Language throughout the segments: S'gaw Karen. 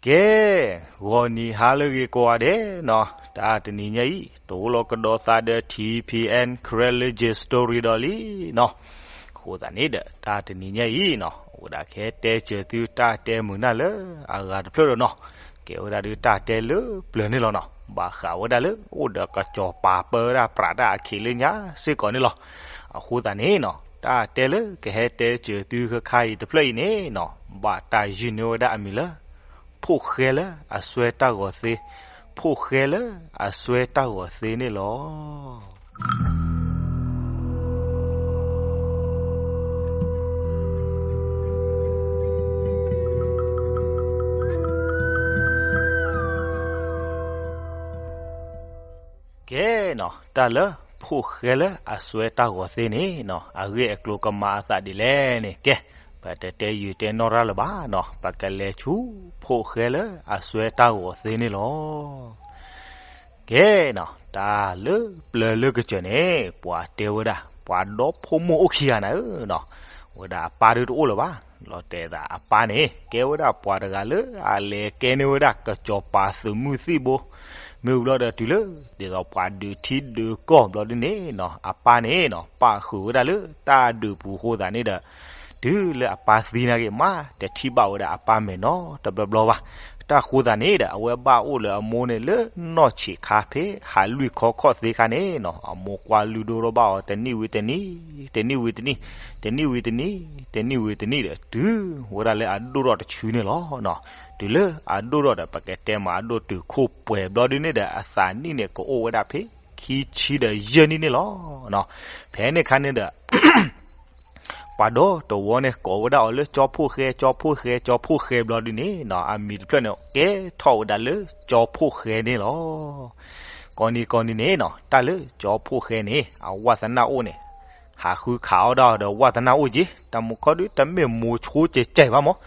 ကဲ, ဂီၤနံၤဟါလၢအဂ့ၤကိးဂၤဒဲးနီၤ, တၢ်တနံၤညါအံၤ တအိၣ်လီၤကဒီးသးဒီး ထံဖံအဲၣ် Karen Legend Story ဒီးလံနီၤ. အဃိသတးန့ၣ်ဒီး တၢ်တနံၤညါအံၤနီၤ အိၣ်ဒၣ်ကဟဲတဲစၢၤသုတၢ်တဲမုာ်နၢ်လၢအဂၤတဖျၢၣ်ဒီးနီၤ, ကဲဝဲဒၣ်ဒုးတၢ်တဲလၢပျၢၤန့ၣ်လီၤနီၤ, ဘၣ်ဃးဝဲဒၣ်လၢအိၣ်ဒီးကစီၤပၤပၢဝဲဒၣ်ပြးတၢ်အခံးလၢညါစ့ၢ်ကီးန့ၣ်လီၤ. အဃိသတးန့ၣ်နီၤ တၢ်တဲလၢကဟဲတဲစၢၤသုခဲခါအံၤတဖျၢၣ်အံၤန့ၣ်နီၤ ဘၣ်တၢ်ယုၢ်န့ၢ်ဝဲဒၣ်အမံၤလၢ ဖိၣ်ဃဲလၢအစွဲတၢ်ဂီၤသ့, ဖိၣ်ဃဲလၢအစွဲတၢ်ဂီၤသ့န့ၣ်လီၤ. ကဲနီၤ တၢ်လၢဖိၣ်ဃဲလၢအစွဲတၢ်ဂီၤသ့န့ၣ်နီၤ အဂ့ၢ်အကျိၤကမၤအသးဒ်လဲၣ်န့ၣ် ကဲ, ပတတဲယုာ်တဲနီၢ်ရၢ်လၢၤဘၣ်နီၤ, ပကလဲၤဆူဖိၣ်ဃဲလၢအစွဲတၢ်ဂီၤသ့န့ၣ်လီၤ. ကဲနီၤ တၢ်လၢပျၢၤလၢကစၢၢ်န့ၣ် ပှၤတဲဝဲဒၣ် ပှၤဒီဖိမိၢ်အိၣ်ခံဂၤနၤဧၢနီၤ, ဝဲဒၣ်အပၢ်ဒုးတအိၣ်လၢၤဘၣ်, လီၤတဲာ်သးအပၢ်န့ၣ် ကဲဝဲဒၣ်ပှၤတဂၤလၢအလဲၤကဲန့ၢ်ဝဲဒၣ်ကစီၤပၤသုးမုၢ်သံၣ်ဘိ, မ့ၢ်ဝံၤဘျီဒီးတုၤလၢ ဒ်သိးပှၤဒုးထံဒုးကီၢ်ဘျီဒုန့ၣ်နီၤ အပၢ်န့ၣ်နီၤ ပာ်ဃုာ်ဝဲဒၣ်လၢတၢ်ဒုးပူၤအဃိသတးန့ၣ်ဒီး တုၤလၢအပၢ်သံနာ်က့ မါတထံၣ်ဘၣ်ဝဲဒၣ်အပၢ်မဲာ်နီတဘျီဘျီဘၣ်. တၢ်ဃိသတးန့ၣ်ဒီး အဝဲဘၣ်အိၣ်လၢအမိၢ်န့ၣ်လၢနီၢ်ဆံးခါဖဲဟးလွံၢ်ခီခီၣ်သ့ခါန့ၣ်နီၤ အမိၢ်ကွၢ်လုၢ်ဒိၣ်ထီၣ်ဘၣ်အီၤတနံၣ်ဝံၤတနံၣ်, တနံၣ်ဝံၤတနံၣ်, တနံၣ်ဝံၤတနံၣ်, တနံၣ်ဝံၤတနံၣ်ဒီး တုၤဝဲဒၣ်လၢအဒိၣ်ထီၣ်တဆူန့ၣ်လီၤ. တုၤလၢအဒိၣ်ထီၣ်ဒီး ပကတဲမးအဒိၣ်တုၤခိၣ်ပှဲၤဘျီဒုန့ၣ်ဒီး အသးနံၣ်န့ၣ်ကအိၣ်ဝဲဒၣ်ဖဲ ခံဆံဒီးယဲၢ်နံၣ်န့ၣ်လီၤ. ဖဲန့ၣ်အခါန့ၣ်ဒီး ပှၤဒီတဝီန့ၣ် ကိးဝဲဒၣ်အီၤလၢကၠီဖိၣ်ဃဲ, ကၠီဖိၣ်ဃဲ, ကၠီဖိၣ်ဃဲဘျီဒုန့ၣ်နီၤ အမံၤတဖျၢၣ်န့ၣ် ကဲထီၣ်ဝဲဒၣ်လၢကၠီဖိၣ်ဃဲန့ၣ်လီၤ. ကိးနံၤကိးနံၤန့ၣ်နီၤ တၢ်လၢကၠီဖိၣ်ဃဲန့ၣ် အဝၣ်သနၢ်အိၣ်န့ၣ် ဟးဃုခးအီၣ်ဒၣ်အီၤဒီးဝၣ်သနၢ်အိၣ်က့, တၢ်မူခီဒုတမ့ၢ်မိၤဆိကဲကဲဘၣ်မး,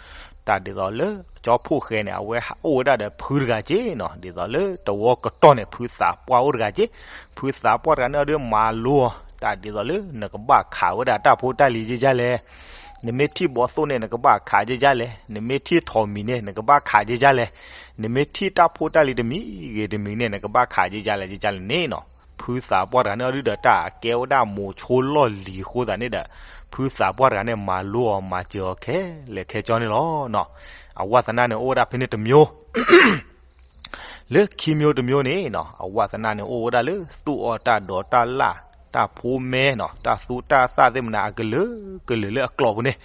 တၢ်ဒ်သိးလၢကၠီဖိၣ်ဃဲန့ၣ် အဝဲအိၣ်ဝဲဒၣ်ဒီးဖုတဂၤက့နီၤ, ဒ်သိးလၢတဝီကတီၢ်န့ၣ် ဖုသးပှၢ်အိၣ်တဂၤက့, ဖုသးပှၢ်တဂၤန့ၣ်အီၤဒုးမၤလိအီၤ တၢ်ဒ်သိးလၢနကဘၣ်ခးဝဲဒၣ်တၢ်ဖိတၢ်လံၤကဲကဲလဲၣ်, နမ့ၢ်ထံၣ်ဘီသိၣ်န့ၣ် နကဘၣ်ခးကဲကဲလဲၣ်, နမ့ၢ်ထံၣ်ထိးမံၤန့ၣ် နကဘၣ်ခးကဲကဲလဲၣ်, နမ့ၢ်ထံၣ်တၢ်ဖိတၢ်လံၤတမံၤဂ့ၤတမံၤန့ၣ် နကဘၣ်ခးကဲကဲလဲၣ် ကဲကဲလဲၣ်န့ၣ်နီၤ. ဖုသးပှၢ်တဂၤန့ၣ်အီၤဒုဒီး တၢ်အကဲဝဲဒၣ်မိၤဆိလီၢ်လံၤအဃိသတးန့ၣ်ဒီး ဖုသးပှၢ်တဂၤန့ၣ် မၤလိအီၤမၤစၢၤအီၤခဲလၢာ်ခဲဆ့န့ၣ်လီၤ. အဝၣ်သနၢ်န့ၣ်အိၣ်ဝဲဒၣ်ဖဲန့ၣ်တမျိုး လၢခံမျိုးတမျိုးန့ၣ်နီၤ အဝၣ်သနၢ်န့ၣ်အိၣ်ဝဲဒၣ်လၢ သူၣ်အီၣ်တၢ်ဒိးတၢ်လၣ် တၢ်ဖိမဲနီၤ တၢ်သူတၢ်သၣ်သ့ၣ်မနၤအကလုာ်ကလုာ်လၢအကျိာ်ပူၤန့ၣ်,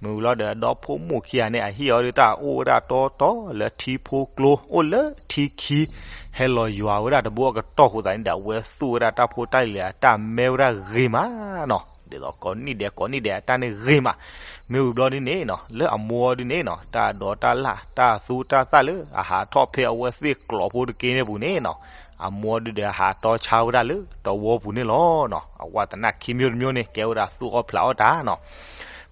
မ့ၢ်ဝံၤလီၤဒီး ဒီဖိမိၢ်ခံဂၤန့ၣ် အဟ့ၣ်အီၤဒုးတၢ်အိၣ်ဝဲဒၣ်တီတီလၢထံဖိကျိ အိၣ်လၢထံခံ ဟဲလီၤယွၤဝဲဒၣ်တဘိအကတီၢ်ဃိသတးန့ၣ်ဒီး အဝဲသူၣ်ဝဲဒၣ်တၢ်ဖိတၢ်လံၤအတၢ်မဲဝဲဒၣ်ဂ့ၤမးနီၤ, ဒ်သိးကိးနံၣ်ဒဲးကိးနံၣ်ဒဲးအတၢ်န့ၣ်ဂ့ၤမး, မ့ၢ်ဝံၤဘျီဒုန့ၣ်နီၤ လၢအမိၢ်အီၤဒုန့ၣ်နီၤ တၢ်ဒိးတၢ်လၣ် တၢ်သူတၢ်သၣ်လၢအဟးထီၣ်ဖဲအဝဲသ့ၣ်ကျိာ်ဖိတက့န့ၣ်ပူၤန့ၣ်နီၤ, အမိၢ်အီၤဒုဒီးဟးတီဆါဝဲဒၣ်လၢတဝီပူၤန့ၣ်လီၤနီၤ. အဝၣ်သနၢ်ခံမျိုးတမျိုးန့ၣ် ကဲဝဲဒၣ်သူၣ်အီၣ်ဖျးအီၣ်တၢ်နီၤ.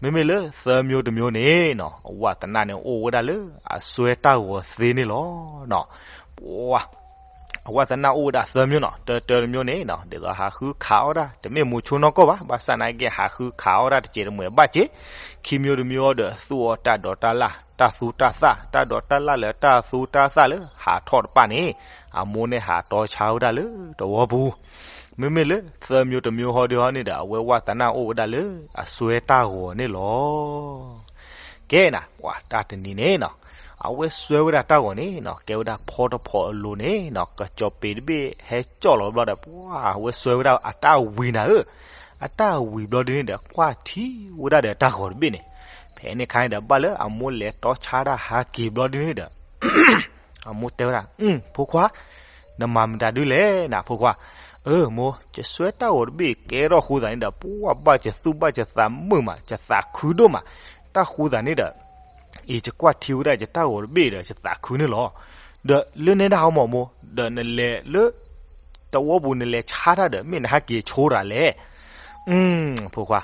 မ့မ့ၢ်လၢသၢမျိုးတမျိုးန့ၣ်နီၤ အဝၣ်သနၢ်န့ၣ်အိၣ်ဝဲဒၣ်လၢ အစွဲတၢ်ဂီၤသ့န့ၣ်လီၤနီၤ. အဝၣ်သနၢ်အိၣ်ဝဲဒၣ်သၢမျိုးနီၤ, တၢတၢတမျိုးန့ၣ်နီၤ ဒ်သိးဟးဃုခးအီၣ်ဒၣ် တမ့ၢ်မိၤဆိနီၢ်ကီၢ်ဘၣ်, ဘၣ်ဆၣ်နာ်က့ ဟးဃုခးအီၣ်ဒၣ်တစဲးတမှဲၤဘၣ်က့, ခံမျိုးတမျိုးဒီး သူၣ်အီၣ်တၢ်ဒိးတၢ်လၣ် တၢ်သူတၢ်သၣ်, တၢ်ဒိးတၢ်လၣ်လၢတၢ်သူတၢ်သၣ်လၢဟးထီၣ်တဖၣ်န့ၣ် အမိၢ်န့ၣ်ဟးတီဆါဝဲဒၣ်လၢတဝီပူၤ. မ့မ့ၢ်လၢသၢမျိုးတမျိုးဟီဒုဟီန့ၣ်ဒီး အဝဲဝၣ်သနၢ်အိၣ်ဝဲဒၣ်လၢအစွဲတၢ်ဂီၤန့ၣ်လီၤ. ကဲနၤ ပှၤတၢ်တနံၤန့ၣ်နီၤ အဝဲစွဲဝဲဒၣ်တၢ်ဂီၤန့ၣ်နီၤ ကဲဝဲဒၣ်ဖီတဖီအလိၤန့ၣ်နီၤ ကစီၤပ့ၤတဘ့ၣ်ဟဲကၠီၣ်လီၤဘျီဒီး ပှၤအဝဲစွဲဝဲဒၣ်အတၢ်ဝံၤနၤဧၢ, အတၢ်ဝံၤဘျီဒုန့ၣ်ဒီး ကွၢ်ထံဝဲဒၣ်ဒီးတၢ်ဂီၤတဘ့ၣ်န့ၣ်, ဖဲန့ၣ်အခါန့ၣ်ဒီး ဘၣ်လၢအမိၢ်လဲၤတီဆါတၢ်ဟးက့ၤဘျီဒုန့ၣ်ဒီး အမိၢ်တဲဝဲဒၣ် အု ဖိခွါ, နမၤမတၤဒုလဲၣ်နၤဖိခွါ, အၢ မိၢ် ယစွဲတၢ်ဂီၤတဘ့ၣ်ကဲထီၣ်ဃိသးန့ၣ်ဒီး ပှၤဘၣ်ယသူၣ်ဘၣ်ယသးမုာ်မး ယသးခုဒိၣ်မး, တၢ်ဃိသးန့ၣ်ဒီး အံၤယကွၢ်ထံဝဲဒၣ်ယတၢ်ဂီၤတဘ့ၣ်ဒီး ယသးခုန့ၣ်လီၤ. ဒီးလၢနဲဒၣ်ဟီမီၢ်မိၢ်, ဒီးနလဲၤလၢ တဝီပူၤနလဲၤဆါတၢ်ဒီး မ့ၢ်နဟးက့ၤဆိတၢ်လဲၣ်. အု ဖိခွါ,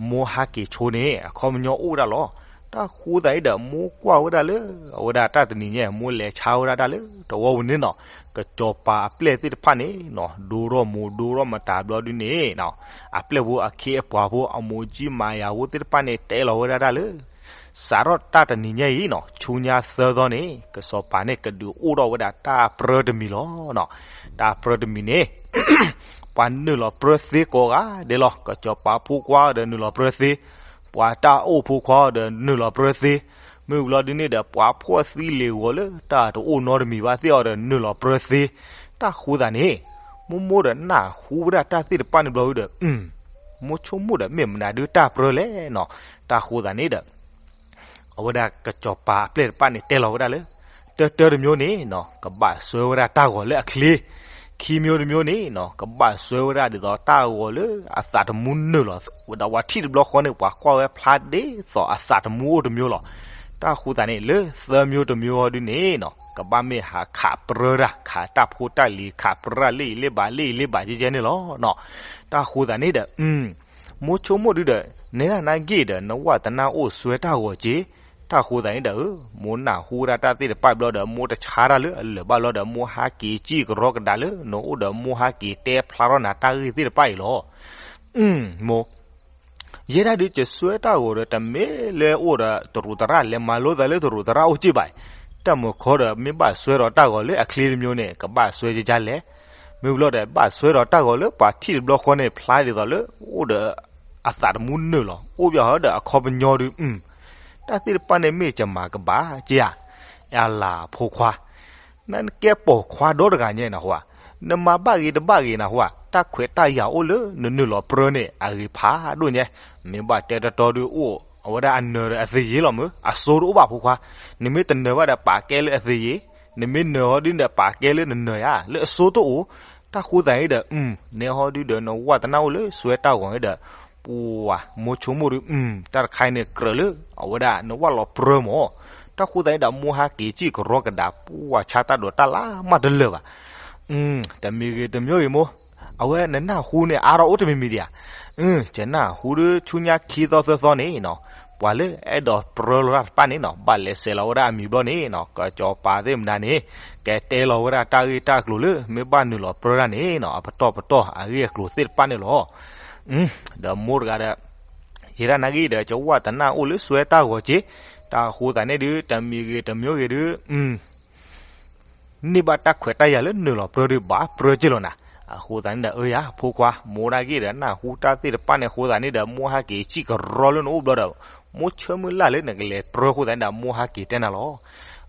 မိၢ်ဟးက့ၤဆိန့ၣ် အခီပညီအိၣ်ဝဲဒၣ်လီၤ. တၢ်ဃိသးအံၤဒီး မိၢ်ကွၢ်ဝဲဒၣ်လၢ အဝဲဒၣ်တၢ်တနံၤညါ မိၢ်လဲၤဆါဝဲဒၣ်တၢ်လၢတဝီပူၤန့ၣ်နီၤ, ကစီၤပၤအပျဲၢ်သ့ၣ်တဖၣ်န့ၣ်နီၤ ဒိထီၣ်မိၢ်ဒိထီၣ်မတၤဘျီဒုန့ၣ်နီၤ, အပျဲၢ်ဖိအခ့အပှၤဖိ အမိၢ်ကၠံမၤယၤဖိသ့ၣ်တဖၣ်န့ၣ် တဲလီၤဝဲဒၣ်တၢ်လၢ စးထီၣ်တၢ်တနံၤညါအံၤနီၤ ဆူညါသၢသီန့ၣ် ကစီၤပၤန့ၣ်ကဒုးအိၣ်ထီၣ်ဝဲဒၣ်တၢ်ပြၢတမံၤလီၤနီၤ. တၢ်ပြၢတမံၤန့ၣ် ပှၤနုာ်လီၤပြၢသ့ကိးဂၤဒဲးလီၤ. ကစီၤပၤဖိခွါဒီးနုာ်လီၤပြၢသ့, ပှၤတၢ်အိၣ်ဖိခွါဒီးနုာ်လီၤပြၢသ့, မ့ၢ်ဝံၤလီၤဒုန့ၣ်ဒီး ပှၤဖှီၣ်သံလ့ၤဂီၤလၢတၢ်တအိၣ်နီတမံၤဘၣ်သ့ၣ်အီၤဒီးနုာ်လီၤပြၢသ့. တၢ်ဃိသးန့ၣ် မိၢ်မိၢ်ဒီးနၢ်ဟူဝဲဒၣ်တၢ်သ့ၣ်တဖၣ်န့ၣ်ဘျီဒီး မိၢ်ဆိကမိၣ်ဒီးမ့ၢ်မနုၤဒုတၢ်ပြၢလဲၣ်နီၤ. တၢ်ဃိသးန့ၣ်ဒီး အဝဲဒၣ်ကစီၤပၤအပျဲၢ်တဖၣ်န့ၣ်တဲလီၤဝဲဒၣ်လၢ တၢတၢတမျိုးန့ၣ်နီၤ ကဘၣ်စွဲဝဲဒၣ်တၢ်ဂီၤလၢအချ့, ခံမျိုးတမျိုးန့ၣ်နီၤ ကဘၣ်စွဲဝဲဒၣ်ဒ်သိးတၢ်ဂီၤလၢအသးတမူနုာ်လီၤ, ဝဲဒၣ်ပှၤထံၣ်တဘျီဃီန့ၣ် ပှၤကွၢ်ဝဲဖျါဒ်သိးအသးတမူအိၣ်တမျိုးလီၤ. တၢ်ဃိသးန့ၣ် လၢသၢမျိုးတမျိုးအီၤဒုန့ၣ်နီၤ ကဘၣ်မ့ၢ်ဟးခးပြၢတၢ် ခးတၢ်ဖိတၢ်လံၤ ခးပြၢတၢ်လၢအံၤလၢဘၣ်လၢအံၤလၢဘၣ်ကဲကဲန့ၣ်လီၤနီၤ. တၢ်ဃိသးန့ၣ်ဒီး မိၢ်ဆိကမိၣ်ဒုဒီး နဲဒၣ်နၢ်ဂ့ၢ်ဒီး နဝၢ်တနၢ်အိၣ်စွဲတၢ်ဂီၤက့ၤ. တၢ်ဃိသးန့ၣ်ဒီး မိၢ်နၢ်ဟူဝဲဒၣ်တၢ်သ့ၣ်တဖၣ်ဘျီဒီး မိၢ်တဆါတၢ်လၢအလၢာ်ဘၣ်လီၤဒီး မိၢ်ဟးက့ၤစံၣ်ကရီကဒါလၢနအိၣ်ဒီး မိၢ်ဟးက့ၤတဲဖျါထီၣ်နၤတၢ်ဂ့ၢ်သ့ၣ်တဖၣ်အံၤလီၤ. မိၢ် ယဲဒၣ်ဒုးကစွဲတၢ်ဂီၤဒီး တမ့ၢ်လၢအိၣ်ဒီးတရူးသရၣ် လဲၤမၤလိသးလၢတရူးသရၣ်အိၣ်က့ၤဘၣ်. တၢ်မုၢ်ခီဒီး မ့ၢ်ဘၣ်စွဲဒီးတၢ်ဂီၤလၢအချ့တမျိုးန့ၣ် ကဘၣ်စွဲကကလဲၣ်. မ့ၢ်ဘျီဒီး ဘၣ်စွဲဒီးတၢ်ဂီၤလၢပှၤထံၣ်တဘျီဃီန့ၣ် ဖျါဒ်သိးလၢ အိၣ်ဒီးအသးတမူနုာ်လီၤ အိၣ်ဘၣ်ဟီဒီးအခီပညီဒု တၢ်သ့ၣ်တဖၣ်န့ၣ်မ့ၢ်ကမၤကဘၣ်က့ၤဧါ. အလၤဖိခွါ နကဲပိာ်ခွါဒီတဂၤညါနဟူဧါ, နမၤဘၣ်ဂ့ၤတဘၣ်ဂ့ၤနဟူဧါ, တၢ်ခွဲးတၢ်ယာ်အိၣ်လၢနနုာ်လီၤပြၢန့ၣ် အဂ့ၤဖးဒိၣ်ညါ. မ့ၢ်ဘၣ်တဲတတီဒုအိၣ် အဝဲဒၣ်အနၢၤဒီးအသယ့လီၤမုၢ် အစိတအိၣ်ဘၣ်ဖိခွါ. နမ့ၢ်တနၢၤဘၣ်ဒီးပာ်ကဲလၢအသယ့, နမ့ၢ်နၢၤဟီဒုဒီးပာ်ကဲလၢနနၢၤဧါ လၢအစိတအိၣ်. တၢ်ဃိသးန့ၣ်ဒီး နဲဟီဒုဒီးနဝၢ်တနၢ်အိၣ်လၢစွဲတၢ်ဂီၤန့ၣ်ဒီး ပှၤမိၢ်ဆိကမိၣ်ဒု တၢ်တခါအံၤန့ၣ်ကြၢးလၢ အဝဲဒၣ်နဝၢ်လီၤပြၢမး. တၢ်ဃိသးန့ၣ်ဒီး မိၢ်ဟးက့ၤစံၣ်ကရီကဒါ ပှၤဆါတၢ်ဒိးတၢ်လၢမးတလၢာ်ဘၣ်. တမံၤဂ့ၤတမံၤဂ့ၤမိၢ်, အဝဲနနၢ်ဟူန့ၣ်အါထီၣ်အိၣ်တမံၤမံၤဒံးဧါ. ယနၢ်ဟူဒုဆူညါခံသီသၢသီန့ၣ်နီၤ ပှၤလၢအဲၣ်ဒိးပြၢလိာ်တၢ်တဖၣ်န့ၣ်နီၤ ဘၣ်လဲၤဆဲးလီၤဝဲဒၣ်အမံၤဘျီန့ၣ်နီၤ ကစီၤပၤသ့ၣ်မနုၤန့ၣ် ကတဲလီၤဝဲဒၣ်တၢ်ဂ့ၢ်တၢ်ကျိၤလၢ မ့ၢ်ဘၣ်နုာ်လီၤပြၢတၢ်န့ၣ်နီၤ အပတီၢ်ပတီၢ်အဂ့ၢ်အကျိၤသ့ၣ်တဖၣ်န့ၣ်လီၤ. ဒီးမိၢ်တဂၤဒီး ယဲဒၣ်နၢ်ဂ့ၢ်ဒီး ယဝၢ်တနၢ်အိၣ်လၢစွဲတၢ်ဂီၤက့ၤ, တၢ်အဃိသတးန့ၣ်ဒုး တမံၤဂ့ၤတမံၤဂ့ၤဒုး န့ၢ်ဘၣ်တၢ်ခွဲးတၢ်ယာ်လၢနုာ်လီၤပြၢဒုး ဘၣ်ပြၢက့ၤလီၤနၤ. အဃိသတးန့ၣ်ဒီး အၢယၤ ဖိခွါ မိၢ်နၢ်ဂ့ၢ်ဒီး နၢ်ဟူတၢ်သ့ၣ်တဖၣ်န့ၣ်အဃိသတးန့ၣ်ဒီး မိၢ်ဟးက့ၤစံၣ်ကရီလၢနအိၣ်ဘျီဒီး မိၢ်ဆၢမုၢ်လၢ်လၢနကလဲၤပြၢအဃိသတးန့ၣ်ဒီး မိၢ်ဟးက့ၤတဲနၤလီၤ.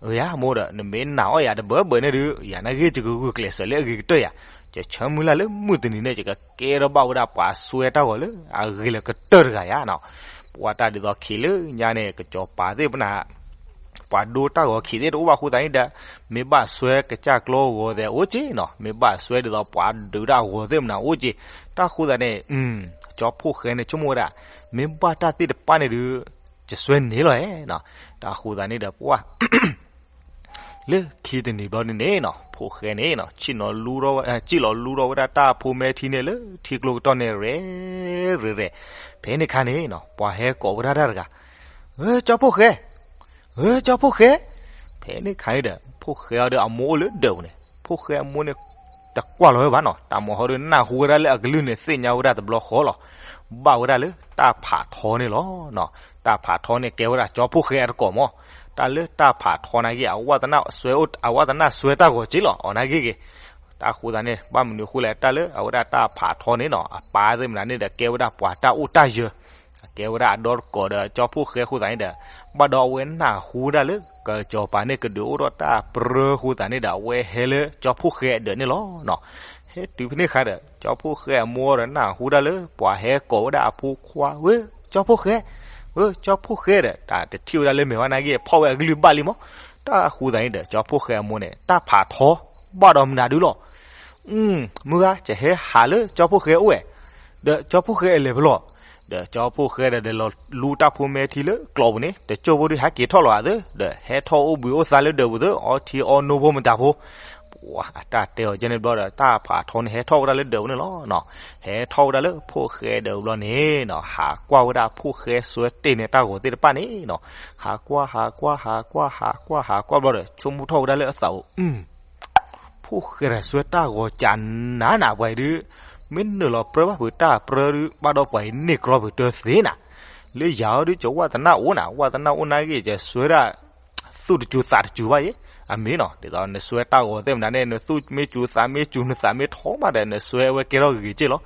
အၢယၤ မိၢ်ဒီး နမ့ၢ်နာ်အီၣ်ယၤတဘၢဘၢန့ၣ်ဒုး ယၤနၢ်ဂ့ၢ်ယကဂုာ်ကျဲးစၢးလၢအဂ့ၤကတၢၢ်ယၤ, ယဆၢမုၢ်လၢ်လၢမုၢ်တနံၤန့ၣ် ယကကဲထီၣ်ဘၣ်ဝဲဒၣ်ပှၤစွဲတၢ်ဂီၤလၢအဂ့ၤလၢကတၢၢ်တဂၤယၤနီၤ. ပှၤတၢ်ဒ်သိးခံးလၢညါန့ၣ် ကစီၤပၤသ့ၣ်မနၤ ပှၤဒိတၢ်ဂီၤခံးသ့ၣ်တအိၣ်ဘၣ်အဃိသတးန့ၣ်ဒီး မ့ၢ်ဘၣ်စွဲကစၢ်ကျီဂီၤသဲးအိၣ်က့ၤနီၤ မ့ၢ်ဘၣ်စွဲဒ်သိးပှၤဒုးတၢ်ဂီၤသ့ၣ်မနၤအိၣ်က့ၤ. တၢ်ဃိသတးန့ၣ် ကၠီဖှိၣ်ဃဲန့ၣ်ဆိကမိၣ်ဝဲဒၣ် မ့ၢ်ဘၣ်တၢ်သ့ၣ်တဖၣ်န့ၣ်ဒုး ယစွဲန့ၢ်လီၤဧါနီၤ. တၢ်ဃိသတးန့ၣ်ဒီးပှၤ လၢခံတနံၤဘျီန့ၣ်န့ၣ်နီၤ ဖိၣ်ဃဲန့ၣ်နီၤ စံၣ်လီၤလူထီၣ်ဝဲ စံၣ်လီၤလူထီၣ်ဝဲဒၣ်တၢ်ဖိမဲထံန့ၣ်လၢထံကျိကတီၢ်န့ၣ် ရဲၣ်ရဲၣ်ရဲၣ်. ဖဲန့ၣ်ခါန့ၣ်နီၤ ပှၤဟဲကိးဝဲဒၣ်တၢ်တဂၤ, ဧၢ ကၠီဖှိၣ်ဃဲ, ဧၢ ကၠီဖှိၣ်ဃဲ. ဖဲန့ၣ်ခါန့ၣ်ဒီး ဖိၣ်ဃဲအီၤဒီးအမိၢ်အိၣ်လၢဒၢးပူၤန့ၣ် ဖိၣ်ဃဲအမိၢ်န့ၣ် တကွၢ်လီၤဝဲဘၣ်နီၤ တၢ်မၤဟီဒီးနၢ်ဟူဝဲဒၣ်လၢအကလုၢ်န့ၣ် သ့ၣ်ညါဝဲဒၣ်တဘျီဃီလီၤ. ဘၣ်ဝဲဒၣ်လၢတၢ်ဖးထီန့ၣ်လီၤ. တၢ်ဖးထီန့ၣ်ကဲဝဲဒၣ်ကၠီဖှိၣ်ဃဲအတကိးမး. တၢ်လၢတၢ်ဖးထီနာ်က့ အဝၣ်တနၢ်စွဲ အဝၣ်တနၢ်စွဲတၢ်ဂီၤက့ၤလီၤ အီၤနာ်က့ဂ့ၤ. တၢ်ဃိသတးန့ၣ် ဘၣ်မနုၤအဃိလဲၣ် တၢ်လၢအဝဲဒၣ်တၢ်ဖးထီန့ၣ်နီၤ အပၢ်သ့ၣ်မနုၤန့ၣ်ဒီး ကဲဝဲဒၣ်ပှၤတၢ်အိၣ်တၢ်ယၢၤ ကဲဝဲဒၣ်အဒီတကိးဒီးကၠီဖှိၣ်ဃဲအဃိသတးန့ၣ်ဒီး ဘၣ်ဒီးအဝဲနၢ်ဟူဝဲဒၣ်လၢ ကစီၤပၤန့ၣ်ကဒုးအိၣ်ထီၣ်တၢ်ပြၢအဃိသတးန့ၣ်ဒီး အဝဲဟဲလၢကၠီဖှိၣ်ဃဲအဒၢးန့ၣ်လီၤ. ဟဲတုၤဖဲန့ၣ်အခါဒီး ကၠီဖှိၣ်ဃဲအမိၢ်ဒီးနၢ်ဟူဒၣ်လၢ ပှၤဟဲကိးဝဲဒၣ်အဖိခွါဝဲ ကၠီဖှိၣ်ဃဲ, ဧၢ ကၠီဖှိၣ်ဃဲဒီး တၢ်တထံၣ်ဝဲဒၣ်လၢမဲာ်ဝဲနာ်က့ ဖီၣ်ဝဲအကလုၢ်ဘၣ်လံမး. တၢ်ဃိသတးန့ၣ်ဒီး ကၠီဖှိၣ်ဃဲအမိၢ်န့ၣ် တၢ်ဖးထီ ဘၣ်ဒီးမနုၤဒုလီၤ. မုၢ်ဂၤ ယဟဲဟးလၢကၠီဖှိၣ်ဃဲအိၣ်ဝဲ, ဒီးကၠီဖှိၣ်ဃဲအလဲၤဖဲလဲၣ်. ဒီးကၠီဖှိၣ်ဃဲဒီး လဲၤလီၤလူတၢ်ဖိမဲထံလၢကျိးပူၤန့ၣ် တကၠိၢ်ဖိဒီးဟဲက့ၤထီၣ်လီၤသ့, ဒီးဟဲထီၣ်အိၣ်ဘှံးအိၣ်သါလၢဒၢးပူၤသ့, အီထံအီနိဖိမတၤဖိ. ပှၤအတၢ်တဲအီၤကဲန့ၣ်ဘျီဒီး တၢ်ဖးထီန့ၣ်ဟဲထီၣ်ဝဲဒၣ်လၢဒၢးပူၤန့ၣ်လီၤ. ဟဲထီၣ်ဝဲဒၣ်လၢဖိၣ်ဃဲဒၢးပူၤဘျီန့ၣ်နီၤ ဟးကွၢ်ဝဲဒၣ်ဖိၣ်ဃဲစွဲတ့ၢ်န့ၢ်တၢ်ဂီၤသ့ၣ်တဖၣ်န့ၣ်နီၤ, ဟးကွၢ် ဟးကွၢ် ဟးကွၢ် ဟးကွၢ် ဟးကွၢ်ဘျီဒီး ဆိကမိၣ်ထီၣ်ဝဲဒၣ်လၢအသးအိၣ် ဖိၣ်ဃဲတဂၤစွဲတၢ်ဂီၤကးနးနးပှၤအံၤဒုး, မ့ၢ်နုာ်လီၤပြၢဘၣ်ဖုးတၢ်ပြၢဒုး ဘၣ်ဒီးပှၤအံၤန့ၢ်ကြီဖုးတၢသ့နၤ, လၢယၤအီၤဒုး ကဝၢ်သနာ်အိၣ်နၤ, ဝၢ်သနာ်အိၣ်နာ်ဂ့ၤ ကစွဲဒၣ် သူၣ်တစူၤသးတစူၤဘၣ်ယဲ, အမ့ၢ်နီၤ, ဒ်သိးနစွဲတၢ်ဂီၤသ့ၣ်မနုၤန့ၣ် နသူၣ်မ့ၢ်စူၤသးမ့ၢ်စူၤ နသးမ့ၢ်ထီမးဒီး နစွဲဝဲကဲထီၣ်ဂ့ၤဂ့ၤက့ၢ်လီၤ.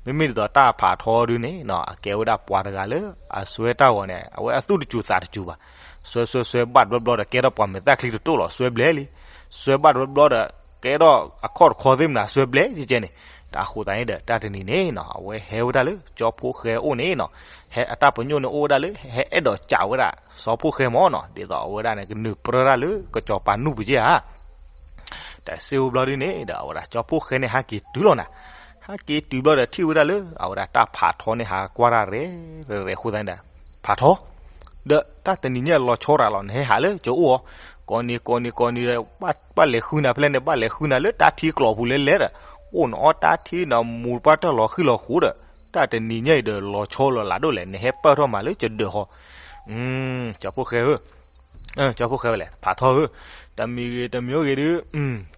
မ့မ့ၢ်ဒ်သိးတၢ်ဖးထီဒုးန့ၣ်နီၤ အကဲဝဲဒၣ်ပှၤတဂၤလၢ အစွဲတၢ်ဂီၤန့ၣ် အဝဲအသူၣ်တစူၤသးတစူၤဘၣ်. စွဲစွဲစွဲဘၣ်တဘျီဘျီဒီး ကဲထီၣ်ပှၤမဲာ်သၣ်ချံတတိၢ်လီၤ စွဲဘျဲလံ. စွဲဘၣ်တဘျီဘျီဒီး ကဲထီၣ်အခီၣ်တခီသ့ၣ်မနုၤ စွဲဘျဲကဲကဲန့ၣ်. တၢ်အဃိသတးန့ၣ်ဒီး တၢ်တနံၤန့ၣ်နီၤ အဝဲဟဲဝဲဒၣ်လၢ ကၠီဖှိၣ်ဃဲအိၣ်န့ၣ်နီၤ, ဟဲအတၢ်ပညိၣ်န့ၣ်အိၣ်ဝဲဒၣ်လၢ ဟဲအဲၣ်ဒိးစံးဝဲဒၣ် စီၤဖှိၣ်ဃဲမၢ်နီၤ, ဒ်သိးအဝဲဒၣ်န့ၣ် ကနုာ်ပြၢတၢ်လၢကစီၤပၤနူၢ်ပူၤက့ဧါ. တၢ်စံးဝဲဘျီဒုးန့ၣ်ဒီး အဝဲဒၣ် ကၠီဖှိၣ်ဃဲန့ၣ် ဟဲက့ၤတုၤလီၤနၤ, ဟဲက့ၤတုၤဘျီဒီး ထံၣ်ဝဲဒၣ်လၢ အဝဲဒၣ်တၢ်ဖးထီန့ၣ် ဟးကွၢ်တၢ်ရဲၣ်ရဲၣ်အဃိသတးန့ၣ်ဒီး ဖးထီ ဒီးတၢ်တနံၤညါလီၤဆီရၤလီၤ နဟဲဟးလၢကၠိအိၣ်အီၤ, ကိးနံၤကိးနံၤကိးနံၤဒီး ဘၣ်လဲၤဃုနၤဖဲလဲၣ်န့ၣ် ဘၣ်လဲၤဃုနၤလၢတၢ်ထံကျိာ်ပူၤလဲၤလဲၤဒီး အိၣ်နအီၣ်တၢ်ထံ နမူၤပှၢ်တၢ်လီၤဃံလီၤဃိဒီး တၢ်တနံၤညါအံၤဒီး လီၤဆီလီၤလးဒိၣ်လဲၣ် နဟဲပၢၢ်ထီၣ်မးလၢကဒၢးဃီ, ကၠီဖှိၣ်ဃဲဧၢ ကၠီဖှိၣ်ဃဲဝဲလဲၣ် ဖးထီဧၢ, တမံၤဂ့ၤတမံၤဂ့ၤဒုး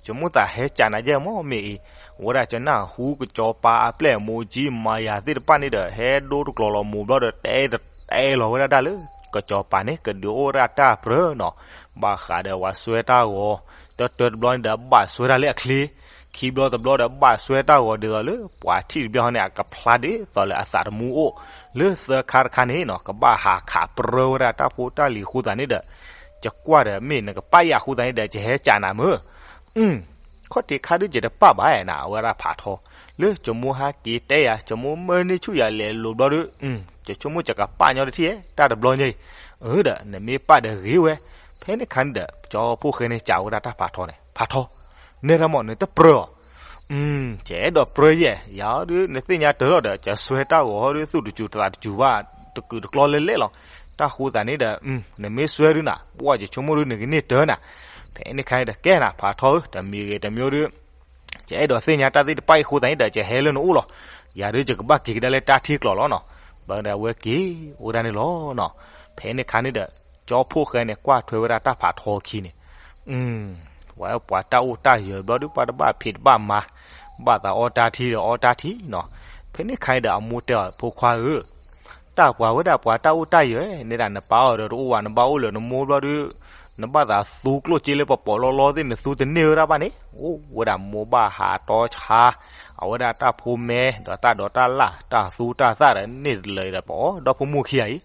ကမိၣ်သးဟဲကးနၤယဲၢ်မၢ်မ့ၢ်အံၤ, အဝဲဒၣ်ကနၢ်ဟူကစီၤပၤအပျဲၢ်အမိၢ်ကၠံမၤယၤသ့ၣ်တဖၣ်န့ၣ်ဒီး ဟဲဒိတကျိၤလီၤမိၢ်ဘျီဒီး တဲတဲလီၤဝဲဒၣ်တၢ်လၢ ကစီၤပၤန့ၣ် ကဒုးအိၣ်ဝဲဒၣ်တၢ်ပြၢနီၤ, ဘၣ်ဃးဒီးဝဲစွဲတၢ်ဂီၤ, တၢတၢတဘျီန့ၣ်ဒီး ဘၣ်စွဲတၢ်လၢအချ့ ခံဘျီတဘျီဒီး ဘၣ်စွဲတၢ်ဂီၤဒ်သိးလၢ ပှၤထံၣ်တဘျီဃီန့ၣ် အကဖျါဒ်သိးလၢအသးတမူအိၣ်, လၢသၢခါတခါန့ၣ်နီၤ ကဘၣ်ဟးခးပြၢဝဲဒၣ်တၢ်ဖိတၢ်လံၤအဃိသတးန့ၣ်ဒီး, ယကွၢ်ဒီးမ့ၢ်နကပာ်ယၤအဃိသတးန့ၣ်ဒီး ယဟဲကးနၤမၢ်, ခီၣ်ထံးခါဒုးယတပာ်ဘၣ်နၤ အဝဲဒၣ်ဖးထီ, လၢကမိၣ်ဟဲက့ၤတဲယၤ ကမိၣ်မၢန့ၢ်ဆူၣ်ယၤလဲၤလိာ်ဘျီဒီး, ယဆိကမိၣ်ယကပာ်ညီတထံၣ်ဧဲ တၢ်တဘျီညါအံၤ, အၢဒီး နမ့ၢ်ပာ်ဒီးဂ့ၤဝဲ, ဖဲန့ၣ်ခါန့ၣ်ဒီး ကၠီဖှိၣ်ဃဲန့ၣ် ကးဝဲဒၣ်တၢ်ဖးထီန့ၣ် ဖးထီ, နဲဒၣ်မၢ် နတပြၢအီၤ ကအဲၣ်ဒိးပြၢယဲၢ် ယၤဒုး နသ့ၣ်ညါတၢ်လီၤဒီး ကစွဲတၢ်ဂီၤဟီဒုး သူၣ်တစူၤသးတစူၤဘၣ် တကုာ်တကျီလဲၤလဲၤလီၤ, တၢ်ဃိသးန့ၣ်ဒီး နမ့ၢ်စွဲဒုးနၤ ပှၢ်ယဆိကမိၣ်ဒုး နကန့ၢ်တၢ်နၤ, ဖဲန့ၣ်ခါန့ၣ်ဒီး ကဲနၤ ဖးထီဧၢ တမံၤဂ့ၤတမံၤဒုး, ကအဲၣ်ဒိးသ့ၣ်ညါတၢ်သ့ၣ်တဖၣ်အံၤအဃိသတးန့ၣ်ဒီး ကဟဲလၢနအိၣ်လီၤ, ယၤဒုး ယကဘၣ်က့ၤကဒါလၢတၢ်ထံကျိာ်လီၤနီၤ, ဘၣ်ဒီးအဝဲက့ၤအိၣ်ဒၣ်န့ၣ်လီၤနီၤ, ဖဲန့ၣ်ခါန့ၣ်ဒီး ကၠီဖှိၣ်ဃဲန့ၣ် ကွၢ်ထွဲဝဲဒၣ်တၢ်ဖးထီခံန့ၣ် ဝဲပှၤတၢ်အိၣ်တၢ်ယၢၤဘျီဒုး ပှၤတဘၣ်ဖံးတဘၣ်မၤ, ဘၣ်သးအီတၢ်ထံဒီးအီတၢ်ထံနီၤ, ဖဲန့ၣ်ခါအံၤဒီးအမိၢ်တဲအီၤ ဖိခွါဧၢ, တၢ်ပှၤဝဲဒၣ်ပှၤတၢ်အိၣ်တၢ်ယၢၤ နဲဒၣ်နပၢ်အီၤဒီးတအိၣ်ဘၣ် နဘၣ်အိၣ်လၢနမိၢ်ဘျီဒုး, နဘၣ်သးသူကျိၣ်စ့လၢပပိာ်လီၤလီၤသ့ၣ် နသူတန့ၢ်ဝဲဒၣ်ဘၣ်န့ၣ်, အိၣ်ဝဲဒၣ်မိၢ်ဘၣ်ဟးတီဆါ, အဝဲဒၣ်တၢ်ဖိမဲဒီးတၢ်ဒိးတၢ်လၢ် တၢ်သူတၢ်သၣ်ဒီးန့ၢ်တလၢာ်ဒီးပအီၣ်ဒီဖိမိၢ်ခံဂၤအံၤ,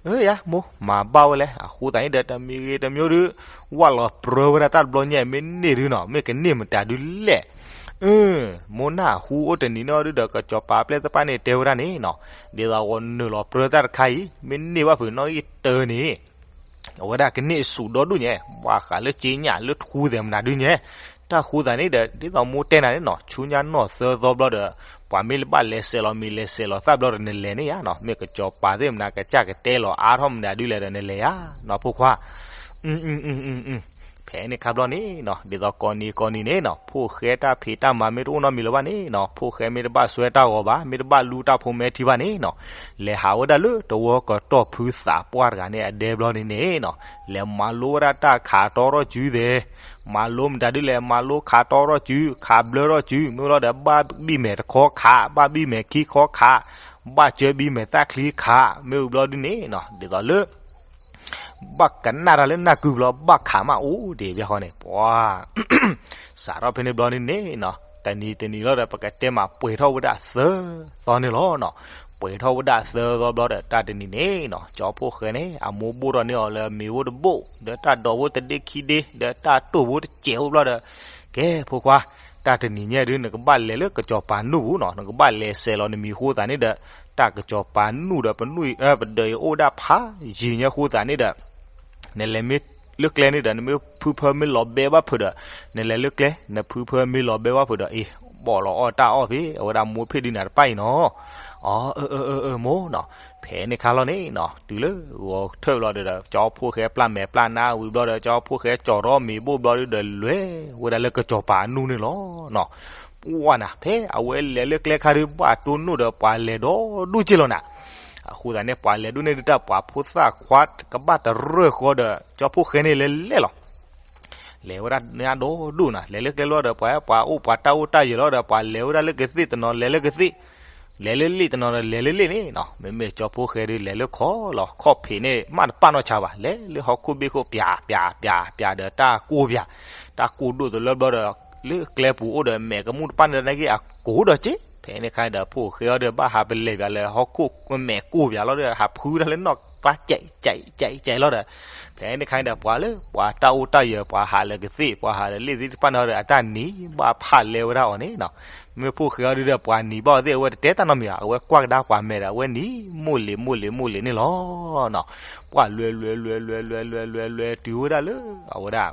အၢယၤမိၢ် မၤဘၣ်ဝဲလဲၣ် အဃိသတးန့ၣ်ဒီး တမံၤဂ့ၤတမံၤဒုး ဝၢ်လီၤပြၢဝဲဒၣ်တၢ်တဘျီညါ မ့ၢ်န့ၢ်ဒုးနီၤ မ့ၢ်ကန့ၢ်မတၤဒုးလဲၣ်, အၢ မိၢ်နၢ်ဟူအိၣ်တနံၤန့ၣ်ဒုးဒီး ကစီၤပၤပျဲၢ်သ့ၣ်တဖၣ်န့ၣ် တဲဝဲဒၣ်န့ၣ်နီၤ, ဒ်သိးဂီၤနုာ်လီၤပြၢတၢ်တခါအံၤ မ့ၢ်န့ၢ်ဘၣ်ဖုးနီၣ်ဂံၢ်တၢန့ၣ် အဝဲဒၣ်ကန့ၢ်အဆူၣ်ဒီဒူၣ်ညါ ဘၣ်ဃးလၢက့ညၣ်လၢထူသဲးမနုၤဒုးညါ, တၢ်ဃိသတးန့ၣ်ဒီး ဒ်သိးမိၢ်တဲနၤန့ၣ်နီၤ ဆူညါနီၢ်သၢသီဘျီဒီး ပှၤမ့ၢ်ဘၣ်လဲၤဆဲးလီၤမ့ၤလဲၤဆဲးလီၤသၣ်ဘျီဒီး နလဲၤန့ၣ်ယါနီၤ, မ့ၢ်ကစီၤပၤသ့ၣ်မနုၤ ကစၢ်ကတဲလီၤအါထီၣ်မနုၤဒုးလဲၣ်ဒီး နလဲၤယါနီၤ ဖိခွါ ဖဲန့ၣ်ခါဘျီန့ၣ်နီၤ ဒ်သိးကိးနံၤကိးနံၤန့ၣ်နီၤ ဖိၣ်ဃဲတၢ်ဖံးတၢ်မၤမ့ၢ်တအိၣ်နီတမံၤလၢၤဘၣ်န့ၣ်နီၤ ဖိၣ်ဃဲမ့ၢ်တဘၣ်စွဲတၢ်ဂီၤဘၣ် မ့ၢ်တဘၣ်လူတၢ်ဖိမဲထံဘၣ်န့ၣ်နီၤ လဲၤဟးဝဲဒၣ်လၢတဝီကတီၢ်ဖုသးပှၢ်တဂၤန့ၣ်အဒဲဘျီန့ၣ်န့ၣ်နီၤ လဲၤမၤလိဝဲဒၣ်တၢ်ခးတီထီၣ်စုသဲး မၤလိမတၤဒုးလဲၣ် မၤလိခးတီထီၣ်စု ခးဘျၢထီၣ်စု မ့ၢ်လီၤဒီးဘၣ်ဘံၣ်မဲာ်တခီခး ဘၣ်ဘံၣ်မဲာ်ခံခီခး ဘၣ်စၢဘံၣ်မဲာ်သၣ်ချံခး မ့ၢ်ဝံၤဘျီဒုးန့ၣ်နီၤ ဒ်သိးလၢ ဘၣ်ကနၣ်တၢ်လၢနၢ်ကုပူၤလီၤ ဘၣ်ခးမးအိၣ်ဒံးဘျီဃီန့ၣ် ပှၤ စးထီၣ်ဖဲန့ၣ်ဘျီန့ၣ်န့ၣ်နီၤ တနံၤတနံၤလီၤဒီး ပကတဲမးပှဲၤထီၣ်ဝဲဒၣ်သၢသီန့ၣ်လီၤနီၤ ပှဲၤထီၣ်ဝဲဒၣ်သၢသီဘျီဒီး တၢ်တနံၤန့ၣ်နီၤ ကၠီဖှိၣ်ဃဲန့ၣ် အမိၢ်ဘိၣ်ထီၣ်န့ၢ်အီၤလၢမ့ၤဖိတဘိၣ် ဒီးတၢ်ဒိးဖိတဒ့ခံဒ့ ဒီးတၢ်တိၢ်ဖိတစဲးဖိဘျီဒီး ကဲဖိခွါ တၢ်တနံၤညါဒုး နကဘၣ်လဲၤလၢကစီၤပၤနူၢ်ပူၤနီၤ နကဘၣ်လဲၤဆဲးလီၤနမံၤဃိသးန့ၣ်ဒီး တၢ်ကစီၤပၤနူၢ်ဒီးပနူၢ် ပဒၢးအံၤအိၣ်ဒၣ်ဖးယံၤညါဃိသးန့ၣ်ဒီး နလဲၤမ့ၢ်လၢကျဲန့ၣ်ဒီး နမ့ၢ်ဖုဖၢမ့ၢ်လီၤဘဲဘၣ်ဖုးဒီး နလဲၤလၢကျဲ နဖုဖၢမ့ၢ်လီၤဘဲဘၣ်ဖုးဒီး အ့ ဘီၣ်လီၤအီၣ်တၢ်အီၣ်ဖဲ အဝဲဒၣ်မိၢ်ဖ့ၣ်ဒုးနၤတပၣ်အံၤနီၤ အီ အၢ အၢ အၢ အၢ မိၢ်နီၤ ဖဲန့ၣ်ခါလီၤန့ၣ်နီၤ တုၤလၢဂီၤထၢၣ်ဘျီဒီး ကၠီဖှိၣ်ဃဲပျၢ်မဲာ်ပျၢ်နါဝံၤဘျီဒီး ကၠီဖှိၣ်ဃဲကၠီၤထီၣ်မ့ၤဘိၣ်ဘျီဒီး လဲၤဝဲဒၣ်လၢကစီၤပၤအနူၢ်န့ၣ်လီၤနီၤ ပှၢ်နၤ ဖဲအဝဲလဲၤလၢကျဲခါဒုး ဘၣ်တိၢ်နီၣ်ဒီးပှၤလဲၤဒီဒူၣ်က့ၢ်လီၤနၤ အဃိသတးန့ၣ် ပှၤလဲၤဒိၣ်န့ၢ်ဒုးတၢ် ပှၤဖိသၣ်ခွါကဘၣ်တရၢၢ်ဃီဒီး ကၠီဖှိၣ်ဃဲန့ၣ်လဲၤလဲၤလီၤ လဲၤဝဲဒၣ်န့ၣ်အဒီဒိၣ်နၤ လဲၤလၢကျဲလီၤဒီး ပှၤ ပှၤအိၣ်ပှၤတၢ်အိၣ်တၢ်ယၢၤလီၤဒီး ပှၤလဲၤဝဲဒၣ်လၢကသ့ၣ်တနီၤ လဲၤလၢကသ့ၣ် လဲၤလၢလ့ၣ်တနီၤဒီး လဲၤလၢလ့ၣ်န့ၣ်နီၤ, မ့မ့ၢ်ကၠီဖိၣ်ဃဲဒုး လဲၤလၢခီၣ်လီၤ, ခီၣ်ဖံးန့ၣ် မးတပာ်နီၢ်ဆါဘၣ်, လဲၤလၢဟီၣ်ခိၣ်ဘ့ၣ်ခိၣ် ပၠးပၠးပၠးပၠးဒီး တၢ်ကိၢ်ပၠး, တၢ်ကိၢ်ဒိၣ်တလၢဘျီဒီး လၢကျဲပူၤအိၣ်ဒီး မဲာ်ကမူၣ်တပၣ်န့ၣ်ဒီး နာ်က့အကိၢ်ဒီးက့, ဖဲန့ၣ်ခါဒီး ဖိၣ်ဃဲအီၤဒီး ဘၣ်ဟးပလဲၤပၠးလၢဟီၣ်ခိၣ် မဲာ်ကိၢ်ပၠးလီၤဒီး ဟးဖုတၢ်လၢနီၣ်ကျါ ကဲးကဲးကဲးကဲးလီၤဒီး ဖဲန့ၣ်ခါဒီး ပှၤလၢပှၤတၢ်အိၣ်တၢ်ယၢၤ ပှၤဟးလၢကသ့ၣ် ပှၤဟးလၢလ့ၣ်သ့ၣ်တဖၣ်န့ၣ်ဒီး အတၢ်နံၤဘၣ်ဖးလဲဝဲဒၣ်အီၤန့ၣ်နီၤ, မ့ၢ်ဖိၣ်ဃဲအီၤဒုးဒီး ပှၤနံၤဘၣ်အီၤသ့ၣ် အဝဲတတဲတၢ်နီတမံၤဘၣ်, အဝဲကွၢ်ကဒါပှၤမဲာ်ဒီး အဝဲနံၤမိၢ်လ့ၤမိၢ်လ့ၤမိၢ်လ့ၤန့ၣ်လီၤနီၤ, ပှၤလွဲလွဲလွဲလွဲလွဲလွဲလွဲလွဲတုၤဝဲဒၣ်လၢ အဝဲဒၣ်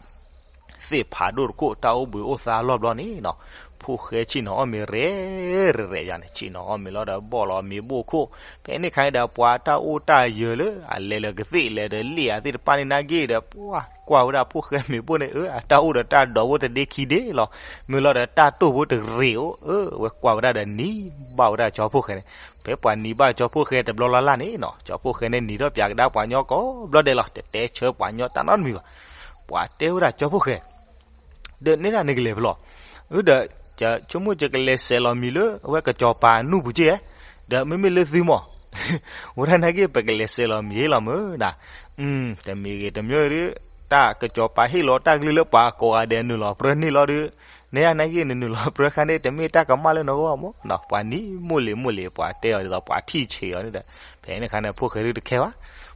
သ့ၣ်ဖးဒိၣ်တခိၣ် တၢ်အိၣ်ဘှံးအိၣ်သါအလီၢ်ဘျီန့ၣ်နီၤ, ဖိၣ်ဃဲဆ့ၣ်နီၤအီၣ်မ့ၤရဲၣ်ရဲၣ်ယၤန့ၣ်, ဆ့ၣ်နီၤအီၣ်မ့ၤလီၤဒီး ဘီၣ်လီၤမ့ၤဘိၣ်ခိၣ်, ဖဲန့ၣ်ခါဒီး ပှၤတၢ်အိၣ်တၢ်ယၢၤလၢ အလဲၤလၢကသ့ၣ် လဲၤဒီးလ့ၣ်အသ့ၣ်တဖၣ်န့ၣ် နာ်က့ဒီး ပှၤကွၢ်ဝဲဒၣ်ဖိၣ်ဃဲမ့ၤဘိၣ်န့ၣ် အတၢ်အိၣ်ဒီးတၢ်ဒိးဘိတဒ့ခံဒ့လီၤ, မ့ၢ်လီၤဒီးတၢ်တိၢ်ဘိတရ့းအိၣ်, အဝဲကွၢ်ဝဲဒၣ်ဒီး နံၤဘၣ်ဝဲဒၣ်ကၠီဖိၣ်ဃဲန့ၣ်, ဖဲပှၤနံၤဘၣ်ကၠီဖိၣ်ဃဲတဘျီလၢ်လၢ်န့ၣ်နီၤ, ကၠီဖိၣ်ဃဲန့ၣ်နံၤထီၣ်ပၠးကဒါပှၤညီကိးဘျီဒဲးလီၤ, တတဲဆၢပှၤညီတၢ်နီတမံၤဘၣ်, ပှၤတဲဝဲဒၣ်ကၠီဖိၣ်ဃဲ ဒီးနဲဒၣ်န့ၣ်ကလဲၤဖဲလဲၣ်, အဒီး ဆိကမိၣ်ယကလဲၤစဲးလီၤမံၤလၢ အဝဲကစီၤပၤအနူၢ်ပူၤက့ၢ်, ဒီးမ့မ့ၢ်လၢသုမီၢ်, ဝဲဒၣ်နာ်က့ပကလဲၤစဲးလီၤမံၤလီၤမ့ၢ်ဒၣ်, တမံၤဂ့ၤတမံၤဒီး တၢ်ကစီၤပၤဟ့ၣ်လီၤတၢ်ကလုၢ်လၢပှၤကိးဂၤဒဲးနုာ်လီၤပြၢန့ၣ်လီၤဒီး, နဲဒၣ်နာ်က့နနုာ်လီၤပြၢခါန့ၣ် တမ့ၢ်တၢ်ကမၣ်လၢနဂီၢ်မီၢ်နီၤ, ပှၤနံၤမိၢ်လ့ၤမိၢ်လ့ၤ ပှၤတဲအီၤဒ်သိး ပှၤထံၣ်ဆံးအီၤန့ၣ်ဒီး, ဖဲန့ၣ်ခါန့ၣ် ဖိၣ်ဃဲဒုးတခဲဘၣ်,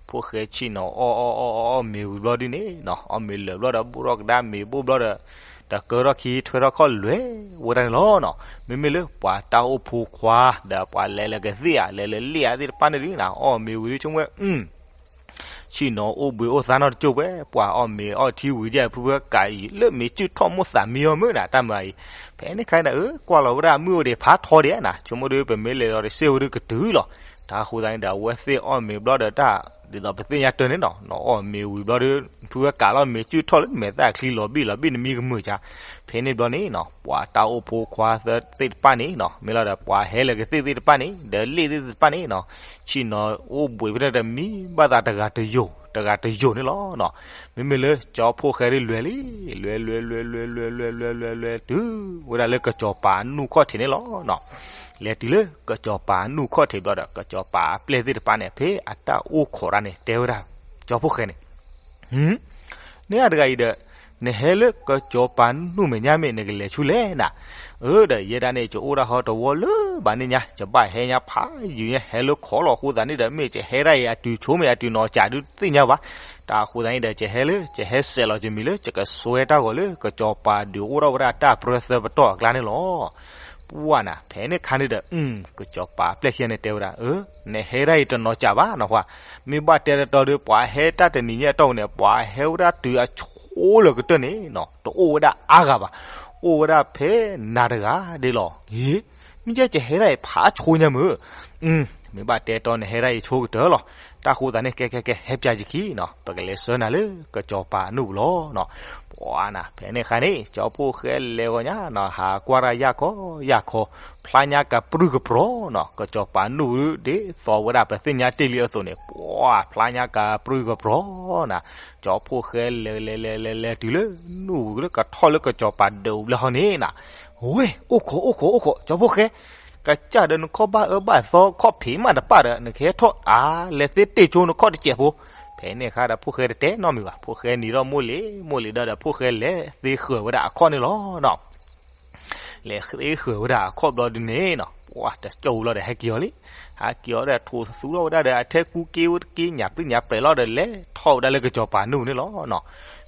ဖိၣ်ဃဲဆ့ၣ်နီၤအီၣ်အီၣ်အီၣ်အီၣ်အီၣ်မ့ၤဝံၤဘျီဒုးန့ၣ်နီၤ, အီၣ်မ့ၤလၢာ်ဘျီဒီး ဘိၣ်ထီၣ်ကဒါမ့ၤဘိၣ်ဘျီဒီး တကၢထီၣ်ခံထွဲထီၣ်ခီၣ်လွဲဝဲဒၣ်န့ၣ်လီၤနီၤ, မ့မ့ၢ်လၢပှၤတၢ်အိၣ်ဖိခွါ ဒီးပှၤလဲၤလၢကသ့ၣ်ဧါ လဲၤလၢလ့ၣ်ဧါသ့ၣ်တဖၣ်န့ၣ်ဒုးနီၤ အီၣ်မ့ၤဝံၤဒုးဆိကမိၣ်ဝဲ ဆ့ၣ်နီၤအိၣ်ဘှံးအိၣ်သါနီတကၠိၢ်ဝဲ, ပှၤအီၣ်မ့ၤအီထံဝံၤကဲ ဖုဖုကးအံၤ လၢမ့ၤစုၣ်ထီၣ်မိၣ်သးမံအီၤမ့ၢ်ဒၣ်တၢ်မၤအံၤ, ဖဲန့ၣ်ခါဒီး အၢ ကွၢ်လီၤဝဲဒၣ်မုၢ်အိၣ်ဒံးဖးထီဒံးနီၤ, ဆိကမိၣ်ဒုးပမ့ၢ်လဲၤလီၤတစ့ၢ်ဝဲဒုးကတုၤလီၤ, တၢ်ဃိသတးန့ၣ်ဒီး အဝဲသ့ၣ်အီၣ်မ့ၤဘျီဒီးတၢ် ဒ်သိးပသ့ၣ်ညါတၢ်န့ၣ်နီၤ, နအီၣ်မ့ၤဝံၤဘျီဒီး ဖုဖုကးလီၤမ့ၤစုၣ်ထီၣ်လၢမဲာ်သၣ်ချံလီၤဘံၣ်လီၤဘံၣ် နမံကမုာ်ကါ, ဖဲန့ၣ်ဘျီန့ၣ်နီၤ ပှၤတၢ်အိၣ်ဖိခွါသ့ၣ်တဖၣ်န့ၣ်နီၤ မ့ၢ်လီၤဒီးပှၤဟဲလၢကသ့ၣ်သ့ၣ်တဖၣ်န့ၣ် ဒီးလ့ၣ်သ့ၣ်တဖၣ်န့ၣ်နီၤ ဆ့ၣ်နီၤအိၣ်ဘှံးဖဲန့ၣ်ဒီး မံဘၣ်သးတဂၤတယိာ် တဂၤတယိာ်န့ၣ်လီၤနီၤ, မ့မ့ၢ်လၢကၠီဖိၣ်ဃဲဒုးလွဲၤလံ, လွဲၤလွဲၤလွဲၤလွဲၤလွဲၤလွဲၤလွဲၤလွဲၤလွဲၤ တုၤဝဲဒၣ်လၢကစီၤပၤအနူၢ်ခီၣ်ထံးန့ၣ်လီၤနီၤ, လဲၤတုၤလၢကစီၤပၤအနူၢ်ခီၣ်ထံးဘျီဒီး ကစီၤပၤအပျဲၢ်သ့ၣ်တဖၣ်န့ၣ် ဖဲအတၢ်အိၣ်ခိးတၢ်န့ၣ် တဲဝဲဒၣ် ကၠီဖိၣ်ဃဲန့ၣ် ဟူ န့ၢ်အတဂၤအံၤဒီး နဟဲလၢကစီၤပၤနူၢ်မဲာ်ညါမ့ၢ် နကလဲၤဆူလဲၣ်နၤ, အၢ ဒီးယဲဒၣ်န့ၣ် ယအိၣ်ဒၣ်ဟီတဝီလၢဘၣ်န့ၣ်ညါ ယဘၣ်ဟဲညါဖးယံာ်ညါ ဟဲလၢခီလီၤအဃိသတးန့ၣ်ဒီး မ့ၢ်ယဟဲဒၣ်အံၤ အတုၤဆိမ့ၢ်အတုၤနီၢ်ကၠးဒုးသ့ၣ်ညါဘၣ်, တၢ်အဃိသတးန့ၣ်ဒီး ယဟဲလၢ ယဟဲစဲးလီၤယမံၤလၢ ယကစွဲတၢ်ဂီၤလၢ ကစီၤပၤဒုးအိၣ်ထီၣ်ဝဲဒၣ်တၢ်ပြၢသၢပတီၢ်အကျါန့ၣ်လီၤ. ပှၢ်နၤ ဖဲန့ၣ်ခါန့ၣ်ဒီး ကစီၤပၤအပျဲၢ်ခံဂၤန့ၣ်တဲဝဲဒၣ် အၢ နဟဲဒၣ်အံၤတနီၢ်ကၠးဘၣ်နီၤ ပှၢ်, မ့ၢ်ဘၣ်တဲတတီၤဒီး ပှၤဟဲတၢ်တနံၤညါအတီၢ်ပူၤန့ၣ် ပှၤဟဲဝဲဒၣ်တုၤအဆိလၢကတၢၢ်န့ၣ်နီၤ တအိၣ်ဝဲဒၣ်အါဂၤဘၣ်, အိၣ်ဝဲဒၣ်ဖဲနၤတဂၤဒ်လီၤ. ဟ့ မ့ၢ်ကဲ ယဟဲဒၣ်အံၤဖးဆိညါမုၢ်, မ့ၢ်ဘၣ်တဲတီၤ နဟဲဒၣ်အံၤဆိကတၢၢ်လီၤ. တၢ်ဃိသတးန့ၣ် ကဲကဲကဲ ဟဲပၠးယခံနီၤ ပကလဲၤဆှၢနၤလၢ ကစီၤပၤအနူၢ်ပူၤလီၤနီၤ. ပှၢ်နၤ ဖဲန့ၣ်အခါန့ၣ် ကၠီဖိၣ်ဃဲလဲၤဂီၤညါနီၤ ဟးကွၢ်တၢ်ယၢ်ခီယၢ်ခီ ဖျါညါကပြုၢ်ကပြီၤနီၤ ကစီၤပၤနူၢ်ပူၤဒ်သိးဝဲဒၣ်ပသ့ၣ်ညါတ့ၢ်လံအသိးန့ၣ် ပှၢ်ဖျါညါကပြုၢ်ကပြီၤနၤ. ကၠီဖိၣ်ဃဲလဲၤလဲၤလဲၤလဲၤလဲၤတုၤလၢ နူၢ်ပူၤလၢကထီၣ်လၢကစီၤပၤဒုးဘျီဟီန့ၣ်နၤ ဝ့ၢ် အိၣ်ခိးအိၣ်ခိးအိၣ်ခိး ကၠီဖိၣ်ဃဲ ကစၢ်ဒီးနခီၣ်ဘၣ်အၢဘၣ်သီ ခီၣ်ဖံးမးတပၣ်ဒီး နကဟဲထီၣ်အါ လဲၤသ့တ့ၢ်ဆိနခီၣ်တစဲးဖိ. ဖဲန့ၣ်အခါဒီး ဖိၣ်ဃဲတတဲနီတမံၤဘၣ်. ဖိၣ်ဃဲနံၤထီၣ်မိၢ်လ့ၤ မိၢ်လ့ၤဒီး ဖိၣ်ဃဲလဲၤသ့ဃၢၤဝဲဒၣ်အခီၣ်န့ၣ်လီၤနီၤ. လဲၤသ့ဃၢၤဝဲဒၣ်အခီၣ်ဘျီဒုးန့ၣ်နီၤ ပှၢ်တကၠီၣ်ဝံၤလီၤဒီး ဟဲက့ၤအီၤလံ. ဟဲက့ၤအီၤဒီး ထိးသူထီၣ်ဝဲဒၣ်ဒီး အထဲကူက့ဝဲတက့ ညၣ်ပြံညၣ်ပြဲးလီၤဒီး လဲၤထီၣ်ဝဲဒၣ်လၢကစီၤပၤနူၢ်ပူၤန့ၣ်လီၤနီၤ.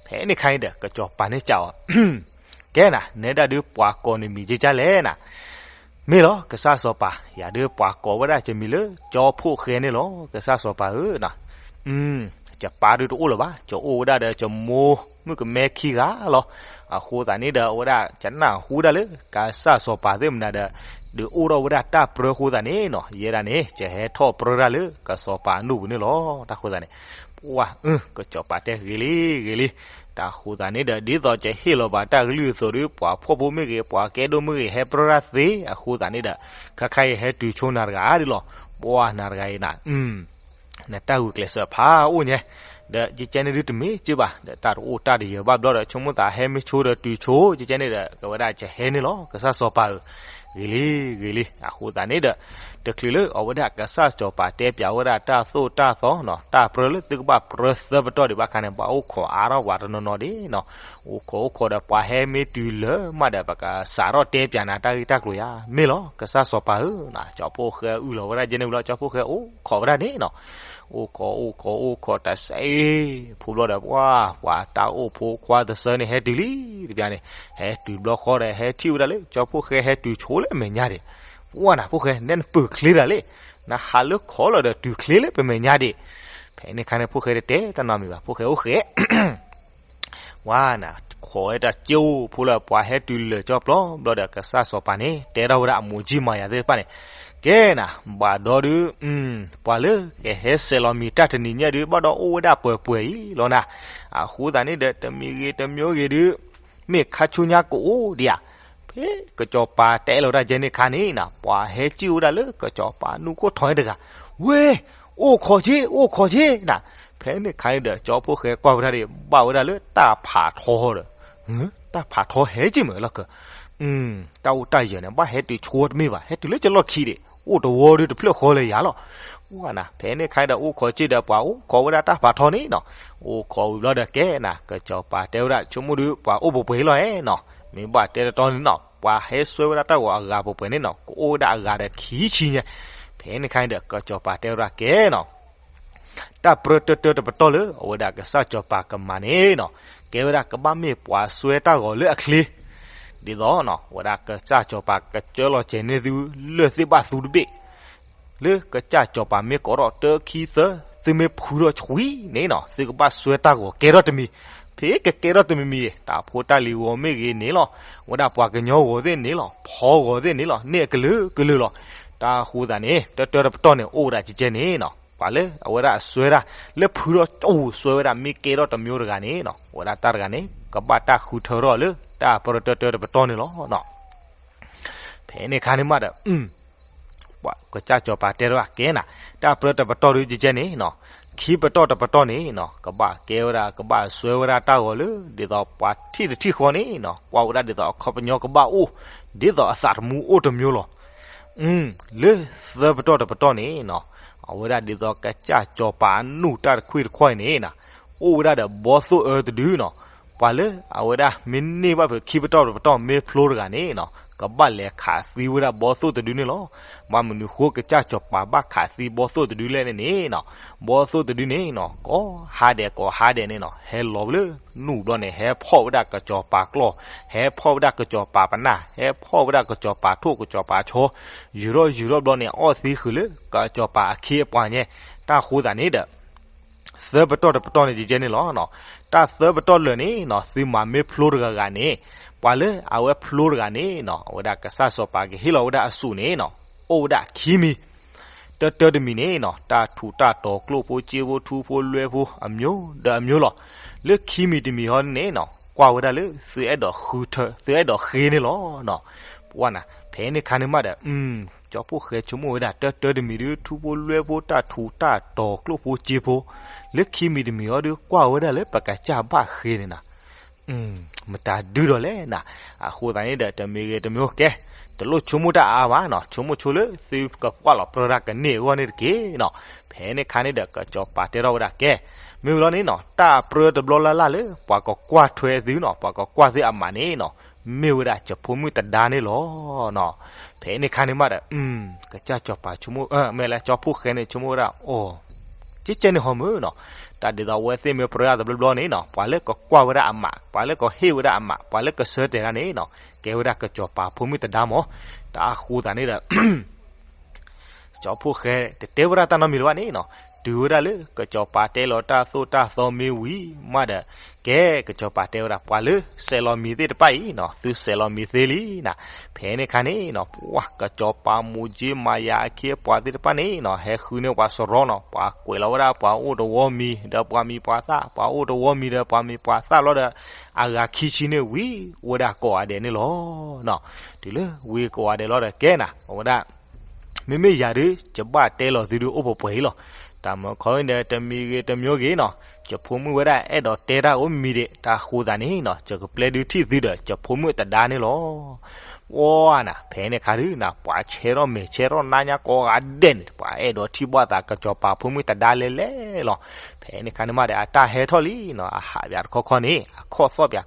ဖဲန့ၣ်အခါန့ၣ်ဒီး ကစီၤပၤန့ၣ်စံးအီၤ ကဲနၤ နဲဒၣ်ဒုးပှၤကိးနမံၤကကၢ်လဲၣ်နၤ. မ့ၢ်လီၤ ကစၢ်စီၤပၤ ယၤဒုးပှၤကိးဝဲဒၣ်ယမံၤလၢ ကၠီဖိၣ်ဃဲန့ၣ်လီၤ ကစၢ်စီၤပၤဧၢ. ယပၢ်ဒုးတအိၣ်လၢၤဘၣ် ယအိၣ်ဝဲဒၣ်ဒီးယမိၢ်မုၣ်ကမဲခံဂၤလီၤ. အဃိသတးန့ၣ်ဒီး အဝဲဒၣ်ယနၢ်ဟူဒၣ်လၢ ကစၢ်စီၤပၤသ့ၣ်မနုၤဒီး ဒုးအိၣ်ထီၣ်ဝဲဒၣ်တၢ်ပြၢအဃိသတးန့ၣ်နီၤ ယဲဒၣ်န့ၣ် ယဟဲထီၣ်ပြၢဒၣ်လၢကစီၤပၤနူၢ်ပူၤန့ၣ်လီၤ. တၢ်ဃိသတးန့ၣ် ပှၢ် ကစီၤပၤတဲဂ့ၤလံဂ့ၤလံ. တၢ်ဃိသတးန့ၣ်ဒီး ဒ်သိးယဟ့ၣ်လီၤဘၣ်တၢ်ကလုၢ်အသိးဒီး ပှၤဖှီၣ်ဖိမ့ၢ်ဂ့ၤ ပှၤကဲဒိၣ်မ့ၢ်ဂ့ၤ ဟဲပြၢဒၣ်သ့အဃိသတးန့ၣ်ဒီး ခါခါအံၤဟဲတုၤဆိနၤတဂၤဒ်လီၤ. ပှၢ်နၤတဂၤအံၤနၤ နတၢ်ဂုာ်ကျဲးစၢးဖးအိၣ်ညါ ဒီးကကဲန့ၣ်ဒုးတမ့ၢ်က့ဘၣ် ဒီးတၢ်တအိၣ်တၢ်တယၢၤဘၣ်ဘျီဒီး ဆိကမိၣ်သးဟဲမ့ၢ်ဆိဒီးတုၤဆိ ကကဲန့ၣ်ဒီး ကဝဲဒၣ်ကဟဲန့ၣ်လီၤ ကစၢ်စီၤပၤဧၢ. ဂ့ၤလံ ဂ့ၤလံ အဃိသတးန့ၣ်ဒီး တချုးလၢအဝဲဒၣ်ကစၢ်စီၤပၤတဲပၠးဝဲဒၣ်တၢ်သိၣ်တၢ်သီနီၤ တၢ်ပြၢလၢသုကဘၣ်ပြၢသၢပတီၢ်ဒံးဘၣ်ခါန့ၣ် ဘၣ်အိၣ်ခိးအါထီၣ်ပှၤတနီၤနီၤဒံးနီၤ အိၣ်ခိးအိၣ်ခိးဒီးပှၤဟဲမ့ၢ်တုၤလၢမးဒီး ပကစးထီၣ်တဲပၠးနၤတၢ်ဂ့ၢ်တၢ်ကျိၤယါ မ့ၢ်လီၤ ကစၢ်စီၤပၤဧၢနီၤ ကၠီဖှိၣ်ဃဲအုၣ်လီၤဝဲဒၣ်ယဲန့ၣ်ဝံၤလီၤ ကၠီဖှိၣ်ဃဲအိၣ်ခိးဝဲဒၣ်န့ၣ်နီၤ အိၣ်ခိးအိၣ်ခိးအိၣ်ခိးတစဲး ဖိဘျီဒီး ပှၤ ပှၤတၢ်အိၣ်ဖိခွါတစၢန့ၣ် ဟဲတုၤလံတဘျီန့ၣ် ဟဲတုၤဘျီဃီဒီး ဟဲထံၣ်ဝဲဒၣ်လၢ ကၠီဖှိၣ်ဃဲဟဲတုၤဆိလၢမဲာ်ညါဒံး ပှၤနၤ ဖှိၣ်ဃဲ နဲနပၢၢ်ချ့တၢ်လဲၣ် နဟးလၢခီလီၤဒီးတုၤချ့လၢပမဲာ်ညါဒံး ဖဲန့ၣ်ခါန့ၣ် ဖှိၣ်ဃဲတတဲတၢ်နီတမံၤဘၣ် ဖှိၣ်ဃဲအိၣ်ဃဲ ဝါနၤ ခိးဝဲတၢ်စ့အိၣ်ဖိလၢပှၤဟဲတုၤလၢာ်ကၠီပျီဘျီဒီး ကစၢ်စီၤပၤန့ၣ် တဲထီၣ်ဝဲဒၣ်အမိၢ်ကၠံမၤယၤသ့ၣ်တဖၣ်န့ၣ် ကဲနၤ ဘၣ်ဒီဒုး ပှၤလၢကဟဲစဲးလီၤမံၤတၢ်တနံၤညါဒုး ဘၣ်ဒီးအိၣ်ဝဲဒၣ်ပှဲၤပှဲၤအံၤလီၤနၤ အဃိသတးန့ၣ်ဒီး တမံၤဂ့ၤတမံၤဂ့ၤဒုး မ့ၢ်ခါဆူညါကအိၣ်ဒံးဧါ ဖဲကစီၤပၤတဲလီၤဝဲဒၣ်ယဲန့ၣ်ခါန့ၣ်နၤ ပှၤဟဲစံၣ်ဝဲဒၣ်လၢကစီၤပၤနူၢ်ခိၣ်ထံးတဂၤ ဝဲ အိၣ်ခိးက့ အိၣ်ခိးက့နၤ ဖဲန့ၣ်ခါန့ၣ်ဒီး ကၠီဖှိၣ်ဃဲကွၢ်ဝဲဒၣ်ဒံး ဘၣ်ဝဲဒၣ်လၢတၢ်ဖးထီဒီး တၢ်ဖးထီဟဲက့မ့ၢ်လီၤက တၢ်အိၣ်တၢ်ယၢၤန့ၣ် ဘၣ်ဟဲတုၤဆိတမ့ၢ်ဘၣ် ဟဲတုၤလၢကလီၢ်ခံဒံး အိၣ်တဝီဒုးတဖျၢၣ်ဃီလၢယၤလီၤ ဝါနၤ ဖဲန့ၣ်ခါဒီး အိၣ်ခိးစ့ၢ်ဒီးပှၤအိၣ်ခိးဝဲဒၣ်တၢ်ဖးထီန့ၣ်နီၤ အိၣ်ခိးဝံၤဘျီဒီးကဲနၤ ကစီၤပၤတဲဝဲဒၣ် ဆိကမိၣ်ဒုး ပှၤအိၣ်ပှဲၤပှဲၤလီၤဧါနီၤ မ့ၢ်ဘၣ်တဲတတီန့ၣ်နီၤ ပှၤဟဲစွဲဝဲဒၣ်တၢ်ဂီၤအဂၤပှဲၤပှဲၤန့ၣ်နီၤ ကအိၣ်ဝဲဒၣ်အဂၤဒီးခံဆံညါ ဖဲန့ၣ်ခါန့ၣ်ဒီး ကစီၤပၤတဲဝဲဒၣ်ကဲနီၤ တၢ်ပြၢတၢတၢတပတီၢ်လၢ အဝဲဒၣ်ကစၢ်စီၤပၤကမၤန့ၣ်နီၤ ကဲဝဲဒၣ်ကဘၣ်မ့ၢ်ပှၤစွဲတၢ်ဂီၤလၢအချ့ ဒ်သိးနီၤ အဝဲဒၣ်ကစၢ်စီၤပၤကစၢလီၤစဲၤန့ၢ်သုလၢၢ်သ့ၣ်ဘၣ်သူတဘ့ၣ် လၢကစၢ်စီၤပၤမ့ၢ်ကိးထီၣ်တၢခံသၢ သုမ့ၢ်ဖုထီၣ်ဆွံန့ၣ်နီၤ သုကဘၣ်စွဲတၢ်ဂီၤကဲထီၣ်တမံၤ ဖဲကကဲထီၣ်တမံၤမံၤ တၢ်ဖိတၢ်လံၤဂီၤမ့ၢ်ဂ့ၤန့ၣ်လီၤ ဝဲဒၣ်ပှၤကညီဂီၤသ့ၣ်န့ၣ်လီၤ ဖီဂီၤသ့ၣ်န့ၣ်လီၤ န့ၢ်အကလုာ်ကလုာ်လီၤ တၢ်ဃိသတးန့ၣ် တၢတၢတပတီၢ်န့ၣ် အိၣ်ဝဲဒၣ်ကဲကဲန့ၣ်နီၤ ပှၤလၢအဝဲဒၣ်အစွဲဒၣ် လၢဖုထီၣ်ကၠိၣ်စွဲဝဲဒၣ် မ့ၢ်ကဲထီၣ်တမျိုးတဂၤန့ၣ်နီၤ အဝဲဒၣ်တၢ်တဂၤန့ၣ် ကဘၣ်တၢ်ဃုထၢထီၣ်လၢ တၢ်ပြၢတၢတၢတပတီၢ်န့ၣ်လီၤ ဖဲန့ၣ်ခါန့ၣ်မးဒီး ပှၤကစၢ်စီၤပၤတဲထီၣ်ကဲနၤ တၢ်ပြၢတပတီၢ်ဒုးကဲကဲန့ၣ်နီၤ ခံပတီၢ်တပတီၢ်န့ၣ်နီၤ ကဘၣ်ကဲဝဲဒၣ် ကဘၣ်စွဲဝဲဒၣ်တၢ်ဂီၤလၢ ဒ်သိးပှၤထံၣ်တထံၣ်ဃီန့ၣ်နီၤ ကွၢ်ဝဲဒၣ်ဒ်သိးအခီပညီကဘၣ်အိၣ် ဒ်သိးအသးတမူအိၣ်တမျိုးလီၤ လၢသၢပတီၢ်တပတီၢ်န့ၣ်နီၤ အဝဲဒၣ်ဒ်သိးကစၢ်စီၤပၤအနူၢ်တၢ်တခွံၣ်တခီအံၤန့ၣ်နီၤ အိၣ်ဝဲဒၣ်ဒီးဘီသိၣ်အၢတဒုနီၤ ပှၤလၢအဝဲဒၣ်မ့ၢ်န့ၢ်ဘၣ်ဖဲခံပတီၢ်တပတီၢ်မ့ၢ်ဖျိတဂၤန့ၣ်နီၤ ကဘၣ်လဲၤခးသံဝဲဒၣ်ဘီသိၣ်တဒုန့ၣ်လီၤ. ဘၣ်မနုၤဃိကစၢ်စီၤပၤဘၣ်ခးသံဘီသိၣ်တဒုလဲၣ်န့ၣ်န့ၣ်နီၤ ဘီသိၣ်တဒုန့ၣ်နီၤ ကိးဟါဒဲးကိးဟါဒဲးန့ၣ်နီၤ ဟဲလီၤဝဲလၢနူၢ်ဘျီန့ၣ် ဟဲဖီၣ်ဝဲဒၣ်ကစီၤပၤကျီၢ် ဟဲဖီၣ်ဝဲဒၣ်ကစီၤပၤပနၢ် ဟဲဖီၣ်ဝဲဒၣ်ကစီၤပၤထိၣ်ကစီၤပၤဆီ ယူၤထီၣ်ယူၤထီၣ်ဘျီန့ၣ် အီၣ်သံဃုာ်လၢကစီၤပၤအခ့အပှၤညါ တၢ်ဃိသတးန့ၣ်ဒီး သၢပတီၢ်တပတီၢ်န့ၣ် ကကဲန့ၣ်လီၤ. တၢ်သၢပတီၢ်လၢာ်န့ၣ်နီၤ သုမၤမ့ၢ်ဖျိတဂၤဂၤန့ၣ် ပှၤလၢအဝဲဖျိတဂၤန့ၣ်နီၤ အဝဲဒၣ်ကစၢ်စီၤပၤကဟ့ၣ်လီၤဝဲဒၣ်အစိၣ်န့ၣ်နီၤ အိၣ်ဝဲဒၣ်ခံမံၤ တၢတၢတမံၤန့ၣ်နီၤ တၢ်ထူးတၢ်တီၤကျိၣ်ဖိစ့ဖိထူဖိလွဲဖိအမျိုးဒီးအမျိုးလီၤ. လၢခံမံၤတမံၤဟီန့ၣ်နီၤ ကွၢ်ဝဲဒၣ်လၢ သုအဲၣ်ဒိးဃုထၢ သုအဲၣ်ဒိးဃ့န့ၣ်လီၤ. ပှၤနၤ ဖဲန့ၣ်ခါန့ၣ်မးဒီး ကၠီဖှိၣ်ဃဲဆိကမိၣ်ဝဲဒၣ် တၢတၢတမံၤဒုး ထူဖိလွဲဖိတၢ်ထူးတၢ်တီၤကျိၣ်ဖိစ့ဖိ လၢခံမံၤတမံၤဟီဒုး ကွၢ်ဝဲဒၣ်လၢပကစၢ်ဘၣ်ဃ့န့ၣ်နၤ မတၤဒုဒီးလဲၣ်နၤ. အဃိသတးန့ၣ်ဒီး တမံၤဂ့ၤတမံၤဂ့ၤ တလိၣ်ဆိကမိၣ်တၢ်အါဘၣ်နီၤ ဆိကမိၣ်ဆိလၢသုကကွၢ်လီၤပြၢတၢ်ကန့ၢ်အဂီၢ်န့ၣ်တက့ၢ်နီၤ. ဖဲန့ၣ်ခါန့ၣ်ဒီး ကစီၤပၤတဲထီၣ်ဝဲဒၣ်ကဲ မ့ၢ်ဝံၤလီၤန့ၣ်နီၤ တၢ်ပြၢတဘျီလၢ်လၢ်လၢ ပှၤကကွၢ်ထွဲသုနီၤ ပှၤကကွၢ်သုအမးန့ၣ်နီၤ မ့ၢ်ဝဲဒၣ်ယဖိမုၣ်တဒါန့ၣ်လီၤ. ဖဲန့ၣ်ခါန့ၣ်မးဒီး ကစၢ်စီၤပၤဆိကမိၣ် မ့ၢ်လၢကၠီဖှိၣ်ဃဲန့ၣ် ဆိကမိၣ်ဝဲဒၣ် အိ ကဲကဲန့ၣ်ဟီမ့ၢ်နီၤ တၢ်ဒ်သိးအဝဲသ့ၣ်မ့ၢ်ပြၢတၢ်တဘျီဘျီန့ၣ်နီၤ ပှၤလၢကကွၢ်ဝဲဒၣ်အမး ပှၤလၢကဟ့ၣ်ဝဲဒၣ်အမး ပှၤလၢကဆၢတဲာ်တၢ်န့ၣ်နီၤ ကဲဝဲဒၣ်ကစီၤပၤဖိမုၣ်တဒါမး. တၢ်အဃိသတးန့ၣ်ဒီး ကၠီဖှိၣ်ဃဲတတဲဝဲဒၣ်တၢ်နီတမံၤလၢၤဘၣ်န့ၣ်နီၤ တုၤဝဲဒၣ်လၢကစီၤပၤတဲလီၤတၢ်သိၣ်တၢ်သီမ့ၢ်ဝံၤမးဒီး ကဲကစီၤပၤတဲဝဲဒၣ် ပှၤလၢစဲးလီၤမံၤသ့ၣ်တဖၣ်အံၤနီၤ သုစဲးလီၤမံၤသ့လံနၤ. ဖဲန့ၣ်ခါန့ၣ်နီၤ ပှၤကစီၤပၤမိၢ်ကၠ့မၤယၤအခ့အပှၤသ့ၣ်တဖၣ်န့ၣ်နီၤ ဟဲဃုန့ၢ်ပှၤစရီနီၤ ပှၤကွဲးလီၤဝဲဒၣ်ပှၤအိၣ်တဝီမံၤ ဒီးပှၤမံၤပှၤသၣ် ပှၤအိၣ်တဝီမံၤဒီးပှၤမံၤပှၤသၣ်လီၤဒီး အဂၤခံဆံန့ၣ်ဝံၤဝဲဒၣ်ကိးဂၤဒဲးန့ၣ်လီၤ. တုၤလၢဝံၤကိးဂၤဒဲးလီၤဒီးကဲနၤ အဝဲဒၣ် မ့မ့ၢ်ယၤဒုး ယဘၣ်တဲလီၤသုဒုးအိၣ်ပှဲၤပှဲၤအံၤလီၤ. တ တၢ်မၢခီဒီး တမံၤဂ့ၤတမံၤဂ့ၤနီၤ, ယဖိမုၣ်ဝဲဒၣ်အဲၣ်ဒိးတဲတၢ်အိၣ်မံၤဒံး တၢ်ဃိသးန့ၣ်နီၤ, ယကပျဲဒုးထံၣ်သုဒီး ယဖိမုၣ်တဒါန့ၣ်လီၤ. ဝါနၤ ဖဲန့ၣ်ခါဒုးနၤ ပှၤဆဲထီၣ်မဲာ်ဆဲထီၣ်နါညါကိးဂၤဒဲးန့ၣ် ပှၤအဲၣ်ဒိးထံၣ်ဘၣ်သးကစီၤပၤဖိမုၣ်တဒါလဲၤလဲၤလီၤ. ဖဲန့ၣ်ခါန့ၣ်မးဒီး အတၢ်ဟဲထီၣ်လံနီၤ, အဟးပၠးတခီခီန့ၣ် အခီၣ်သီၣ်ပၠး ကြ့ ကြ့ ကြ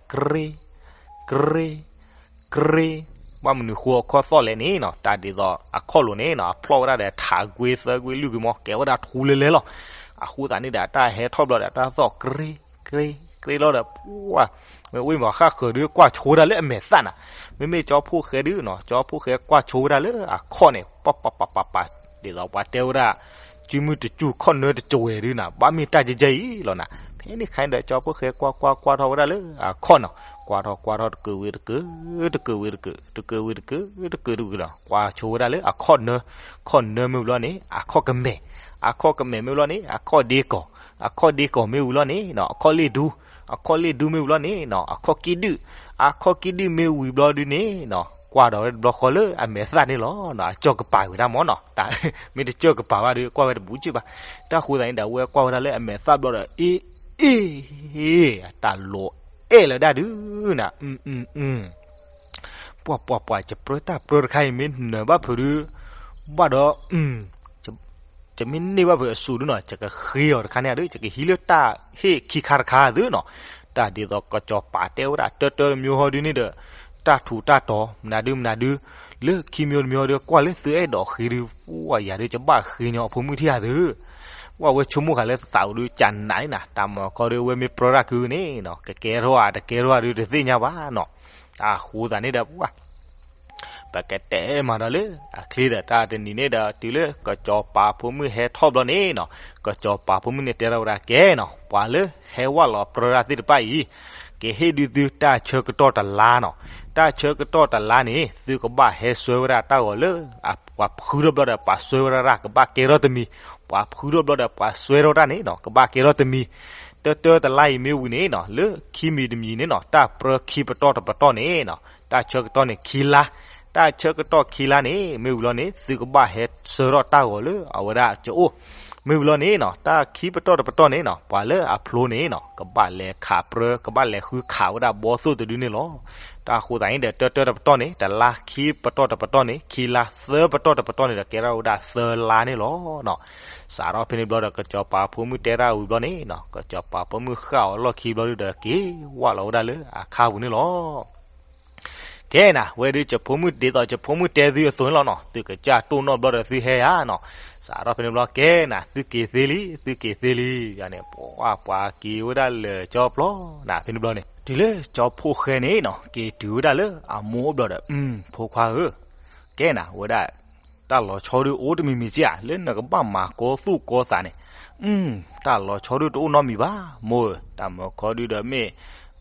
့, ဘၣ်မနုၤဃိအခီၣ်သီၣ်လဲၣ်န့ၣ်နီၤ, တၢ်ဒ်သိးအခီၣ်လိၤန့ၣ်နီၤ အဖျီၣ်ဝဲဒၣ်ဒီးထးကွ့သၢကွ့လွံၢ်ကွ့မး ကဲဝဲဒၣ်ထူလဲၤလဲၤလီၤ. အဃိသတးန့ၣ်ဒီး အတၢ်ဟဲထီၣ်ဘျီဒီး အတၢ်သီၣ် ကြ့ ကြ့ ကြ့လီၤဒီး ပှၤ မ့ၢ်ဝံၤမးဃၣ်ဃၢၤဒုးကွၢ်ဆိဝဲဒၣ်လၢအမဲာ်သၣ်နၤ, မ့မ့ၢ်ကၠီဖှိၣ်ဃဲဒုးနီၤ ကၠီဖှိၣ်ဃဲကွၢ်ဆိဝဲဒၣ်လၢအခီၣ်န့ၣ် ပၢ်ပၢ်ပၢ်ပၢ်ပၢ်, ဒ်သိးပှၤတဲဝဲဒၣ် စုမုၢ်တစူၢ်ခီၣ်နၢတစဝဲၤဒုးနၤ ဘၣ်မ့ၢ်တၢ်ကဲကဲအံၤလီၤနၤ. ဖဲန့ၣ်ခါန့ၣ်ဒီး ကၠီဖှိၣ်ဃဲကွၢ်ကွၢ်ကွၢ်ထီၣ်ဝဲဒၣ်လၢအခီၣ်နီၤ, ကွၢ်ထီၣ်ကွၢ်ထီၣ်တကုးဝံၤတကုး, တကုးဝံၤတကုး, တကုးဝံၤတကုး, တကုးဝံၤတကုးနီၤ, ကွၢ်ဆိဝဲဒၣ်လၢအခီၣ်နၢ, ခီၣ်နၢမ့ၢ်ဝံၤလီၤန့ၣ် အခီၣ်ကမဲာ်, အခီၣ်ကမဲာ်မ့ၢ်ဝံၤလီၤန့ၣ် အခီၣ်ဒ့ကီၢ်, အခီၣ်ဒ့ကီၢ်မ့ၢ်ဝံၤလီၤန့ၣ်နီၤ အခီၣ်လ့ၣ်ဒူ, အခီၣ်လ့ၣ်ဒူမ့ၢ်ဝံၤလီၤန့ၣ်နီၤ အခီၣ်ကံၣ်ဒုၣ်, အခီၣ်ကံၣ်ဒုၣ်မ့ၢ်ဝံၤဘျီဒုးန့ၣ်နီၤ ကွၢ်ဒီးဝဲတဘျီဃီလၢအမဲာ်သၣ်န့ၣ်လီၤနီၤ, အကၠီၣ်ကပၤဝဲဒၣ်မးနီၤ, မ့ၢ်တကၠီၣ်ကပၤဘၣ်ဒီး ကွၢ်ဝဲတဘူးကၠ့ၢ်ဘၣ်. တၢ်ဃိသတးန့ၣ်ဒီး အဝဲကွၢ်ဝဲဒၣ်လၢအမဲာ်သၣ်ဘျီဒီး အ့ အ့ အတၢ်လိးအဲၣ်လၢဒၣ်ဒုးနၤ, ပှၤပှၤပှၤ ယပြၢတၢ်ပြၢတခါအံၤ မ့ၢ်နၢၤဘၣ်ဖုးဒုး ဘၣ်ဒီး ယမ့ၢ်န့ၢ်ဘၣ်ဖုးအစူးဒုးနီၤ ယကဃ့အီၤတခါန့ၣ်ဒုး ယကဟံးလၢတၢ်ဟ့ၣ်ခံခါတခါသုနီၤ. တၢ်ဒ်သိးကစီၤပၤတဲဝဲဒၣ်တၢတၢတမံၤဟီဒုးန့ၣ်ဒီး တၢ်ထူးတၢ်တီၤ မနုၤဒုးမနုၤဒုး လၢခံမံၤတမံၤဟီဒုး ကွၢ်လၢသုအဲၣ်ဒိးဃ့ဒုး ပှၤယၤဒုး ယဘၣ်ဃ့ညီအဖိမုၣ်ထံၣ်ဧါသု ပှၤဝဲဆိကမိၣ်ဃာ်လၢသးအိၣ်ဒုး ကနးန့ၣ်နၤ တၢ်မၤခီဒုး အဝဲမ့ၢ်ပြၢတၢ်ခုန့ၣ်နီၤ ကကဲထီၣ်ဧါ တကဲထီၣ်ဧါဒုး တသ့ၣ်ညါဘၣ်နီၤ. တၢ်ဃိသတးန့ၣ်ဒီး ပှၤ ပကတဲမၤဒီးလၢအချ့ဒီး တၢ်တနံၤန့ၣ်ဒီး တုၤလၢကစီၤပၤဖိမုၣ်ဟဲထီၣ်ဘျီန့ၣ်နီၤ ကစီၤပၤဖိမုၣ်န့ၣ်တဲထီၣ်ဝဲဒၣ် ကဲနီၤ ပှၤလၢဟဲဝၢ်လီၤပြၢတၢ်သ့ၣ်တဖၣ်အံၤ ကဟ့ၣ်ဒုးသုတၢ်ဆၢကတီၢ်တလါနီၤ. တၢ်ဆၢကတီၢ်တလါန့ၣ် သုကဘၣ်ဟဲစွဲဝဲဒၣ်တၢ်ဂီၤလၢ ပှၤဖုထီၣ်ဘျီဒီး ပှၤစွဲဝဲဒၣ်တၢ် ကဘၣ်ကဲထီၣ်တမံၤ, ပှၤဖုထီၣ်ဘျီဒီး ပှၤစွဲထီၣ်တၢ်န့ၣ်နီၤ ကဘၣ်ကဲထီၣ်တမံၤ. တၢတၢတလါအံၤမ့ၢ်ဝံၤန့ၣ်နီၤ လၢခံမံၤတမံၤန့ၣ်နီၤ တၢ်ပြၢခံပတီၢ်တပတီၢ်န့ၣ်နီၤ တၢ်ဆၢကတီၢ်န့ၣ်ခံလါ, တၢ်ဆၢကတီၢ်ခံလါန့ၣ် မ့ၢ်ဝံၤလီၤန့ၣ် သုကဘၣ်ဟဲဆှၢထီၣ်တၢ်ဂီၤလၢအဝဲဒၣ်ကအိၣ်. မ့ၢ်ဝံၤလီၤန့ၣ်နီၤ တၢ်ခံပတီၢ်တပတီၢ်န့ၣ်နီၤ ပှၤလၢအဖျိန့ၣ်နီၤ ကဘၣ်လဲၤခးပြၢ ကဘၣ်လဲၤဃုခးဝဲဒၣ်ဘီသိၣ်တဒုန့ၣ်လီၤ. တၢ်ဃိသတးန့ၣ်ဒီး တၢတၢတပတီၢ်န့ၣ် တလါခံပတီၢ်တပတီၢ်န့ၣ် ခံလါသၢပတီၢ်တပတီၢ်န့ၣ်ဒီး ကဲထီၣ်ဝဲဒၣ်သၢလါန့ၣ်လီၤ. စးထီၣ်ဖဲန့ၣ်ဘျီဒီး ကစီၤပၤဖိမုၣ်တဲတၢ်ဝံၤဘျီန့ၣ်နီၤ ကစီၤပၤဖိမုၣ်ဃၣ်အီၤလီၢ်ခံဘျီဒုဒီး က့ၤဝၢ်လီၤဝဲဒၣ်လၢအခါပူၤန့ၣ်လီၤ. ကဲနၤ ဝဲဒုးယဖိမုၣ်ဒ်သိး ယဖိမုၣ်တဲသုအသိးန့ၣ်လီၤနီၤ သုကစၢ်တိၢ်နီၣ်ဘျီဒီးသုဟဲဧါနီၤ. စးထီၣ်ဖဲန့ၣ်ဘျီ ကဲနၤ သုက့ၤသ့လံ သုက့ၤသ့လံ ယၤန့ၣ် ပှၤပှၤက့ၤဝဲဒၣ်လၢာ်ကၠီပျီနၤ ဖဲန့ၣ်ဘျီန့ၣ် တုၤလၢကၠီဖှိၣ်ဃဲန့ၣ်နီၤ က့ၤတုၤဝဲဒၣ်လၢအမိၢ်အိၣ်ဘျီဒီး အ ဖိခွါဧၢ ကဲနၤ ဝဲဒၣ် တၢ်လီၤဆီဒုးအိၣ်တမံၤမံၤက့ဧါ လၢနကဘၣ်မၤကီသူၣ်ကီသးန့ၣ်. တၢ်လီၤဆီဒုးတအိၣ်နီတမံၤဘၣ် မိၢ်ဧၢ, တၢ်မၢခီဒုးဒီးမ့ၢ်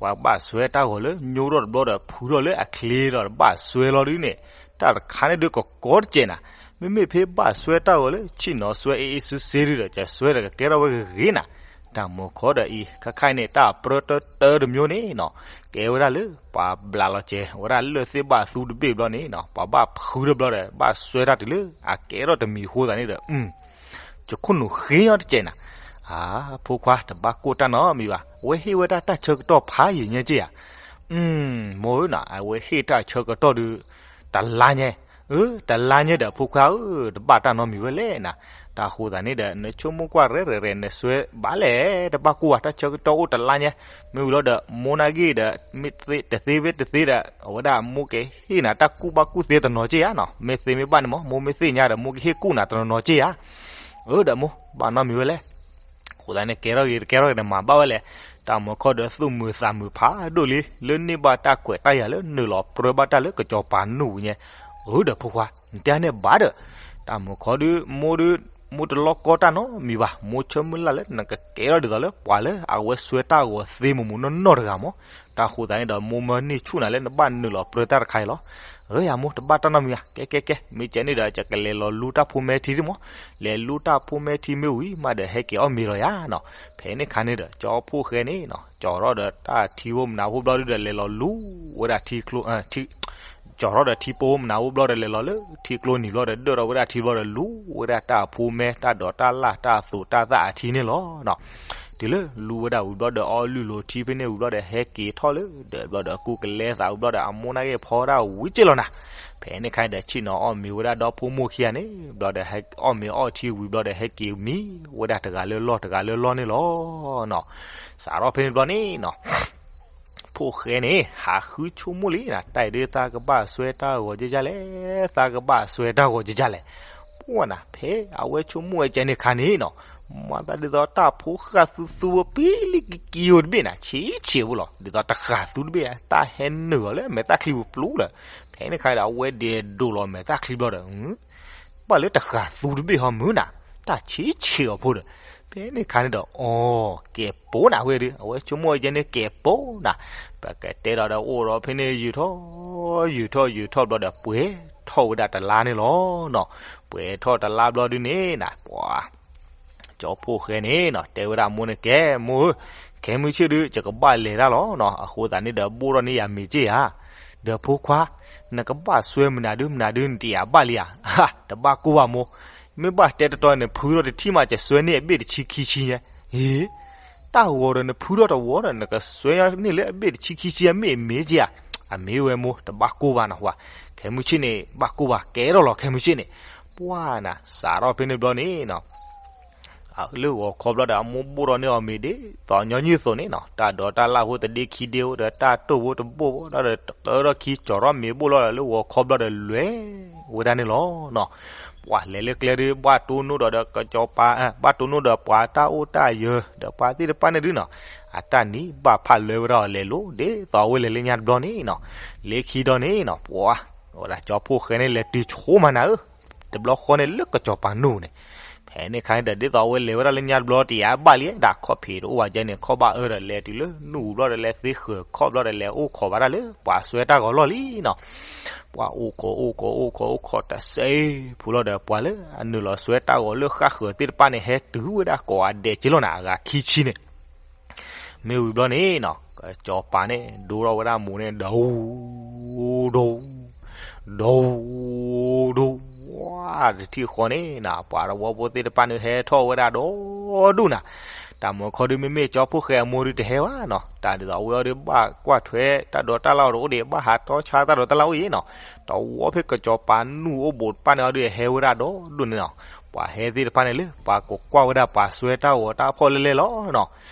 ပှၤဘၣ်စွဲတၢ်ဂီၤလၢညိထီၣ်တဘျီဒီး ဖုထီၣ်လၢအချ့ဒီး ဘၣ်စွဲလီၤဒုးန့ၣ် တၢ်တခါန့ၣ်ဒုးကကီတစဲးနၤ. မ့မ့ၢ်ဖဲဘၣ်စွဲတၢ်ဂီၤလၢ ဆ့ၣ်နီၤစွဲအ့အ့ဆ့ဆ့ဒုးဒီး ကစွဲဒီးကကဲထီၣ်ဝဲဂ့ၤဂ့ၤနၤ. တၢ်မၢခီဒီးအံၤ ခဲခါအံၤန့ၣ် တၢ်ပြၢတၢတၢတမံၤန့ၣ်နီၤ ကဲဝဲဒၣ်လၢ ပှၤဘျးလီၤစဲၤဝဲဒၣ်လၢၢ်သ့ၣ်ဘၣ်သူတဘ့ၣ်ဘျီန့ၣ်နီၤ ပှၤဘၣ်ဖုထီၣ်ဘျီဒီး ဘၣ်စွဲတၢ်တုၤလၢအကဲထီၣ်တမံၤအဃိသတးန့ၣ်ဒီး ယခိၣ်နူာ်ဃ့ညီတစဲးနၤ. အ ဖိခွါ တဘၣ်ကိၢ်တၢ်နီတမံၤဘၣ်, အဝဲဟ့ၣ်ဝဲဒၣ်တၢ်ဆၢကတီၢ်ဖးယံာ်ညါက့ဧါ. မိၢ်ဧၢနီၤ အဝဲဟ့ၣ်တၢ်ဆၢကတီၢ်ဒုး တလါညါ, အၢ တလါညါဒီး ဖိခွါဧၢ, တဘၣ်တၢ်နီတမံၤဝဲလဲၣ်နၤ. တၢ်ဃိသတးန့ၣ်ဒီး နဆိကမိၣ်ကွၢ်ရဲၣ်ရဲၣ်ရဲၣ် နစွဲဘၣ်လဲၣ်, တဘၣ်ကိၢ်ဘၣ် တၢ်ဆၢကတီၢ်အိၣ်တလါညါ, မ့ၢ်ဝံၤလီၤဒီး မိၢ်နၢ်ဂ့ၢ်ဒီး မ့ၢ်တသ့ဝဲတသ့ဒီး အဝဲဒၣ်မိၢ်ကဟ့ၣ်နၤတၢ်ကူၣ်ဘၣ်ကူၣ်သ့တနီၤက့ဧါနီၤ, မ့ၢ်သ့မ့ၢ်ဘၣ်န့ၣ်မ့ၢ် မိၢ်မ့ၢ်သ့ၣ်ညါဒီး မိၢ်ကဟ့ၣ်ကူၣ်နၤတနီၤနီၤက့ဧါ. အၢ ဒီးမိၢ် ဘၣ်နီတမံၤဝဲလဲၣ်. အဃိသတးန့ၣ် ကဲထီၣ်ဂ့ၤတကဲထီၣ်ဂ့ၤန့ၣ် မၤဘၣ်ဝဲလဲၣ်. တၢ်မၢခီဒီး သူၣ်မုာ်သးမုာ်ဖးဒိၣ်လံ လၢန့ၢ်ဘၣ်တၢ်ခွဲးတၢ်ယာ်လၢနုာ်လီၤပြၢဘၣ်တၢ်လၢကစီၤပၤနူၢ်ပူၤညါ. အၢ ဒီးဖိခွါ နတဲန့ၣ်ဘၣ်ဒီး တၢ်မၢခီဒီး မိၢ်ဒီး မိၢ်တလီၢ်ကီတၢ်နီတမံၤဘၣ်, မိၢ်ဆၢမုၢ်လၢ်လၢနကကဲထီၣ်ဒ်သိးလၢပှၤလၢအဝဲစွဲတၢ်ဂီၤသ့မိၢ်မိၢ်နီၢ်နီၢ်တဂၤမး. တၢ်ဃိသတးန့ၣ်ဒီး မိၢ်မၢန့ၢ်ဆူၣ်နၤလၢနဘၣ်နုာ်လီၤပြၢတၢ်တခါအံၤလီၤ. အၢ ယၤမိၢ် တဘၣ်တၢ်နီတမံၤဘၣ်, ကဲကဲကဲ မ့ၢ်ကဲန့ၣ်ဒီး ယကလဲၤလီၤလူတၢ်ဖိမဲထံဒံးမး, လဲၤလူတၢ်ဖိမဲထံမ့ၢ်ဝံၤမးဒီး ဟဲက့ၤအီၣ်မ့ၤလီၤယၤနီၤ. ဖဲန့ၣ်ခါန့ၣ်ဒီး ကၠီဖှိၣ်ဃဲန့ၣ်နီၤ ကၠီထီၣ်ဒီးတၢ်ထံဖိမနၤဖိဘျီဒုဒီး လဲၤလီၤလူဝဲဒၣ်ထံကျိ ထံ ကၠီၤထီၣ်ဒီးထံပိမနုၤအိၣ်ဘျီဒီးလဲၤလီၤလၢထံကျိနံၤဘျီဒီး ဒၢၣ်ထီၣ်ဝဲဒၣ်ထံဘျီဒီး လူဝဲဒၣ်တၢ်ဖိမဲ တၢ်ဒိးတၢ်လၣ် တၢ်သိးတၢ်သၣ်အထံန့ၣ်လီၤနီၤ. တုၤလၢလူဝဲဒၣ်ဝံၤဘျီဒီး အီၣ်လုၢ်လိာ်ထံဖဲန့ၣ်ဝံၤဘျီဒီး ဟဲက့ၤထီၣ်လၢဒီးဘျီဒီး ကူကလဲသးဝံၤဘျီဒီး အမိၢ်န့ၣ်က့ၤဖီဝဲဒၣ်ဝံၤက့ၤလီၤနၤ. ဖဲန့ၣ်ခါဒီး ဆ့ၣ်နီၤအီၣ်မ့ၤဝဲဒၣ်ဒီဖိမိၢ်ခံဂၤန့ၣ် ဘျီဒီး ဟဲအီၣ်မ့ၤအီၣ်ထံဝံၤဘျီဒီး ဟဲက့ၤမံဝဲဒၣ်တဂၤလၢလီၢ် တဂၤလၢလီၢ်န့ၣ်လီၤနီၤ. စးထီၣ်ဖဲန့ၣ်ဘျီန့ၣ်နီၤ ဖိၣ်ဃဲန့ၣ် ဟးဃုဆိကမိၣ်လံနၤ, တၢ်အံၤဒ်သးကဘၣ်စွဲတၢ်ဂီၤကကလဲၣ်, သးကဘၣ်စွဲတၢ်ဂီၤကကလဲၣ်. ပှၢ်နၤ ဖဲအဝဲဆိကမိၣ်ဝဲကဲန့ၣ်ခါန့ၣ်နီၤ, မၤသးဒ်သိးတၢ်ဖိဃၢ်သူသူဝဲပံလံကက့ၤဧိၤတဘ့ၣ်နၤ, ဆံးဆံးဖိလီၤ, ဒ်သိးတဃၢ်သူတဘ့ၣ် တၢ်ဟဲနုာ်အီၤလၢမဲာ်သၣ်ချံပူၤပျိလီၤ. ဖဲန့ၣ်ခါဒီး အဝဲဒဲးဒိးလီၤမဲာ်သၣ်ချံဘျီဒီး ဘၣ်လၢတဃၢ်သူတဘ့ၣ်ဟီမုၢ်နၤ, တၢ်ဆံးဆံးအီၤဖိဒီး, ဖဲန့ၣ်ခါန့ၣ်ဒီး အီ ကဲးပိနၤဝဲဒီး အဝဲဆိကမိၣ်ဝဲကဲန့ၣ်ကဲးပိနၤ, ပကတဲဒီးဒီးအိၣ်ဒီးဖဲန့ၣ်ယုာ်ထီၣ် ယုာ်ထီၣ်ယုာ်ထီၣ်ဘျီဒီး ပှဲၤထီၣ်ဝဲဒၣ်တလါန့ၣ်လီၤနီၤ. ပှဲၤထီၣ်တလါဘျီဒုန့ၣ်နၤ ပှၤ ကၠီၤဖိၣ်ဃဲန့ၣ်နီၤ တဲဝဲဒၣ်အမိၢ်န့ၣ် ကဲမိၢ်ဧၢ, ခဲမုၢ်ဆ့ၣ်ဒု ယကဘၣ်လဲၤတၢ်လီၤနီၤ, အဃိသတးန့ၣ်ဒီး ဘိၣ်ထီၣ်န့ၢ်ယၤမ့ၤက့ၢ်ဧါ, ဒီးဖိခွါ နကဘၣ်စွဲမနုၤဒုမနုၤဒု နတယာ်ဘၣ်လံဧါ, တဘၣ်ကိၢ်ဘၣ်မိၢ်, မ့ၢ်ဘၣ်တဲတတီၤ နဖုထီၣ်တထံၣ်မး ကစွဲန့ၢ်အဘ့ၣ်တဆံခံဆံညါ, အ့ တၢ်ဂီၤဒီးနဖုထီၣ်တဝီဒီး နကစွဲန့ၢ်လၢအဘ့ၣ်တဆံခံဆံအမ့ၢ်အမ့ၢ်က့ၢ်ဧါ, အမ့ၢ်ဝဲမိၢ် တဘၣ်ကိၢ်ဘၣ်နီၤ, ပှၤ ခဲမုၢ်ဆ့ၣ်န့ၣ် ဘၣ်ကိၢ်ဘၣ် ကဲထီၣ်လီၤခဲမုၢ်ဆ့ၣ်န့ၣ်, ပှၢ်နၤ စးထီၣ်ဖဲန့ၣ်ဘျီန့ၣ်နီၤ လၢဂီၤခီဘျီဒီး အမိၢ်ဘိၣ်ထီၣ်န့ၢ်အီၤမ့ၤဒ်သိး ညီနုၢ်သိးန့ၣ်နီၤ, တၢ်ဒိးတၢ်လၣ်ဖိတဒ့ခံဒ့အိၣ်ဒီး တၢ်တိၢ်ဖိတဘိၣ်ဘိၣ်ဒီး တကၢထီၣ်ခံ ကၠီၤထီၣ်မ့ၤဘိၣ်လီၤဒီး လၢဂီၤခီဘျီဒီး လဲၤဝဲဒၣ်န့ၣ်လီၤနီၤ. ပှၤလဲၤလၢကျဲဒု ဘၣ်တိၢ်နီၣ်ဒီးကစီၤပၤ, ဘၣ်တိၢ်နီၣ်ဒီးပှၤတၢ်အိၣ်တၢ်ယၢၤ ဒီးပှၤသ့ၣ်တဖၣ်န့ၣ်ဒုနီၤ, အတၢ်နံၤဘၣ်ဖးလၢဝဲဒၣ်အီၤလဲၤလိၤ ဒ်သိးအဝဲလဲၤလၢညါတဘျီန့ၣ်နီၤ, လၢခံဒီးန့ၣ်နီၤ ပှၤ ဝဲဒၣ်ကၠီၤဖိၣ်ဃဲန့ၣ် လဲၤတုၤဆိမးနၤဧၢ, တဘျီဃီန့ၣ်လၢကစီၤပၤနူၢ်န့ၣ်, ဖဲန့ၣ်ခါန့ၣ်ဒီး ဒ်သိးအဝဲလဲၤဝဲဒၣ်လၢညါတဘျီ တယာ်ဘၣ်လံ ဒၣ်ခီၣ်ဖံးတအိၣ်ဘၣ်ကဲန့ၣ် ခီၣ်ဘၣ်အၢဒီး လဲၤတုၤလၢနူၢ်ဘျီဒီး လဲၤသ့ဃၢၤခီၣ်ဘျီဒီး လဲၤအိၣ်ခိးဘၣ်တၢ်လၢပှၤစွဲတၢ်ဂီၤလီၢ်လံနီၤ. ပှၤအိၣ်ခိးအိၣ်ခိးအိၣ်ခိးအိၣ်ခိးတစဲးဖိလီၤဒီး ပှၤလၢအနုာ်လီၤစွဲတၢ်ဂီၤလၢဃၣ်ဃၢၤသ့ၣ်တဖၣ်န့ၣ် ဟဲတုၤဝဲဒၣ်ကိးဂၤဒဲးက့ၤလီၤနၤ အဂၤခံဆံန့ၣ် မ့ၢ်ဝံၤဘျီန့ၣ်နီၤ ကစီၤပၤန့ၣ် ဒိထီၣ်ဝဲဒၣ်မိၢ်န့ၣ် ဒီဒူၣ် ဒီဒူၣ် ဝါ တထံၣ်ဃီန့ၣ်နၤ ပှၤသဝီဖိသ့ၣ်တဖၣ်န့ၣ် ဟဲထီၣ်ဝဲဒၣ်ဒီဒူၣ်နၤ, တၢ်မၤခီဒု မ့မ့ၢ်ကၠီၤဖိၣ်ဃဲအမိၢ်ဒုတဟဲဘၣ်နီၤ, တၢ်ဒ်သိးအဝဲအီၤဒု ဘၣ်ကွၢ်ထွဲတၢ်ဒိးတၢ်လၣ်အီၤတအိၣ်ဒံး ဘၣ်ဟးတီဆါတၢ်ဒိးတၢ်လၣ်အိၣ်အံၤနီၤ, သဝီဖဲကစီၤပၤနူၢ်အိၣ်ဘူးတဖၣ်န့ၣ်အီၤဒု ဟဲဝဲဒၣ်ဒီဒူၣ်န့ၣ်နီၤ, ပှၤဟဲသ့ၣ်တဖၣ်န့ၣ်လၢ ပှၤကကွၢ်ဝဲဒၣ်ပှၤစွဲတၢ်ဂီၤတၢ်ဖီၣ်လဲၣ်လဲၣ်လီၤနီၤ,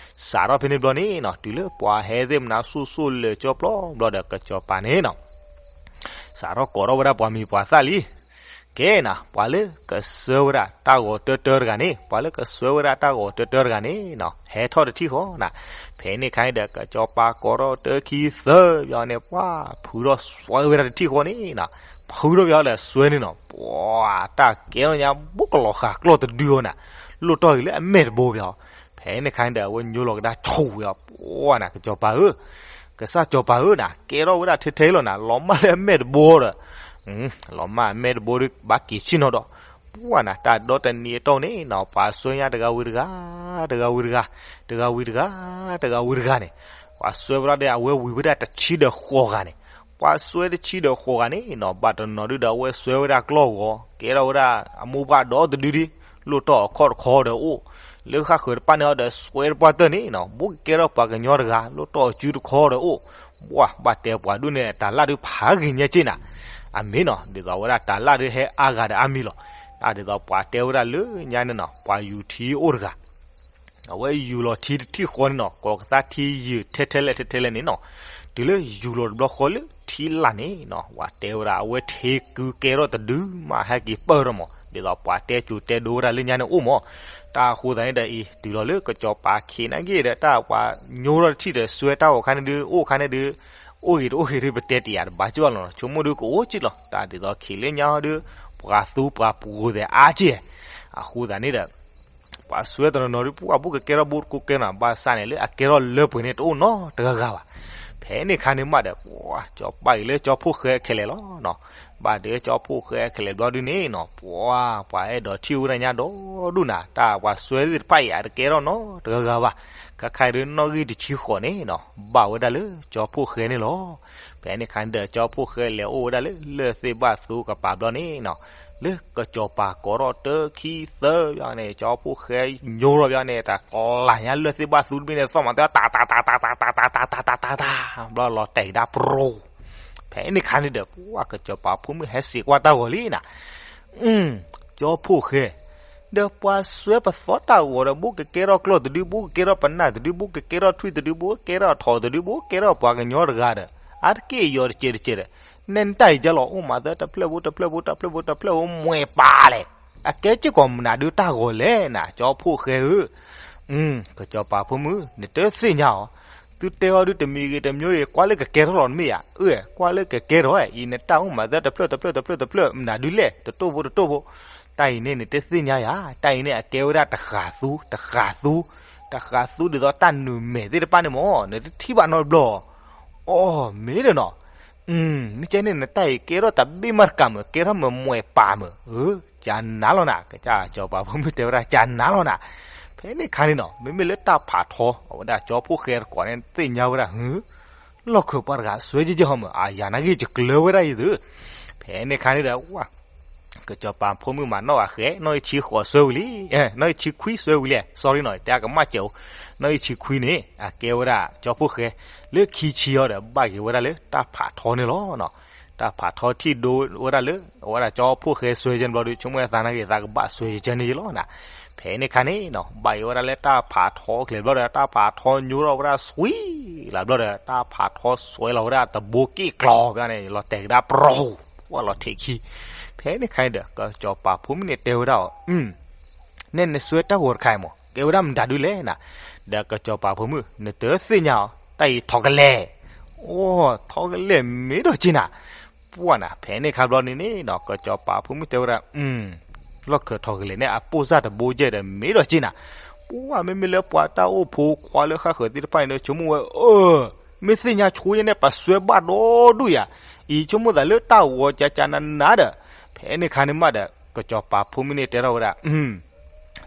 စးထီၣ်ဖဲန့ၣ်ဘျီန့ၣ်နီၤ တုၤလၢပှၤဟဲသ့ၣ်မနုၤ ဆူၣ်ဆူၣ်လၢာ်ကၠီပျီဘျီဒီး ကစီၤပၤန့ၣ်နီၤ စးထီၣ်ကိးထီၣ်ဝဲဒၣ်ပှၤမံၤပှၤသၣ်လံ, ကဲနၤ ပှၤလၢကစွဲဝဲဒၣ်တၢ်ဂီၤတၢတၢတဂၤန့ၣ် ပှၤလၢကစွဲဝဲဒၣ်တၢ်ဂီၤတၢတၢတဂၤန့ၣ်နီၤ ဟဲထီၣ်တထံၣ်ဃီနၤ, ဖဲန့ၣ်ခါန့ၣ်ဒီး ကစီၤပၤကိးထီၣ်တၢခံသၢဘျီန့ၣ် ပှၤဖုထီၣ်စွဲဝဲဒၣ်တထံၣ်ဃီန့ၣ်နီၤ, ဖုထီၣ်ဘျီဒီးစွဲန့ၣ်နီၤ ပှၤတၢ်ကဲထီၣ်ညါ ဘူးကလီၤဃာ်ကျီၢ်တဒုအီၤနၤ, လိၣ်တီၢ်ဂ့ၤလၢအမဲာ်တဘိဘျီ ဖဲန့ၣ်ခါန့ၣ်ဒီး အဝဲညိလီၤကဒါဆိဝဲအီၤ ပှၤနၤ ကစီၤပၤဧၢ, ကစၢ်စီၤပၤဧၢနၤ ကဲထီၣ်ဝဲဒၣ်ထဲထဲလီၤနၤ လီၤမၢ်လၢအမဲာ်တဘိဒီး, လီၤမၢ်အမဲာ်တဘိဒီး ဘၣ်က့ၤဆ့ၣ်နီၤဒီး, ပှၤနၤ တၢ်ဒီတနံၤအတီၢ်န့ၣ်နီၤ ပှၤစွဲညါတဂၤဝံၤတဂၤ, တဂၤဝံၤတဂၤ, တဂၤဝံၤတဂၤ, တဂၤဝံၤတဂၤန့ၣ်, ပှၤစွဲဝဲဒၣ်ဒီး အဝဲဝံၤဝဲဒၣ်တဆံဒီးဃိးဂၤန့ၣ် ပှၤစွဲတဆံဒီးဃိးဂၤန့ၣ်နီၤ ဘၣ်တနီၤဒုဒီး အဝဲစွဲဝဲဒၣ်ကျီၢ်ဂီၤ ကဲထီၣ်ဝဲဒၣ်အမိၢ်ပှၢ်ဒီတဒုဒံး, လိၣ်တီၢ်အခီၣ်တခီဒီးအိၣ်, လၢဃၣ်ဃၢၤတဖၣ်န့ၣ်အီၤဒီး စွဲတပှၢ်တၢၢ်န့ၣ်နီၤ ဘူးကကဲထီၣ်ပှၤကညီတဂၤ လိၣ်တီၢ်အစုတခီဒီးအိၣ်, ပှၤဘၣ်တဲပှၤဒူၣ်န့ၣ် တၢ်လၣ်ဒုဖးဂ့ၤညါက့နၤ, အမ့ၢ်နီၤ ဒ်သိးဝဲဒၣ်တၢ်လၣ်ဒုဟဲအါဂၤဒီးအါမံၤလီၤ, တၢ်ဒ်သိးပှၤတဲဝဲဒၣ်လၢညါန့ၣ်နီၤ ပှၤယူၤထံအိၣ်တဂၤ အဝဲယူၤလီၤထံတထံၣ်ဃီန့ၣ်နီၤ ကိးကသါထံယုာ်ထဲထဲလဲၣ်ထဲထဲလဲၣ်န့ၣ်နီၤ, တုၤလၢယူၤလီၤတဘျီဃီလၢထံလာ်န့ၣ်နီၤ ပှၤတဲဝဲဒၣ် အဝဲထံကုကဲထီၣ်တဒုမး ဟဲက့ၤပၢၢ်ထီၣ်မး ဒ်သိးပှၤတဲစိၤတဲဒိဝဲဒၣ်လၢညါန့ၣ်အိၣ်မး, တၢ်အဃိသတးန့ၣ်ဒီးအံၤ တုၤလီၤလၢကစီၤပၤခံးနာ်က့ဒီး တၢ်ပှၤညိထီၣ်တထံၣ်ဒီး စွဲတၢ်ဂီၤခါန့ၣ်ဒု အိၣ်ခါန့ၣ်ဒု အိၣ်ဂ့ၤတအိၣ်ဂ့ၤဒု ပတဲတ့ၢ်ယၤတဘၣ်ကၠိဘၣ်လီၤနီၤ ဆိကမိၣ်ဒုကအိၣ်က့လီၤ တၢ်ဒ်သိးခံးလၢညါဟီဒု ပှၤသူပှၤပှိၤသဲးအါက့ အဃိသတးန့ၣ်ဒီး ပှၤစွဲတနီၤနီၤဒု ပှၤဘူးကကဲထီၣ်ဘူးတကိးကဲနီၤ ဘၣ်ဆၣ်န့ၣ် လၢအကဲထီၣ်လၢပှဲၤန့ၣ် တအိၣ်နီတဂၤဂၤဘၣ်. ဖဲ ဖဲန့ၣ်ခါန့ၣ်မးဒီး ပှၤကၠီၤပာ်ဂ့ၤလၢကၠီဖှိၣ်ဃဲခဲလၢာ်လီၤနီၤ. ဘၣ်ဒုးကၠီဖှိၣ်ဃဲခဲလၢာ်ဘျီဒုန့ၣ်နီၤ ပှၤ ပှၤအဲၣ်ဒိးထံၣ်ဝဲဒၣ်ညါဒီဒူၣ်နၤ တၢ်ပှၤစွဲသ့ၣ်တဖၣ်အံၤ အတကဲထီၣ်နီတဂၤဂၤဘၣ်. ခါခါအံၤဒုးနီၣ်ဂံၢ်တဆံဃိးန့ၣ်နီၤ ဘၣ်ဝဲဒၣ်လၢကၠီဖှိၣ်ဃဲန့ၣ်လီၤ. ဖဲန့ၣ်ခါန့ၣ်ဒီး ကၠီဖှိၣ်ဃဲလဲၤအိၣ်ဝဲဒၣ်လၢ လၢၢ်သ့ၣ်ဘၣ်သူကပၤဘျီန့ၣ်နီၤ လၢကစီၤပၤကိးထီၣ်တၢခံသၢဘၣ်န့ၣ် ကၠီဖှိၣ်ဃဲညိထီၣ်ဘၣ်န့ၣ် တၢ်ကျးညါလၢၢ်သ့ၣ်ဘၣ်သူတဘ့ၣ်န့ၣ် သီၣ်မးသၢ တၢ် တၢ် တၢ် တၢ် တၢ် တၢ် တၢ် တၢ် တၢ် တၢ် ဘျီလီၤတဲာ်ကဒါပရိ ဖဲန့ၣ်ခါန့ၣ်ဒီး ပှၤကစီၤပၤဖိမုၣ်ဟဲစံးကွၢ်တၢ်ဂီၤလံနၤ ကၠီဖှိၣ်ဃဲ ဒီးပှၤစွဲပသီတၢ်ဂီၤဒီး ဘိၣ်ကကဲထီၣ်ကျီၢ်တဒု ဘိၣ်ကကဲထီၣ်ပနၢ်တဒု ဘိၣ်ကကဲထီၣ်ထွံၣ်တဒု ဘိၣ်ကကဲထီၣ်ထိးတဒု ဘိၣ်ကကဲထီၣ်ပှၤကညီတဂၤဒီး အါတက့ၢ်ယီၤတစဲးတစဲးဒီး နဲနတၢ်အံၤကလီၤအိၣ်မးသၢ တဖျၢၣ်ဖိတဖျၢၣ်ဖိတဖျၢၣ်ဖိတဖျၢၣ်ဖိ မှဲၤပာ်လဲၣ်. အကဲစ့ၢ်ကီးမနုၤဒုးတၢ်ဂီၤလဲၣ်နၤ ကၠီဖှိၣ်ဃဲဧၢ ကစီၤပၤဖိမုၣ် နတသ့ၣ်ညါအီၤ သုတဲအီၤဒုးတမံၤဂ့ၤတမံၤဂ့ၤ ကွၢ်လၢကကဲထီၣ်လီၤတမ့ၢ်ဧါ. အၢ ကွၢ်လၢကကဲထီၣ် အံၤနတၢ်အိၣ်မးသၢ တဖျၢၣ်တဖျၢၣ်တဖျၢၣ်တဖျၢၣ် မနုၤဒုးလဲၣ် တတိၢ်ဖိတတိၢ်ဖိ တၢ်အံၤန့ၣ်နတသ့ၣ်ညါယၤ တၢ်အံၤန့ၣ်အကဲဝဲဒၣ်တဃာ်သူ တဃာ်သူ တဃာ်သူဒ်သိးတၢ်နုာ်မဲာ်သ့ၣ်တဖၣ်န့ၣ်မ့ၢ် နတထံၣ်ဘၣ်နီတဘျီ အိ မ့ၢ်ဒီးနီၤ မ့ၢ်ကဲန့ၣ်နတၢ်အံၤကဲထီၣ်တဘ့ၣ်မးတကးမုာ် ကဲထီၣ်မုာ်မှဲၤပာ်မုာ် ကနၤလီၤနၤ ကစၢ်စီၤပၤဖိမုၣ်တဲဝဲဒၣ်ကနၤလီၤနၤ ဖဲန့ၣ်ခါန့ၣ်နီၤ မ့မ့ၢ်လၢတၢ်ဖးထီ အဝဲဒၣ်ကၠီဖှိၣ်ဃဲတကိးန့ၣ် သ့ၣ်ညါဝဲဒၣ် လီၢ်ခၢၣ်ပှၤတဂၤစွဲကဲကဲဟီမုာ် အယၤနာ်ဂ့ၢ်ကကျၢၤဝဲဒၣ်အံၤသု ဖဲန့ၣ်ခါန့ၣ်ဒီး ကစီၤပၤဖိမုၣ်မးနီၣ်ဂၤဃဲ နီၣ်ဂံၢ်ဆံဃိးစွဲဝံၤလံ နီၣ်ဂံၢ်ဆံခွံစွဲဝံၤလံ sorry နီၤ တဲအကမၣ်စဲးအိၣ် နီၣ်ဂံၢ်ဆံခွံန့ၣ် အကဲဝဲဒၣ်ကၠီဖှိၣ်ဃဲ လၢခံဆံအီၤဒီး ဘၣ်က့ၤဝဲဒၣ်လၢတၢ်ဖးထီန့ၣ်လီၤ. တၢ်ဖးထီထံၣ်ဒိဝဲဒၣ်လၢ အဝဲဒၣ်ကၠီဖှိၣ်ဃဲစွဲကဲန့ၣ်ဘျီဒီး ဆိကမိၣ်သးနာ်ဂ့ၢ်သးကဘၣ်စွဲကဲန့ၣ်ယလီၤနၤ ဖဲန့ၣ်ခါန့ၣ်နီၤ ဘၣ်က့ၤဝဲဒၣ်လၢတၢ်ဖးထီကျဲဘျီဒီး တၢ်ဖးထီညိထီၣ်ဝဲဒၣ်စွံလၢဘျီဒီး တၢ်ဖးထီစွဲလီၤဝဲဒၣ်တဘိက့ၣ်ကျီဘၣ်န့ၣ် လီၤတဲာ်ကဒါပရိ ပှၤလီၤထံးခံ ဖဲန့ၣ်ခါန့ၣ်ဒီး ကစီၤပၤဖိမုၣ်န့ၣ်တဲဝဲဒၣ်အီၤ နဲနစွဲတၢ်ဂီၤတခါအံၤမ့ၢ် ကဲဝဲဒၣ်မတၤဒုလဲၣ်နၤ ဒီးကစီၤပၤဖိမုၣ် နတသ့ၣ်ညါအီၤ တၢ်အံၤထီၣ်ကလဲာ် အိ ထီၣ်ကလဲာ်မ့ၢ်ဒီးက့နၤ ပှၢ်နၤ ဖဲန့ၣ်ခါဘျီန့ၣ်န့ၣ်နီၤ ကစီၤပၤဖိမုၣ်တဲဝဲဒၣ် လီၢ်ခၢၣ်ထီၣ်ကလဲာ်န့ၣ် အပိၢ်စၢ်တဘိကဲဒီးမ့ၢ်ဒီးက့နၤ ပှၢ်မ့မ့ၢ်လၢပှၤတၢ်အိၣ်ဖိခွါလၢဃၣ်ဃၢၤသ့ၣ်တဖၣ်န့ၣ် ဆိကမိၣ်ဝဲ အၢ မ့ၢ်သ့ၣ်ညါဆိယဲန့ၣ် ပှၤစွဲဘၣ်ဒီဒူၣ်ယၤ အံၤဆိကမိၣ်သးလၢတၢ်ဂီၤကကနနၤဒီး ဖဲန့ၣ်ခါန့ၣ်မးဒီး ကစီၤပၤဖိမုၣ်န့ၣ်တဲထီၣ်ဝဲဒၣ်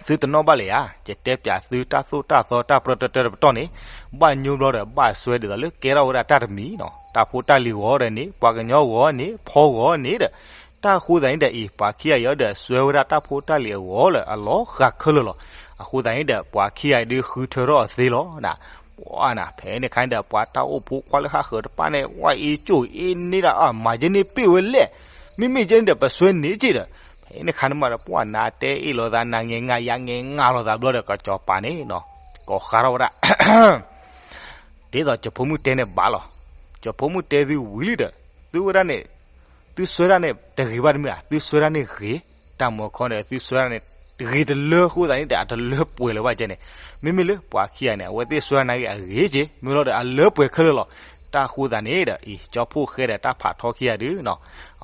သုတနီၣ်ဘၣ်လၢၤဧါ ယတဲပၠးသုတၢ်သိၣ်တၢ်သီတၢ်ပြၢတၢတၢတပတီၢ်န့ၣ် ဘၣ်ညိဘျီဒီး ဘၣ်စွဲဒ်သိးလၢကဲထီၣ်ဝဲဒၣ်တၢ်တမံၤနီၤ တၢ်ဖိတၢ်လံၤဂီၤဒီးန့ၣ် ပှၤကညီဂီၤန့ၣ် ဖီဂီၤန့ၣ်ဒီး တၢ်ဃိသးန့ၣ်ဒီးအံၤ ပှၤခံဂၤအံၤဒီး စွဲဝဲဒၣ်တၢ်ဖိတၢ်လံၤအဂီၤလၢအလီၤဃးခဲလၢာ်လီၤ. အဃိသတးန့ၣ်ဒီး ပှၤခံဂၤအံၤဒုးဃုထၢထီၣ်အီၤသ့လီၤနၤ ပှၢ်နၤ ဖဲန့ၣ်ခါန့ၣ်ဒီး ပှၤတၢ်အိၣ်ဖိခွါလၢဃၣ်ဃၢၤတဖၣ်န့ၣ် ဝဲအ့ၣ်ကၠိၣ်အ့ၣ်န့ၢ်ဒၣ် အမၤကဲန့ၣ်ပ့ၢ်ဝဲလဲၣ် မ့မ့ၢ်ကဲန့ၣ်ဒီး ပစွဲန့ၣ်က့ဒီး ဖဲန့ၣ်ခါန့ၣ်မးဒီး ပှၢ်နၤတဲအ့ၣ်လိာ်သး နၤငဲၤငါယၤငဲၤငါလိာ်သးဘျီဒီး ကစီၤပၤန့ၣ်နီၤ ကိးဃါထီၣ်ဝဲဒၣ် ဒ်သိးကၠီၤဖိမုၣ်တဲန့ၣ်ဘၣ်လီၤ. ကၠီၤဖိမုၣ်တဲသုဝံၤလံဒီး သုဝဲဒၣ်န့ၣ် သုစွဲဒၣ်န့ၣ် တဂ့ၤဘၣ်တမ့ၢ်ဧါ, သုစွဲဒၣ်န့ၣ်ဂ့ၤ, တၢ်မူအခီန့ၣ် သုစွဲဒၣ်န့ၣ် ဂ့ၤတလၢအဃိသတးန့ၣ်ဒီး အတလၢပှဲၤလၢၤဘၣ်ကဲန့ၣ်, မ့မ့ၢ်လၢပှၤခံဂၤန့ၣ် အဝဲသ့ၣ်စွဲဒၣ်န့ၣ်ဂ့ၤ အဂ့ၤက့ မ့ၢ်လီၤဒီး အလၢပှဲၤခဲလၢာ်လီၤ. တၢ်ဃိသတးန့ၣ်ဒီး အံၤ ကၠီဖှိၣ်ဃဲဒီးတၢ်ဖးထီခံဂၤဒုးနီၤ,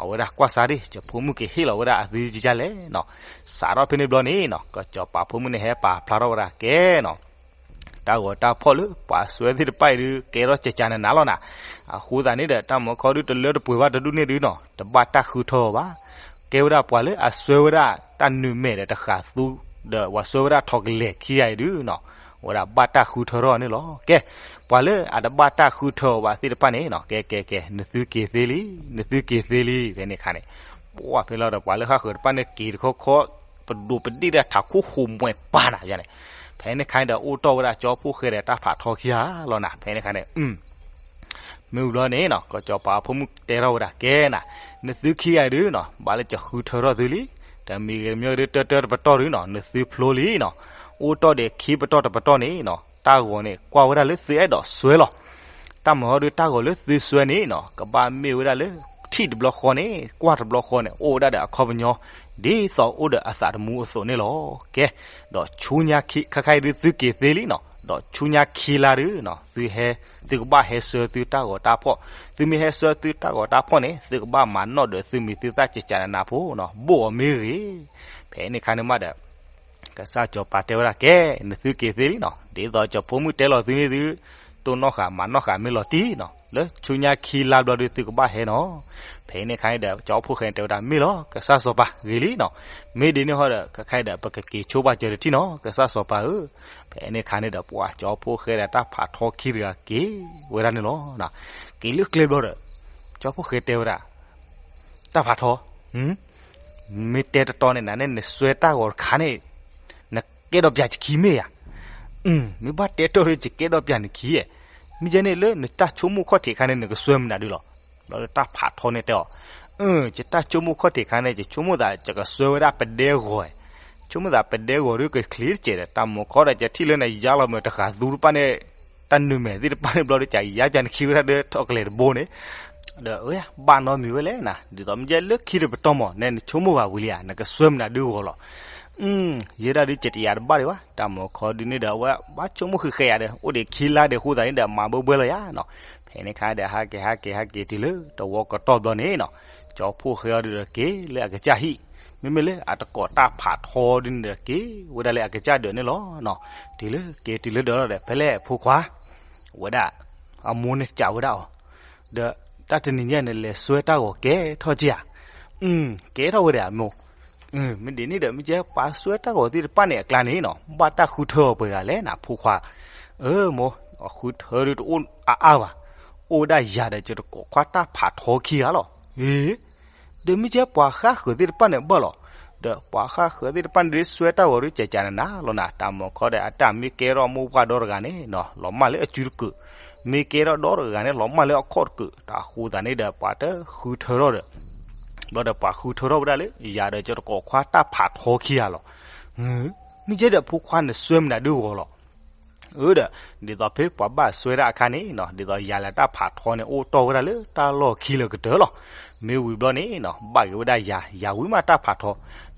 အဝဲဒၣ်ကွၢ်စးဒ် ကၠီၤဖိမုၣ်ကဟ့ၣ်လီၤဝဲဒၣ်အသုကကလဲၣ်နီၤ, စးထီၣ်ဖဲန့ၣ်ဘျီန့ၣ်နီၤ ကစီၤပၤဖိမုၣ်န့ၣ် ဟဲပာ်ဖျါထီၣ်ဝဲဒၣ်ကဲနီၤ တၢ်ဂီၤတၢ်ဖီၣ်လၢပှၤစွဲသ့ၣ်တဖၣ်အံၤဒုး ကဲထီၣ်ကကနနၤလီၤနၤ, အဃိသတးန့ၣ်ဒီး တၢ်မူခီဒုးတလၢတပှဲၤဘၣ်တဒူၣ်န့ၣ်ဒုးနီၤ တဘၣ်တၢ်ဃုထၢအီၤဘၣ်, ကဲဝဲဒၣ်ပှၤလၢအစွဲဝဲဒၣ်တၢ်နုာ်မဲာ်ဒီးတဃာ်သူ ဒီးပှၤစွဲဝဲဒၣ်ထီၣ်ကလဲာ်ခံဂၤအံၤဒုးနီၤ, အဝဲဒၣ်ဘၣ်တၢ်ဃုထၢထီၣ်န့ၣ်လီၤ. ကဲ, ပှၤလၢအတဘၣ်တၢ်ဃုထၢအီၤဘၣ်သ့ၣ်တဖၣ်န့ၣ်နီၤ ကဲကဲကဲ နသုက့ၤသ့လံ, နသုက့ၤသ့လံ ဖဲန့ၣ်အခါန့ၣ် ပှၢ်ဖဲလီၤဒီး ပှၤလၢဃၣ်ဃၢၤတဖၣ်န့ၣ်က့ၤတခီခီ ပဒိးပဒ့ၣ်တၢ်ထးခိၣ်ဃိာ်မှဲၤပၢ်နၤယါန့ၣ်, ဖဲန့ၣ်ခါန့ၣ်ဒီး အိၣ်တ့ၢ်ဝဲဒၣ်ကၠီဖှိၣ်ဃဲဒီးတၢ်ဖးထီခံဂၤလီၤနၤ, ဖဲန့ၣ်ခါန့ၣ် မ့ၢ်ဝံၤဘျီန့ၣ်နီၤ ကစီၤပၤဖိမုၣ်တဲထီၣ်ဝဲဒၣ် ကဲနၤ, နသုခံဂၤအံၤဒုးနီၤ ဘၣ်လၢကဃုထၢထီၣ်သုလံ, တမံၤဂ့ၤတမံၤဂ့ၤဒုး တၢတၢတပတီၢ်ဒုးနီၤ နသုဖျိလံနီၤ, အိၣ်တ့ၢ်ဒီးခံပတီၢ်တပတီၢ်န့ၣ်နီၤ တၢ်ဂီၤန့ၣ် ကွၢ်ဝဲဒၣ်လၢသုအဲၣ်ဒိးစွဲလီၤ တၢ်မၤဟီဒုးတၢ်ဂီၤလၢသုစွဲန့ၣ်နီၤ ကဘၣ်မ့ၢ်ဝဲဒၣ်လၢ ထံၣ်တဘျီဃီန့ၣ် ကွၢ်တဘျီဃီန့ၣ် အိၣ်ဝဲဒၣ်ဒီးအခီပညီ ဒ်သိးအိၣ်ဒီးအသးတမူအသိးန့ၣ်လီၤ. ကဲ, ဒီးဆူညါခံ ခါခါအံၤဒုးသုက့ၤသ့လံနီၤ, ဒီးဆူညါခံလါဒုးနီၤ သုဟဲ သုကဘၣ်ဟဲဆှၢသုတၢ်ဂီၤတၢ်ဖီၣ်, သုမ့ၢ်ဟဲဆှၢသုတၢ်ဂီၤတၢ်ဖီၣ်န့ၣ် သုကဘၣ်မၤနီၣ်ဒီးသုမံၤသုသၣ်ကကနနၤဖိနီၤ ဘိၣ်အီၤမ့ၢ်ဂ့ၤ, ဖဲန့ၣ်ခါန့ၣ်မးဒီး ကစၢ်စီၤပၤတဲဝဲဒၣ် ကဲ နသုက့ၤသ့လံနီၤ, ဒ်သိးကၠီဖှိၣ်မုၣ်တဲလီၤသုန့ၣ်ဒုး တိၢ်နီၣ်ဃာ်မၤနီၣ်ဃာ်မ့ၢ်လီၤတံၢ်နီၤ, လၢဆူညါခံလါဘျီဒုးသုကဘၣ်ဟဲနီၤ. ဖဲန့ၣ်အခါန့ၣ်ဒီး ကၠီဖှိၣ်ဃဲတဲဝဲဒၣ်မ့ၢ်လီၤ ကစၢ်စီၤပၤဂ့ၤလံနီၤ. မ့ၢ်ဒ်န့ၣ်ဟီဒီး ခဲခါအံၤဒီး ပကက့ၤဆိပာ်စၢၤတထံၣ်နီၤ ကစၢ်စီၤပၤဧၢ. ဖဲန့ၣ်အခါန့ၣ်ဒီး ပှၤကၠီဖှိၣ်ဃဲဒီးတၢ်ဖးထီခံတဂၤက့ၤဝဲဒၣ်န့ၣ်လီၤ. က့ၤလၢကျဲဘျီဒီး ကၠီဖှိၣ်ဃဲတဲဝဲဒၣ် တၢ်ဖးထီ, မ့ၢ်တဲတတီန့ၣ် နန့ၣ်နစွဲတၢ်ဂီၤတခါန့ၣ် နကဲဒီးပၠးယခံမ့ၢ်ဧါ. မ့ၢ်ဘၣ်တဲတတီဒီးယကဲဒီးပၠးနခံဧါ. မ့ၢ်ကဲန့ၣ်လၢနတၢ်ဆိကမိၣ်ခီၣ်ထံးခါန့ၣ် နကစွဲမနုၤဒုလီၤ. ဘျီဒီးတၢ်ဖးထီန့ၣ်တဲအီၤ, ယတၢ်ဆိကမိၣ်ခီၣ်ထံးခါန့ၣ် ယဆိကမိၣ်သးယကစွဲဝဲဒၣ်ပဒဲဂီၤ, ဆိကမိၣ်သးပဒဲဂီၤဒုကချ့တစဲးဒီး တၢ်မၤခီဒီး ယထံၣ်လၢနယါလီၤမ့ၢ်တဃာ်သူတပၣ်န့ၣ် တၢ်နုာ်မဲာ်သ့ၣ်တပၣ်န့ၣ်ဘျီဒီး ကယါပၠးနခံဝဲဒၣ်ဒီးထီၣ်ကလဲာ်တဘိန့ၣ် ဒီး ဘၣ်နီတမံၤဝဲလဲၣ်နၤ, ဒ်သိးမ့ၢ်ကဲလၢခံတပတီၢ်မး နဲနဆိကမိၣ်ဘၣ်ဝံၤလံဧါ, နကစွဲမနုၤဒုဂီၤလီၤ. ယဲဒၣ်ဒုးကတယၤတဘၣ်ဒံးဘၣ်, တၢ်မၤခီဒုန့ၣ်ဒီး အဝဲဘၣ်ဆိကမိၣ်ဃဲဃဲယၤဒီး အိၣ်ဒံးခံလါဒံးအဃိသတးန့ၣ်ဒီး မၤဘၢဘှဲလီၤယၤနီၤ. ဖဲန့ၣ်အခါဒီး ဟးက့ၤဟးက့ၤဟးက့ၤတုၤလၢတဝီကတီၢ်ဘျီန့ၣ်နီၤ, ကၠီဖှိၣ်ဃဲအီၤဒုဒီးက့ၤလၢအကစၢ်ဟံၣ်, မ့မ့ၢ်လၢအတကိးတၢ်ဖးထီဒုန့ၣ်ဒီးက့ၤဝဲဒၣ်လၢအကစၢ်ဒၢးန့ၣ်လီၤနီၤ. တုၤလၢက့ၤတုၤလၢဒၢးလီၤဒီး ဖဲလဲၣ်ဖိခွါ ဝဲဒၣ် အမိၢ်န့ၣ်စံးဝဲဒၣ်အီၤ, ဒီး တၢ်တနံၤညါနလဲၤစွဲတၢ်ဂီၤကဲထီၣ်က့ဧါ. ကဲထီၣ်ဝဲဒၣ်မိၢ်, မ့ၢ်ဒ်န့ၣ်ဒီး မ့ၢ်ကဲပှၤစွဲတၢ်ဂီၤသ့ၣ်တဖၣ်န့ၣ်အကျါန့ၣ်နီၤ ဘၣ်တၢ်ဃုထၢအီၤပှဲၤဂၤလဲၣ်နၤဖိခွါ. အၢမိၢ်, အဃုထၢဒုတအိၣ်အါအါဘၣ်, အိၣ်ဝဲဒၣ်ယၤဒီးယတကိးခွါတၢ်ဖးထီခံဂၤလီၤ. အ့ ဒီးမ့ၢ်ကဲပှၤဃၣ်ဃၢၤသ့ၣ်တဖၣ်န့ၣ်ဘၣ်လီၤ. ဒီးပှၤဃၣ်ဃၢၤသ့ၣ်တဖၣ်န့ၣ်ဒုးစွဲတၢ်ဂီၤဒုးကကနနၤလီၤနၤ, တၢ်မၤခီဒီး အတၢ်မ့ၢ်ကဲထီၣ်မိၢ်ပှၢ်ဒီတဂၤန့ၣ်နီၤ လီၤမၢ်လၢအစုတကုး, မ့ၢ်ကဲထီၣ်ဒီတဂၤန့ၣ် လီၤမၢ်လၢအခီၣ်တကုး, တၢ်ဃိသတးန့ၣ်ဒီး ပှၤတဃုထၢထီၣ်ဒီး ဘျီဒီးပှၤဃုထၢထီၣ်ဝဲဒၣ်လၢ ယၤဒီးယတကိးခွါတၢ်ဖးထီခံဂၤလီၤ. မ့ၢ်ကဲဒီးဖိခွါနစွဲမနုၤဒုဂီၤလီၤ. အၢဒီး ဒ်သိးဖဲပှၤဘၣ်စွဲဒၣ်အခါန့ၣ်နီၤ ဒ်သိးယၤလၢတၢ်ဖးထီန့ၣ် အိၣ်တီၢ်ဝဲဒၣ်လၢတၢ်လီၢ်ခံလၢကတၢၢ်လီၤ. မ့ၢ်ဝံၤဘျီန့ၣ်နီၤ ဘၣ်က့ၤဝဲဒၣ်ယၤ, ယၤဝံၤမးတၢ်ဖးထီ,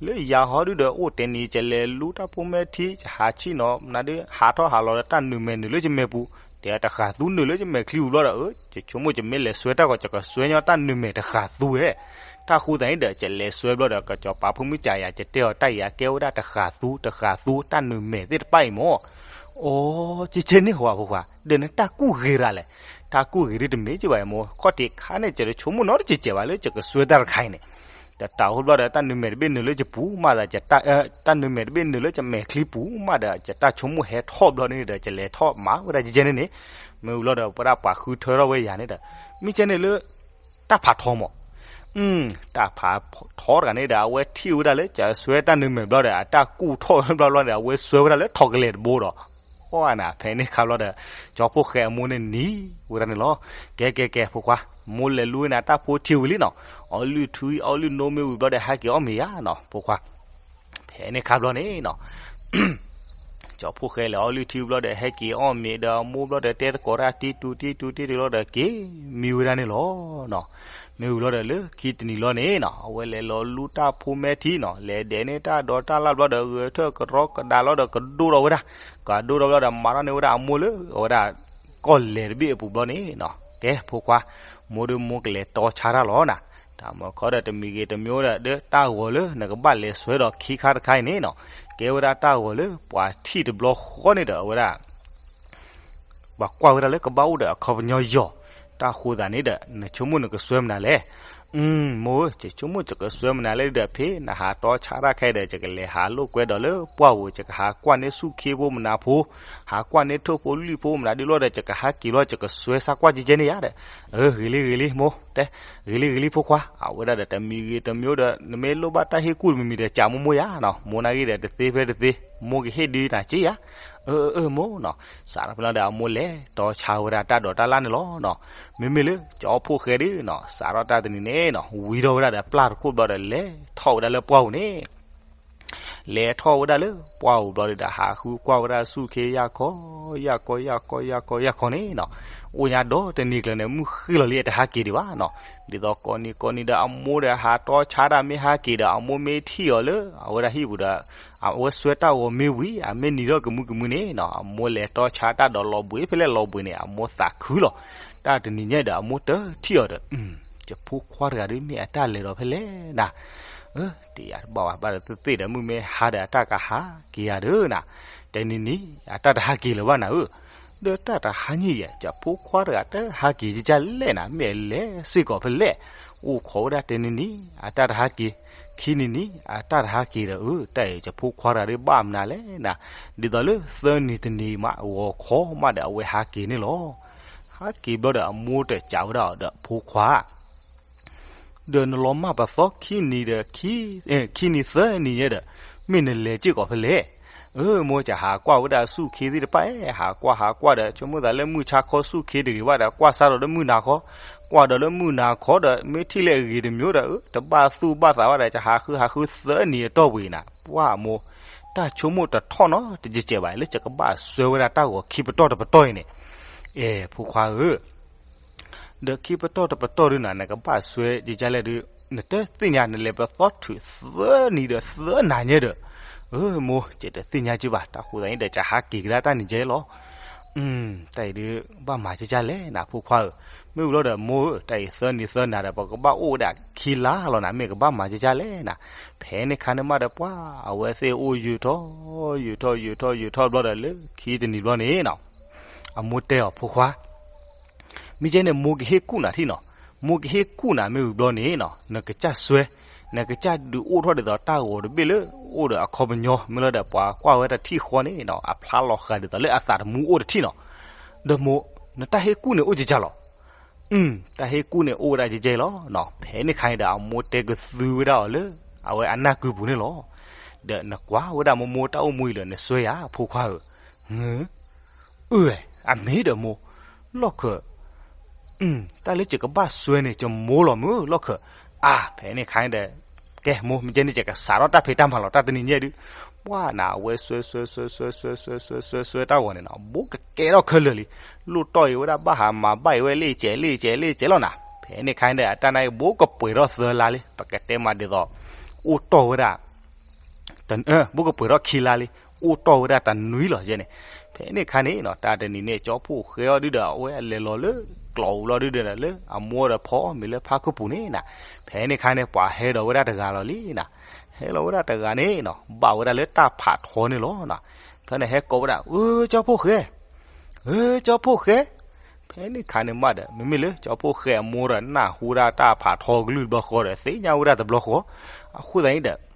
လၢယၤဟီဒုဒီးအိၣ်တဲနံၤ ယလဲၤလူတၢ်ဖိမဲာ်ထံ ယဟးဆံၣ်နီၤ မနုၤဒုး ဟးထီၣ်ဟးလီၤဒီးတၢ်နုာ်မဲာ်နုာ်လၢယမဲာ်ပူၤ, တဲတဃာ်သူနုာ်လၢယမဲာ်ချံပူၤဘျီဒီး ယဆိကမိၣ်ယမ့ၢ်လဲၤစွဲတၢ်ဂီၤ ယကစွဲညီတၢ်နုာ်မဲာ်တဃာ်သူဧဲ. တၢ်ဃိသတးန့ၣ်ဒီး ယလဲၤစွဲဘျီဒီး ကစီၤပၤဖိမုၣ်ကၠးယၤ ယတဲအီၤတၢ်အံၤ အကဲဝဲဒၣ်တဃာ်သူ တဃာ်သူတၢ်နုာ်မဲာ်သ့ၣ်တဖၣ်အံၤမၢ်. အိ ကကဲန့ၣ်ဟီဖိခွါ, ဒီးနတၢ်ကူၣ်ဂ့ၤရၤလဲၣ်. တၢ်ကူၣ်ဂ့ၤဒ်တမ့ၢ်က့ဘၣ်အမိၢ်, ခီၣ်ထံးခါန့ၣ် ယတဆိကမိၣ်နီတစဲးစဲးဘၣ်လၢယကစွဲတၢ်တခါအံၤန့ၣ်, ဒီးတၢ်အိၣ်ဘျီဒီး တၢ်နုာ်မဲာ်တဘ့ၣ်နုာ်လၢယပူၤမးဒီး တၢ်နုာ်မဲာ်တဘ့ၣ်နုာ်လၢယမဲာ်ချံပူၤမးဒီး ယတၢ်ဆိကမိၣ်ဟဲထီၣ်ဘျီန့ၣ်ဒီး ယလဲၤထီၣ်မၤဝဲဒၣ်ကကဲန့ၣ်န့ၣ်, မ့ၢ်ဝံၤလီၤဒီး ပဝဲဒၣ်ပှၤဃုထၢထီၣ်ဝဲယၤန့ၣ်ဒီး မ့ၢ်ကဲန့ၣ်လၢ တၢ်ဖးထီမး တၢ်ဖးထီတဂၤန့ၣ်ဒီး အဝဲထံၣ်ဝဲဒၣ်လၢ ကစွဲတၢ်နုာ်မဲာ်ဘျီဒီး အတၢ်ကူၣ်ထီၣ်ဝဲဘျီဘျီန့ၣ် အဝဲစွဲဝဲဒၣ်လၢထီၣ်ကလဲာ်တဘိဒီး, အီနၤ ဖဲန့ၣ်ခါဘျီဒီး ကၠီဖှိၣ်ဃဲအမိၢ်န့ၣ်နံၤဝဲဒၣ်န့ၣ်လီၤ. ကဲကဲကဲ ဖိခွါ, မိၢ်လဲၤလူဝဲနၤတၢ်ဖိထံဝံၤလံနီၤ, အီလုၣ်ထွံအီလုၣ်နိမ့ၢ်ဝံၤဘျီဒီး ဟဲက့ၤအီၣ်မ့ၤယၤနီၤ ဖိခွါ. ဖဲန့ၣ်ခါဘျီန့ၣ်နီၤ ကၠီဖှိၣ်ဃဲလဲၤအီလုၣ်ထံဘျီဒီး ဟဲက့ၤအီၣ်မ့ၤဒီးအမိၢ်ဘျီဒီး တဲသကိးတၢ်တံတူတံတူတံတူလီၤဒီး က့ၤမံဝဲဒၣ်န့ၣ်လီၤ. မ့ၢ်ဝံၤလီၤဒီး လၢခံတနံၤလီၤန့ၣ်နီၤ အဝဲလဲၤလီၤလူတၢ်ဖိမဲာ်ထံနီၤ လဲၤဒဲးန့ၢ်တၢ်ဒိးတၢ်လၣ်ဘျီဒီး ဂဲၤထၢၣ်ကရီကဒါလီၤဒီး ကဒိၣ်ထီၣ်ဝဲဒၣ်, ကဒိၣ်ထီၣ်ဘျီဒီး မၤထီၣ်န့ၢ်ဝဲဒၣ်အမိၢ်လၢ အဝဲဒၣ် ကီၢ်လဲၤတဘ့ၣ်အပူၤဘျီန့ၣ်နီၤ ကဲဖိခွါ, မိၢ်ဒီးမိၢ်ကလဲၤတီဆါတၢ်လီၤနၤ, တၢ်မၤခီဒီးတမံၤဂ့ၤတမံၤဒီး တၢ်ဂီၤလၢနကဘၣ်လဲၤစွဲဒီးခံခါတခါအံၤန့ၣ်နီၤ ကဲဝဲဒၣ်တၢ်ဂီၤလၢပှၤထံၣ်တဘျီဃီန့ၣ်ဒီး အဝဲဒၣ် ပှၤကွၢ်ဝဲဒၣ်လၢကဘၣ်အိၣ်ဒီးအခီပညီယီၤ, တၢ်ဃိသတးန့ၣ်ဒီး နဆိကမိၣ်နကစွဲမနုၤလဲၣ်. မိၢ်ဧၢ, ယဆိကမိၣ်ယကစွဲမနုၤလဲၣ်ဒီး ဖဲနဟးတီဆါတၢ်ခဲအံၤဒီး ယကလဲၤဟးလိာ်ကွဲဒီးလၢပှၢ်ပူၤ ယကဟးကွၢ်န့ၢ်ဆူၣ်ခ့ဖိမနၤဖိ, ဟးကွၢ်န့ၢ်ထိၣ်ဖိလွံၢ်ဖိမနၤဒ်လီၤဒီး ယကဟးက့ၤလီၤ ယကစွဲစၢ်ကွၢ်ကကဲန့ၣ်ယၤဒီး, ဂ့ၤလံဂ့ၤလံမိၢ်, တဲ, ဂ့ၤလံဂ့ၤလံဖိခွါ, အဝဲဒၣ်ဒီးတမံၤဂ့ၤတမံၤဒီး နမ့ၢ်လိၣ်ဘၣ်တၢ်ဟ့ၣ်ကူၣ်တမံၤမံၤဒီး ကးမိၢ်မိၢ်ယၤနီၤ, မိၢ်နာ်ဂ့ၤဒီးတသ့ဖဲတသ့, မိၢ်ကဟ့ၣ်ဒုးနၤက့ယၤ အၢ အၢ မိၢ်နီၤ, စးထီၣ်ဖဲလီၤဒီး အမိၢ်လဲၤတီဆါဝဲဒၣ်တၢ်ဒိးတၢ်လၣ်န့ၣ်လီၤနီၤ. မ့မ့ၢ်လၢ ကၠီဖှိၣ်ဃဲဒုနီၤ စးထီၣ်တၢ်တနံၤန့ၣ်နီၤ ဝံၤထီၣ်ဝဲဒၣ်ဒီးပျၢ်တခိၣ်ဘျီဒီး လဲၤထီၣ်ဝဲဒၣ်လၢပှၢ်ပူၤန့ၣ်, လဲၤထီၣ်ဝဲဒၣ်လၢပှၢ်ပူၤဘျီဒီး ဟးဃုကွၢ်ဝဲဒၣ်ဆူၣ်ခ့ယၢ်ခီ, ယၢ်ခီ ယၢ်ခီ ယၢ်ခီ ယၢ်ခီန့ၣ်နီၤ, အိၣ်ညါဒီတနံၤကျၢၤန့ၣ် မုၢ်ဃ့ၢ်လီၤလံ အတဟးက့ၤဒံးဘၣ်နီၤ. ဒ်သိးကိးနံၤကိးနံၤဒီး အမိၢ်ဒီးဟးတီဆါတၢ် မ့ၢ်ဟးက့ၤဒီး အမိၢ်မ့ၢ်ထံၣ်အီၤလၢ အဝဲဒၣ်ဟံၣ်ပူၤဒီး အဝဲစွဲတၢ်ဂီၤမ့ၢ်ဝံၤ အမ့ၢ်နံၤထီၣ်ကမုာ်ကမုာ်န့ၣ်နီၤ အမိၢ်လဲၤတီဆါတၢ်ဒီးလီၤဘှံး ဖဲလဲၣ်လီၤဘှံးန့ၣ် အမိၢ်သးခုလီၤ. တၢ်တနံၤညါဒီး အမိၢ်တထံၣ်အီၤဒီး ယဖိခွါတဂၤဒုး မ့ၢ်အတၢ်လဲၤဒီးဖဲလဲၣ်နၤ, တယၤတဘၣ်ဘၣ် ဘၣ်ဒီးသ့ၣ်သ့ၣ်ဒီး မုၢ်မ့ၢ်ဟါဒီး အတၢ်ကဟးက့ၤယၤဒီးနၤ, တနံၤနံၤ အတၢ်တဟးက့ၤလၢၤဘၣ်နၤဧၢ. ဒီးတၢ်တဟါညံၣ်ယဲၢ် ကၠီဖိခွါတဂၤတဟးက့ၤကလဲၣ်နၤ မ့ၢ်အလဲၤစ့ၢ်ကီးဖဲလဲၣ်, အိၣ်ခိးဝဲဒၣ်တနံၤနံၤ အတၢ်တဟးက့ၤ, ခံနံၤနံၤ အတၢ်တဟးက့ၤဒီး အၢ တၢ်အံၤကၠီဖိခွါတဂၤဒ်ဘၣ်မနုၤလဲၣ်နၤ, ဒ်သိးလၢသၢနံၤတနံၤမး ဂီၤခီမးဒီးအဝဲဟးက့ၤန့ၣ်လီၤ. ဟးက့ၤဘျီဒီးအမိၢ်တစံးဝဲဒၣ်အီၤဒီးဖိခွါ ဒီးနလီၤမၢ်ပသီခံနံၤဒီး ခံနံၤသၢနံၤညါဒီး မ့ၢ်နလဲၤစ့ၢ်ကီးဖဲလဲၣ်. အၢ မိၢ်ကဟးကွၢ်ဝဲဒၣ်ဆူၣ်ခ့သ့ၣ်တဖၣ်, ဟးကွၢ်ဟးကွၢ်ဒီး ဆိကမိၣ်သးလၢမုၢ်ဆါခီဆူၣ်ခ့တဂ့ၤဘၣ်ဒီး ကွၢ်စၢ်ဒီးလၢမုၢ်နၤခီ, ကွၢ်ဒီးလၢမုၢ်နၤခီဒီး မ့ၢ်ထံၣ်လၢအဂ့ၤတမံၤဒီး အၢ တဘၣ်သူၣ်ဘၣ်သးဘၣ်ဒီး ကဟးဃုဟးဃုသၢနံၤအတီၢ်ပူၤအံၤနၤ ပှၢ်မိၢ်, တၢ်ဆိကမိၣ်တထီၣ်နီတကဲးဘၣ် လၢယကဘၣ်စွဲဝဲဒၣ်တၢ်ဂီၤခံပတီၢ်တပတီၢ်အံၤန့ၣ်, အဲ ဖိခွါဧၢ ဒီးခံပတီၢ်တပတီၢ်ဒုးနၤ နကဘၣ်စွဲဒ်လဲၣ်ဒုး နတသ့ၣ်ညါ နလဲၤပသီထုးသၢနံၤဒီးသၢနၤညါဒီး, အၢ မိၢ် ယတသ့ၣ်ညါက့ဘၣ် တၢ်ဃိသတးန့ၣ်ဒီး ကဟးက့ၤကဒါတၢ်နံၤကဲလီၤ. တၢ်အံၤဒုး ဘၣ်မၤကကလဲၣ်နၤ ဖိခွါဧၢ, မ့ၢ်ဝံၤလီၤဒီး မိၢ်ဧၢ တၢ်အံၤသၢနံၤသၢနၤဒီး ပကဘၣ်အိၣ်ဝဲဒၣ်ခံလါလီၤနၤ မ့ၢ်ကဘၣ်မၤကကလဲၣ်နၤ, ဖဲန့ၣ်ခါန့ၣ်မးဒီးပှၢ် အဝဲသ့ၣ်အိၣ်ယုာ်ထီၣ် ယုာ်ထီၣ် ယုာ်ထီၣ် ယုာ်ထီၣ်ဘျီဒီး လၢခံတနံၤဘျီန့ၣ်နီၤ အမိၢ်တဲအီၤ ဖိခွါ မ့ၢ်ကဲန့ၣ် မိၢ်ကဟ့ၣ်ကူၣ်နၤထံၣ်နီၤ, မိၢ်ကဟ့ၣ်ကူၣ်နၤမ့ၢ်ဝံၤဘျီန့ၣ်နီၤ နကစၢ်စွဲ, နကစၢ်ဒုးအိၣ်ထီၣ်ဒ်သိးတၢ်ဂီၤတဘ့ၣ်လၢ အိၣ်ဒီးအခီပညီ မ့ၢ်လီၤဒီးပှၤကွၢ်ဝဲတထံၣ်ဃီန့ၣ်နီၤ အဖျါလီၤဃာ်ဒ်သိးလၢအသးတမူအိၣ်တထံၣ်နီၤ, ဒီးမိၢ် နတၢ်ဟ့ၣ်ကူၣ်န့ၣ်အိၣ်ကကလီၤ တၢ်ဟ့ၣ်ကူၣ်န့ၣ်အိၣ်ဝဲဒၣ်ကကဲလီၤနီၤ, ဖဲန့ၣ်ခါန့ၣ်ဒီး အမိၢ်တဲကသုဝဲဒၣ်အီၤလၢ အဝဲအနၢ်ကုပူၤန့ၣ်လီၤ. ဒီးနကွၢ်ဝဲဒၣ်မိၢ်မိၢ်တၢ်အိၣ်မူအံၤဒီး နစွဲယၤ ဖိခွါဧၢ, အၢ အမ့ၢ်ဒီးမိၢ်, လီၢ်ခၢၣ်, တၢ်လၢယကဘၣ်စွဲန့ၣ် ယမိၢ်လီၤမုၢ် လီၢ်ခၢၣ်, အါ ဖဲန့ၣ်ခါန့ၣ်ဒီး ကဲမိၢ် မ့ၢ်ကဲန့ၣ် ယကစးထီၣ်တၢ်ဖံးတၢ်မၤလီၤ တၢ်တနံၤညါဒုး, ပှၢ်နၤ အဝဲစွဲစွဲစွဲစွဲစွဲစွဲစွဲစွဲစွဲတၢ်ဂီၤန့ၣ်နီၤ ဘူးကကဲထီၣ်ခဲလၢာ်လံ, လိၣ်တီၢ်အံၤဝဲဒၣ်ဘၣ်ဟးမၤဘၣ်အံၤဝဲလ့ၣ်ကဲးလ့ၣ်ကဲးလ့ၣ်ကဲးလီၤနၤ, ဖဲန့ၣ်ခါန့ၣ်ဒီး အတၢ်နာ်အံၤဘူးကပှဲၤထီၣ်သၢလါလံ ပကတဲမးဒ်သိး အိၣ်တီၢ်ဝဲဒၣ် ဘူးကပှဲၤထီၣ်ခံလါလံ, အိၣ်တီၢ်ဝဲဒၣ်တနွံလီၤယဲန့ၣ်, ဖဲန့ၣ်ခါန့ၣ်နီၤ တၢ်တနံၤန့ၣ် ကၠီဖှိၣ်ဃဲအီၤဒုဒီး အဝဲအလဲၤလီၤလၢ ကျိးအူလီၤဒုဒီး လၢအမိၢ်ဒီးဖီအီၤမ့ၤလၢဖါခုပူၤန့ၣ်နၤ, ဖဲန့ၣ်ခါန့ၣ် ပှၤဟဲဒီးဝဲဒၣ်တဂၤလီၤလံနၤ, ဟဲလီၤဝဲဒၣ်တဂၤန့ၣ်နီၤ ဘၣ်ဝဲဒၣ်လၢတၢ်ဖးထီန့ၣ်လီၤနၤ, ဖဲန့ၣ်ဟဲကိးဝဲဒၣ် အၢ ကၠီဖှိၣ်ဃဲ အၢ ကၠီဖှိၣ်ဃဲ, ဖဲန့ၣ်ခါန့ၣ်မးဒီး မ့မ့ၢ်လၢကၠီဖှိၣ်ဃဲအမိၢ်ဒီး နၢ်ဟူဒၣ်တၢ်ဖးထီကလုၢ်တဘျီဃီဒီး သ့ၣ်ညါဝဲဒၣ်တဘျီဃီ, အဃိသတးန့ၣ်ဒီး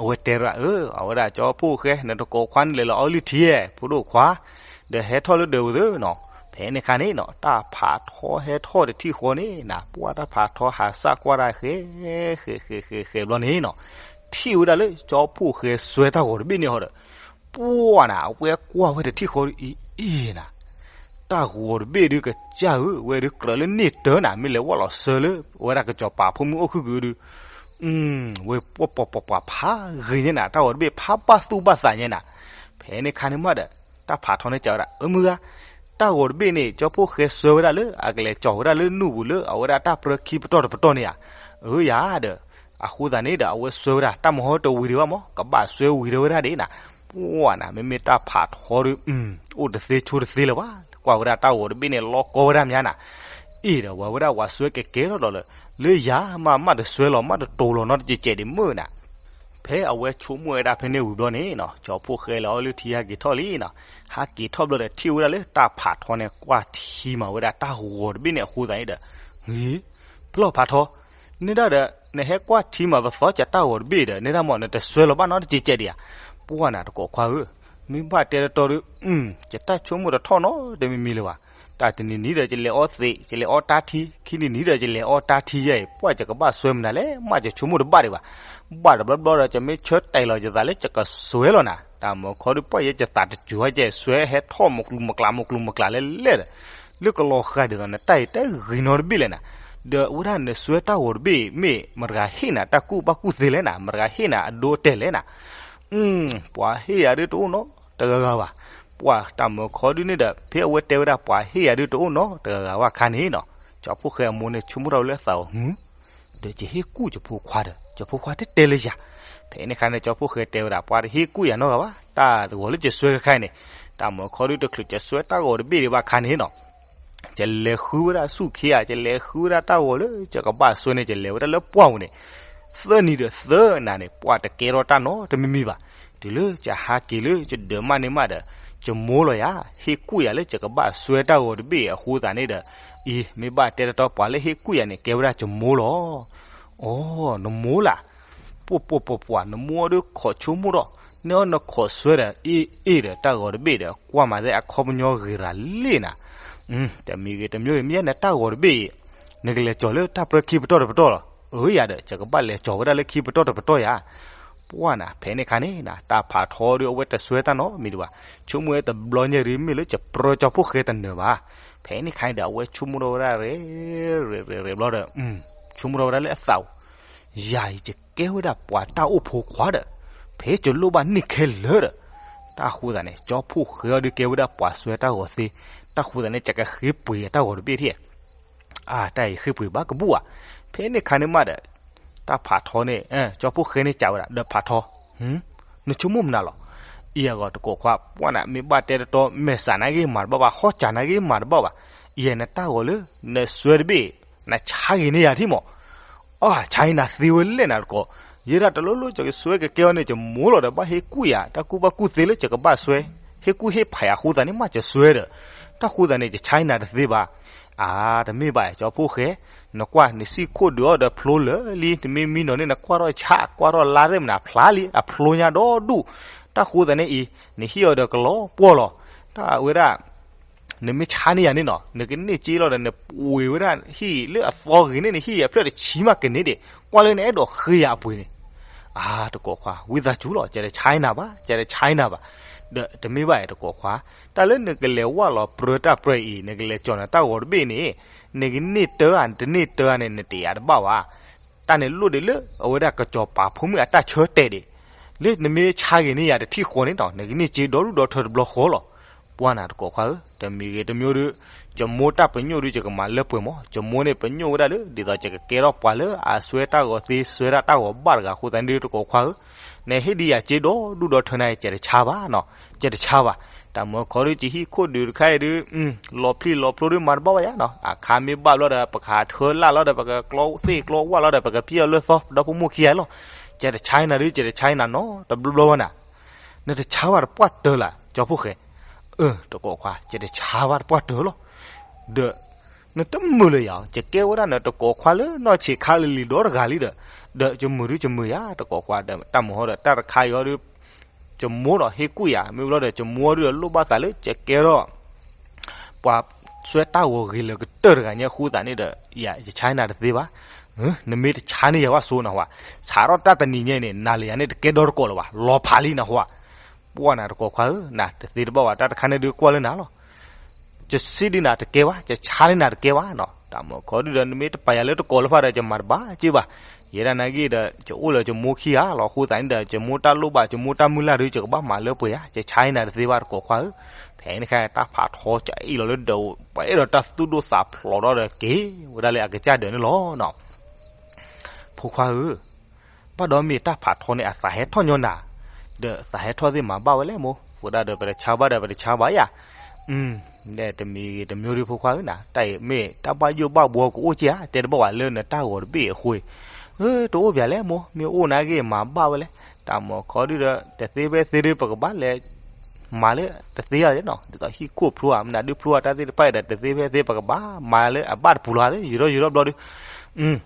အဝဲတဲဝဲဒၣ် အၢ အဝဲဒၣ်ကၠီဖှိၣ်ဃဲ နတကိးခွါန့ၣ်လဲၤလီၤအီလုၢ်ထံဧဲ ဖိဒိၣ်ခွါ, ဒီးဟဲထီၣ်လၢဒၢးဝဲသ့နီၤ, ဖဲန့ၣ်ခါန့ၣ်နီၤ တၢ်ဖးထီဟဲထီၣ်တထံၣ်ဃီန့ၣ်နၤ ပှၢ်တၢ်ဖးထီဟးစၢ်ကွၢ်တၢ်ဃဲ ဃဲ ဃဲ ဃဲ ဃဲဘျီန့ၣ်နီၤ, ထံၣ်ဝဲဒၣ်လၢကၠီဖှိၣ်ဃဲစွဲတၢ်ဂီၤတဘ့ၣ်န့ၣ်ဟီဒီး ပှၢ်နၤ အဝဲကွၢ်ဝဲတထံၣ်ဃီအံၤ အံၤနၤ, တၢ်ဂီၤတဘ့ၣ်ဒုးကစၢ်ဧၢ ဝဲဒုးကြၢးလၢန့ၢ်တၢ်နၤ မ့ၢ်လဲၤဝဲလီၤဆၢလၢ ဝဲဒၣ်ကစီၤပၤဖိမုၣ်အိၣ်ခုၣ်ကုၤဒုး, ဝဲပှၢ်ပှၢ်ပှၢ်ပှၢ်ဖးဂ့ၤညါနၤ တၢ်ဂီၤတဘ့ၣ်ဖးဘၣ်သူၣ်ဘၣ်သးညါနၤ, ဖဲန့ၣ်ခါန့ၣ်မးဒီး တၢ်ဖးထီန့ၣ်စံးဝဲဒၣ် အၢမုၢ်ဂၤ, တၢ်ဂီၤတဘ့ၣ်န့ၣ် ကၠီဖှိၣ်ဃဲစွဲဝဲဒၣ်လၢ အကလဲၤကၠီၤဝဲဒၣ်လၢနူၢ်ပူၤလၢ အဝဲဒၣ်တၢ်ပြၢခံပတီၢ်တပတီၢ်န့ၣ်ဧါ, အၢယၤဒီး အဃိသတးန့ၣ်ဒီး အဝဲစွဲဝဲဒၣ် တၢ်မၤဟီတဝံၤဒံးဘၣ်မး ကဘၣ်စွဲဝံၤဒီးဝဲဒၣ်ဒ်နၤ, ပှၢ်နၤ မ့မ့ၢ်တၢ်ဖးထီဒီး အိၣ်တသ့ဆိတသ့လၢၤဘၣ်, ကွၢ်ဝဲဒၣ်တၢ်ဂီၤတဘ့ၣ်န့ၣ် လီၤကီဝဲဒၣ်မးနၤ, အ့ၣ်ဒီးဝဲဝဲဒၣ်ဝးစွဲကဲကဲထီၣ်ဒီးလၢ လၢယၤမး မးတစွဲလီၤ မးတတိၤလီၤနီတကဲးကဲးဒံးမုၢ်နၤ, ဖဲအဝဲဆိကမိၣ်ဝဲဒၣ်ဖဲန့ၣ်ဝံၤဘျီန့ၣ်နီၤ ကၠီဖှိၣ်ဃဲလဲၤအီလုၢ်ထံဟဲက့ၤထီၣ်လံနီၤ, ဟဲက့ၤထီၣ်ဘျီဒီးထံၣ်ဝဲဒၣ်လၢတၢ်ဖးထီန့ၣ် ကွၢ်ထံမၤဝဲဒၣ်တၢ်ဂီၤတဘ့ၣ်န့ၣ်အဃိသတးန့ၣ်ဒီး, ဂ့ၤ, ဖျီၣ်ဖးထီ, န့ၣ်ဒၣ်ဒီး နဟဲကွၢ်ထံမၤပသီကတၢ်ဂီၤတဘ့ၣ်ဒီး န့ၣ်ဒၣ်မး နတစွဲလီၤဘၣ်နီတကဲးကဲးဒံးဧါ, ပှၢ်နၤတကိးခွါဧၢ, မ့ၢ်ဘၣ်တဲတတီဒီး ယတၢ်ဆိကမိၣ်တထီၣ်နီတမံၤမံၤလၢၤဘၣ်, တၢ်တနံၤနံၤဒီး ယလဲၤအီသံး ယလဲၤအီတၢ်ထံ, ခံနံၤနံၤဒီး ယလဲၤအီတၢ်ထံယဲအံၤ ပှၢ်ယကဘၣ်စွဲမနုၤလဲၣ် မးယဆိကမိၣ်တဘၣ်ဒံးဘၣ်, ဘၣ်တဘျီဘျီဒီး ယမ့ၢ်ဆၢတဲာ်လီၤယသးလၢယကစွဲလီၤနၤ, တၢ်မၢခီဒုး ပှၢ်ယဲယသးတစူၤဝဲ ယစွဲဟဲထီၣ်မကျူၤမကျး မကျူၤမကျးလဲၣ်လဲၣ်ဒီး, လၢကလီၤဃာ်ဒ်သိးနတၢ်အံၤတဂ့ၤနီတဘ့ၣ်လဲၣ်နၤ, ဒီးအဝဲဒၣ်နစွဲတၢ်ဂီၤတဘ့ၣ် မ့ၢ်မတၤဂၤဟ့ၣ်နၤတၢ်ကူၣ်ဘၣ်ကူၣ်သ့လဲၣ်နၤ, မတၤဂၤဟ့ၣ်နၤအဒိအတဲာ်လဲၣ်နၤ ပှၤဟ့ၣ်ယၤဒုးတအိၣ်နီတဂၤဂၤဘၣ်, ပှၢ်တၢ်မၢခီဒုးန့ၣ်ဒီး ဖဲအဝဲတဲဝဲဒၣ်ပှၤဟ့ၣ်ယၤဒုးတအိၣ်နီတဂၤဂၤဘၣ်ခါန့ၣ်နီၤ, ကၠီဖှိၣ်ဃဲအမိၢ်န့ၣ်ဆိကမိၣ်ထီၣ်ဝဲလၢအသးအီၤ ဒီးယဟ့ၣ်ကူၣ်ယဖိခွါဒီး ယဖိခွါတတဲလၢယၤ, ဖဲန့ၣ်ခါန့ၣ် ကၠီဖှိၣ်ဃဲတဲဝဲဒၣ် ပှၤတဟ့ၣ်ကူၣ်ယၤနီတဂၤဘၣ်, တၢ်တဂီၤလၢယစွဲခဲခါအံၤန့ၣ်, တၢ်မၢခီဒုးတချုးယစွဲတၢ်ဂီၤတဘ့ၣ်ဒံးဘၣ်ခါန့ၣ်နီၤ ယလဲၤဃုဝဲဒၣ်ဆူၣ်ခ့ဧါ, ယလဲၤဃုဝဲဒၣ်တၢ်ဂီၤလၢယကဘၣ်စွဲန့ၣ် ယလဲၤဝဲဒၣ်လၢပှၢ်ပူၤန့ၣ်, သၢနံၤဒီးသၢနၤန့ၣ် ပှၢ်တကဲထီၣ်တၢ်နီတမံၤမံၤဘၣ်, တုၤလၢယဟးက့ၤလၢယဒၢးမးန့ၣ်မးဒီး, ယမိၢ်လီၤယၤ, ဟ့ၣ်ကူၣ်ယၤလၢယကဘၣ်စွဲတၢ်ဂီၤတဘ့ၣ်အဃိသတးန့ၣ်ဒီး, အံၤ မ့ၢ်ဘၣ်တဲတတီ ပှၤလၢဟ့ၣ်ကူၣ်ယၤန့ၣ် ကဲဝဲဒၣ်ယမိၢ်လီၤ. အိ, နမိၢ်လၢ်, ပှၤပှၤပှၤပှၤ နမိၢ်အီၤဒုးခိးဆိကမိၣ်ဒီး, န့ၢ်အီၤနခိးစွဲဒီး အ့ၣ်အ့ၣ်ဒီးတၢ်ဂီၤတဘ့ၣ်ဒီး ကွၢ်မၤသဲအခီပညီဂ့ၤရၤလံနၤ, တမံၤဂ့ၤတမံၤဂ့ၤ မ့ၢ်ယဲနတၢ်ဂီၤတဘ့ၣ်အံၤ, နကလဲၤကၠီၤလၢတၢ်ပြၢခံပတီၢ်တပတီၢ်လီၤ. အၢ ယၤဒီး ယကဘၣ်လဲၤကၠီၤဝဲဒၣ်လၢခံပတီၢ်တပတီၢ်ယၤ. ပှၢ်နၤ ဖဲန့ၣ်ခါန့ၣ် တၢ်ဖးထီဒုးအဝဲတစွဲတၢ်နီတမံၤဒံးဘၣ်, ဆိကမိၣ်ဝဲတဘျီညါဒုး မ့ၢ်လၢယပြၢကၠီဖှိၣ်ဃဲတနၢၤဘၣ်. ဖဲန့ၣ်ခါန့ၣ်ဒီး အဝဲဆိကမိၣ်ထီၣ်ဝဲဒၣ်ရဲၣ် ရဲၣ် ရဲၣ် ရဲၣ်ဘျီဒီး, ဆိကမိၣ်ထီၣ်ဝဲဒၣ်လၢအသးအိၣ်, ယၤအံၤ ယကဲဝဲဒၣ်ပှၤတၢ်အိၣ်ဖိခွါဒီး, ဖဲယလိၣ်ဘၣ်န့ၢ်ခဲလၢာ်ဒီး, တၢ်ဃိသတးန့ၣ် ကၠီဖှိၣ်ဃဲအီၤဒုးကဲဝဲဒၣ်ပှၤစွဲတၢ်ဂီၤသ့, တၢ်ဃိသတးန့ၣ် ယကဃ့ပှ့ၤအတၢ်ဂီၤတဘ့ၣ်ထံၣ် အါ တၢ်အံၤဃ့ပှ့ၤဘၣ်ကဘူၣ်ဧါ. ဖဲန့ၣ်ခါန့ၣ်မးဒီး, တၢ်ဖးထီန့ၣ်, ကၠီဖှိၣ်ဃဲန့ၣ်စံးဝဲဒၣ် ဒီးဖးထီ, နဆိကမိၣ်မနုၤလီၤ. အံၤအဂီၢ်တကိးခွါ ပှၢ်နၤ မ့ၢ်ဘၣ်တဲတတီ မဲာ်ဆှးနၤဂ့ၤမၤတဘၣ်ဘၣ် ဟီၣ်စးနၤဂ့ၤမၤတဘၣ်ဘၣ်. အံၤနတၢ်ဂီၤလၢ နစွဲတဘ့ၣ်, နဆါဂ့ၤန့ၢ်ယၤထံၣ်မး. အါ ဆါအံၤနၤသ့ဝဲလဲၣ်နၤတကိး, ယဲဒၣ်တလိၣ်လိၣ် ယကစွဲကကဲအီၤန့ၣ် ယမိၢ်လီၤဒီး ဘၣ်ဟ့ၣ်ကူၣ်ယၤ တၢ်ကူၣ်ဘၣ်ကူၣ်သ့လၢယကဘၣ်စွဲ, ဟ့ၣ်ကူၣ်ဟ့ၣ်ဖးယၤအဃိသတးန့ၣ် မ့ၢ်ယစွဲဒီး, တၢ်ဃိသတးန့ၣ် ယဆါအံၤနၤတသ့ဘၣ်. အါ တမ့ၢ်ဘၣ် ကၠီဖှိၣ်ဃဲ, နကွၢ် နစံၣ်ခိၣ်ဒုးအီၤဒီးဖျိလၢာ်လံ တမ့ၢ်မံနီၤန့ၣ် နကွၢ်ထီၣ်ဆါ ကွၢ်ထီၣ်လါသ့ၣ်မနၤဖျါလံ အဖျိညါဒီဒူၣ်. တၢ်ဃိသတးန့ၣ်အံၤ နဟ့ၣ်အီၤဒီးကလီၤပှီၢ်လီၤ. တၢ်ဝဲဒၣ် နမ့ၢ်ဆါန့ၢ်ယၤန့ၣ်နီၤ နကန့ၢ်စ့လီၤဒီး နပှ့ၤဝဲဒၣ်ဟံၣ်လၢအသီဂ့ၤန့ၣ် နဟံၣ်အဖျၢၣ်တဆံမးကန့ၢ်ဒံး ကွၢ်လၢနအဲၣ်ဒိးဃ့ယၤအပှ့ၤန့ၣ်. အါ တကိးခွါ ဝံသးစူၤလီၤ ယတဆါအံၤနၤဘၣ် ယတဆါအံၤနၤဘၣ်. ဒီးတမ့ၢ်ဘၣ် တကိးခွါ, တၢ်လၢနကလဲၤဝၢ်လီၤပြၢတၢ်ပြၢအံၤ နကလဲၤကၠီၤနတၢ်ဂီၤတဘ့ၣ်န့ၣ် နကန့ၢ်တၢဧါ နတန့ၢ်တၢဧါန့ၣ် နတယာ်တဘၣ်ဘၣ်. တၢ်န့ၣ်လိၣ်ဒံးလၢအဝဲဒၣ်ကစီၤပၤဖိမုၣ်အတၢ်ဆၢတဲာ်ဒံး လၢနမ့ၢ်ဆါဂ့ၤန့ၢ်ယၤတထံၣ်ဃီန့ၣ်နီၤ နကန့ၢ်စ့ဒီဒူၣ်ဒီထၢတဘျီဃီလီၤ. ပှၢ်နၤတကိးခွါဧၢ, တမံၤဂ့ၤတမံၤဒုး, ယမိၢ်တၢ်ပညိၣ်ဒုး ယကမၤလၢပှဲၤမး, ယမိၢ်န့ၣ် ပညိၣ်ဝဲဒၣ်လၢ ဒ်သိးယကကဲထီၣ်ပှၤလၢအစွဲတၢ်ဂီၤသ့ စွဲဒၣ်တၢ်ဂီၤဘၣ်တဂၤအဃိသတးန့ၣ်ဒုး တကိးခွါဧၢ, နဟ့ၣ်ဒံးယၤစ့ဒီဒူၣ်ဒီထၢန့ၣ် ယတဆါဘၣ်နီၤ, ယတဆါဘၣ်. တၢ်မၢခီဒုး ယဟံၣ်ခိၣ်ဒုးတခါအံၤဒုး လီၤပျံၤလီၤဖျိဒုး မၤတဘၣ်ဘၣ်ယၤနီၤ, အခါမ့ၢ်ဘၣ်ဘျီဒီး ပကဟးထၢလၢ်လီၤဒီး ပကကျီသ့ၣ်ကျီဝၣ်လီၤဒီး ပကပျံၤအီၤလၢသီ ဒီဖိမိၢ်ခံဂၤလီၤ. ယတဆါအံၤနၤဒုး ယတဆါအံၤနၤနီတဘျီဘျီဘၣ်နၤ နတဆါဘၣ်တပှၢ်တၢၢ်လၢၤ ကၠီဖှိၣ်ဃဲ, အၢ တကိးခွါ ယတဆါဘၣ်တပှၢ်တၢၢ်လီၤ. ဒီး နတမုာ်လၢၤယၤ ယကဲဝဲဒၣ်နတကိးခွါလၢနီၢ်ဆံးခါလံၤလံၤဒီတဂၤလံဒီး, ဒီးယမုာ်ဒုးယမုာ်ယၤ တကိးခွါဒီး တၢ်မၢဟီဒီး တၢ်တခါအံၤအီၤဒုး ယမိၢ်ဒီးဟ့ၣ်ကူၣ်ယၤ မ့ၢ်ဘျီဒီး ယမိၢ်ဒုးဒီးလိၣ်ဘၣ်သးလၢယကဲထီၣ် ပှၤစွဲတၢ်ဂီၤဂ့ၤလၢကတၢၢ်တဂၤညါအဃိသတးန့ၣ်ဒီး ယဆါနၤတသ့ဘၣ်. နမ့ၢ်တဆါန့ၢ်ယၤဘၣ်စိနဟါ, ဆးထီၣ်တၢ်တနံၤညါအံၤန့ၣ် နၤလၢယၤန့ၣ် တကဲဒီတကိးလၢၤဘၣ်, လီၤဖးလံနဟါ. ပှၢ်နၤတကိးခွါဧၢ, နတသ့တဘၣ်ဘၣ် တၢ်တခါန့ၣ်ဒုးကွၢ်လၢနၤလီၤ. ယစံးဒုးနၤတကဲဘၣ်, ယဆါန့ၢ်နၤတကဲဘၣ်နီၤ. တၢ်မၢခီဒုးဒီး နမ့ၢ်တပာ်ယၤလၢတကိးလၢၤဘၣ်ဒီး ယမၤတဘၣ်က့ဘၣ်. ယဲဒၣ်နာ်က့ဒီး ယအိၣ်လၢယမိၢ်ခံဂၤလီၤ. အဃိသတးန့ၣ်ဒီး ယမိၢ်တၢ်လိၣ်ဘၣ် ယမိၢ်တၢ်မုၢ်လၢ်ဒုး ယကဘၣ်မၤလၢပှဲၤဧါ, ယဆါအံၤနၤတသ့ဘၣ်တကိးခွါဧၢ. ဖဲန့ၣ်ခါ တၢ်ဖးထီကအ့ၣ်လီၤလၢဒၢး ပှၤအဲၣ်ဒိးတၢ်သူၣ်ဒိၣ်သးဖျိးဒီးက့ၤဝဲဒၣ်လၢအကစၢ်ဒၢးန့ၣ်လီၤနီၤ. ဖိခွါဧၢ, ဘၣ်ဒီးမ့ၢ်တၢ်ဖးထီန့ၣ် အသးဟဲထီၣ်ညီနၤ, ဒီးသးဟဲထီၣ်သ့ၣ်မၤဘၣ်ဝဲလဲၣ်မိၢ်, ဃိဒၣ်ဒီးပတဆါဘၣ် ပတဆါဘၣ်ယၤ. တမံၤဂ့ၤတမံၤဒုးဖိခွါဧၢနၤ, တၢ်အံၤမ့ၢ်တၢ်ဘၣ်ယိၣ်ဘၣ်ဘှီကအိၣ်က့ဧါ, တဲတဘၣ်ဝဲလၢနတၢ်ဂီၤတဘ့ၣ်အဃိ, တအိၣ်ပၠးလဲၣ်မိၢ်, မ့ၢ်အိၣ်နာ်က့မၤဘၣ်ဝဲလဲၣ်. တၢ်မၢခီဒုးဒီး တသ့ဖဲသ့ဒုး ပကဘၣ်လဲၤ မၤလၢတသ့ဧါနီၤ, ဒ်သိးဟံၣ်ခိၣ်ဖျိဧါ မနုၤဒုးဖျိဧါ တၢ်သ့ၣ်တဖၣ်အံၤဒီး တသ့ဖဲသ့ ပကဘၣ်မၤလၢအဘၣ်တပူၤလီၤသ့ ယံာ်ထီၣ်ယံာ်ထီၣ်ဘျီဒုး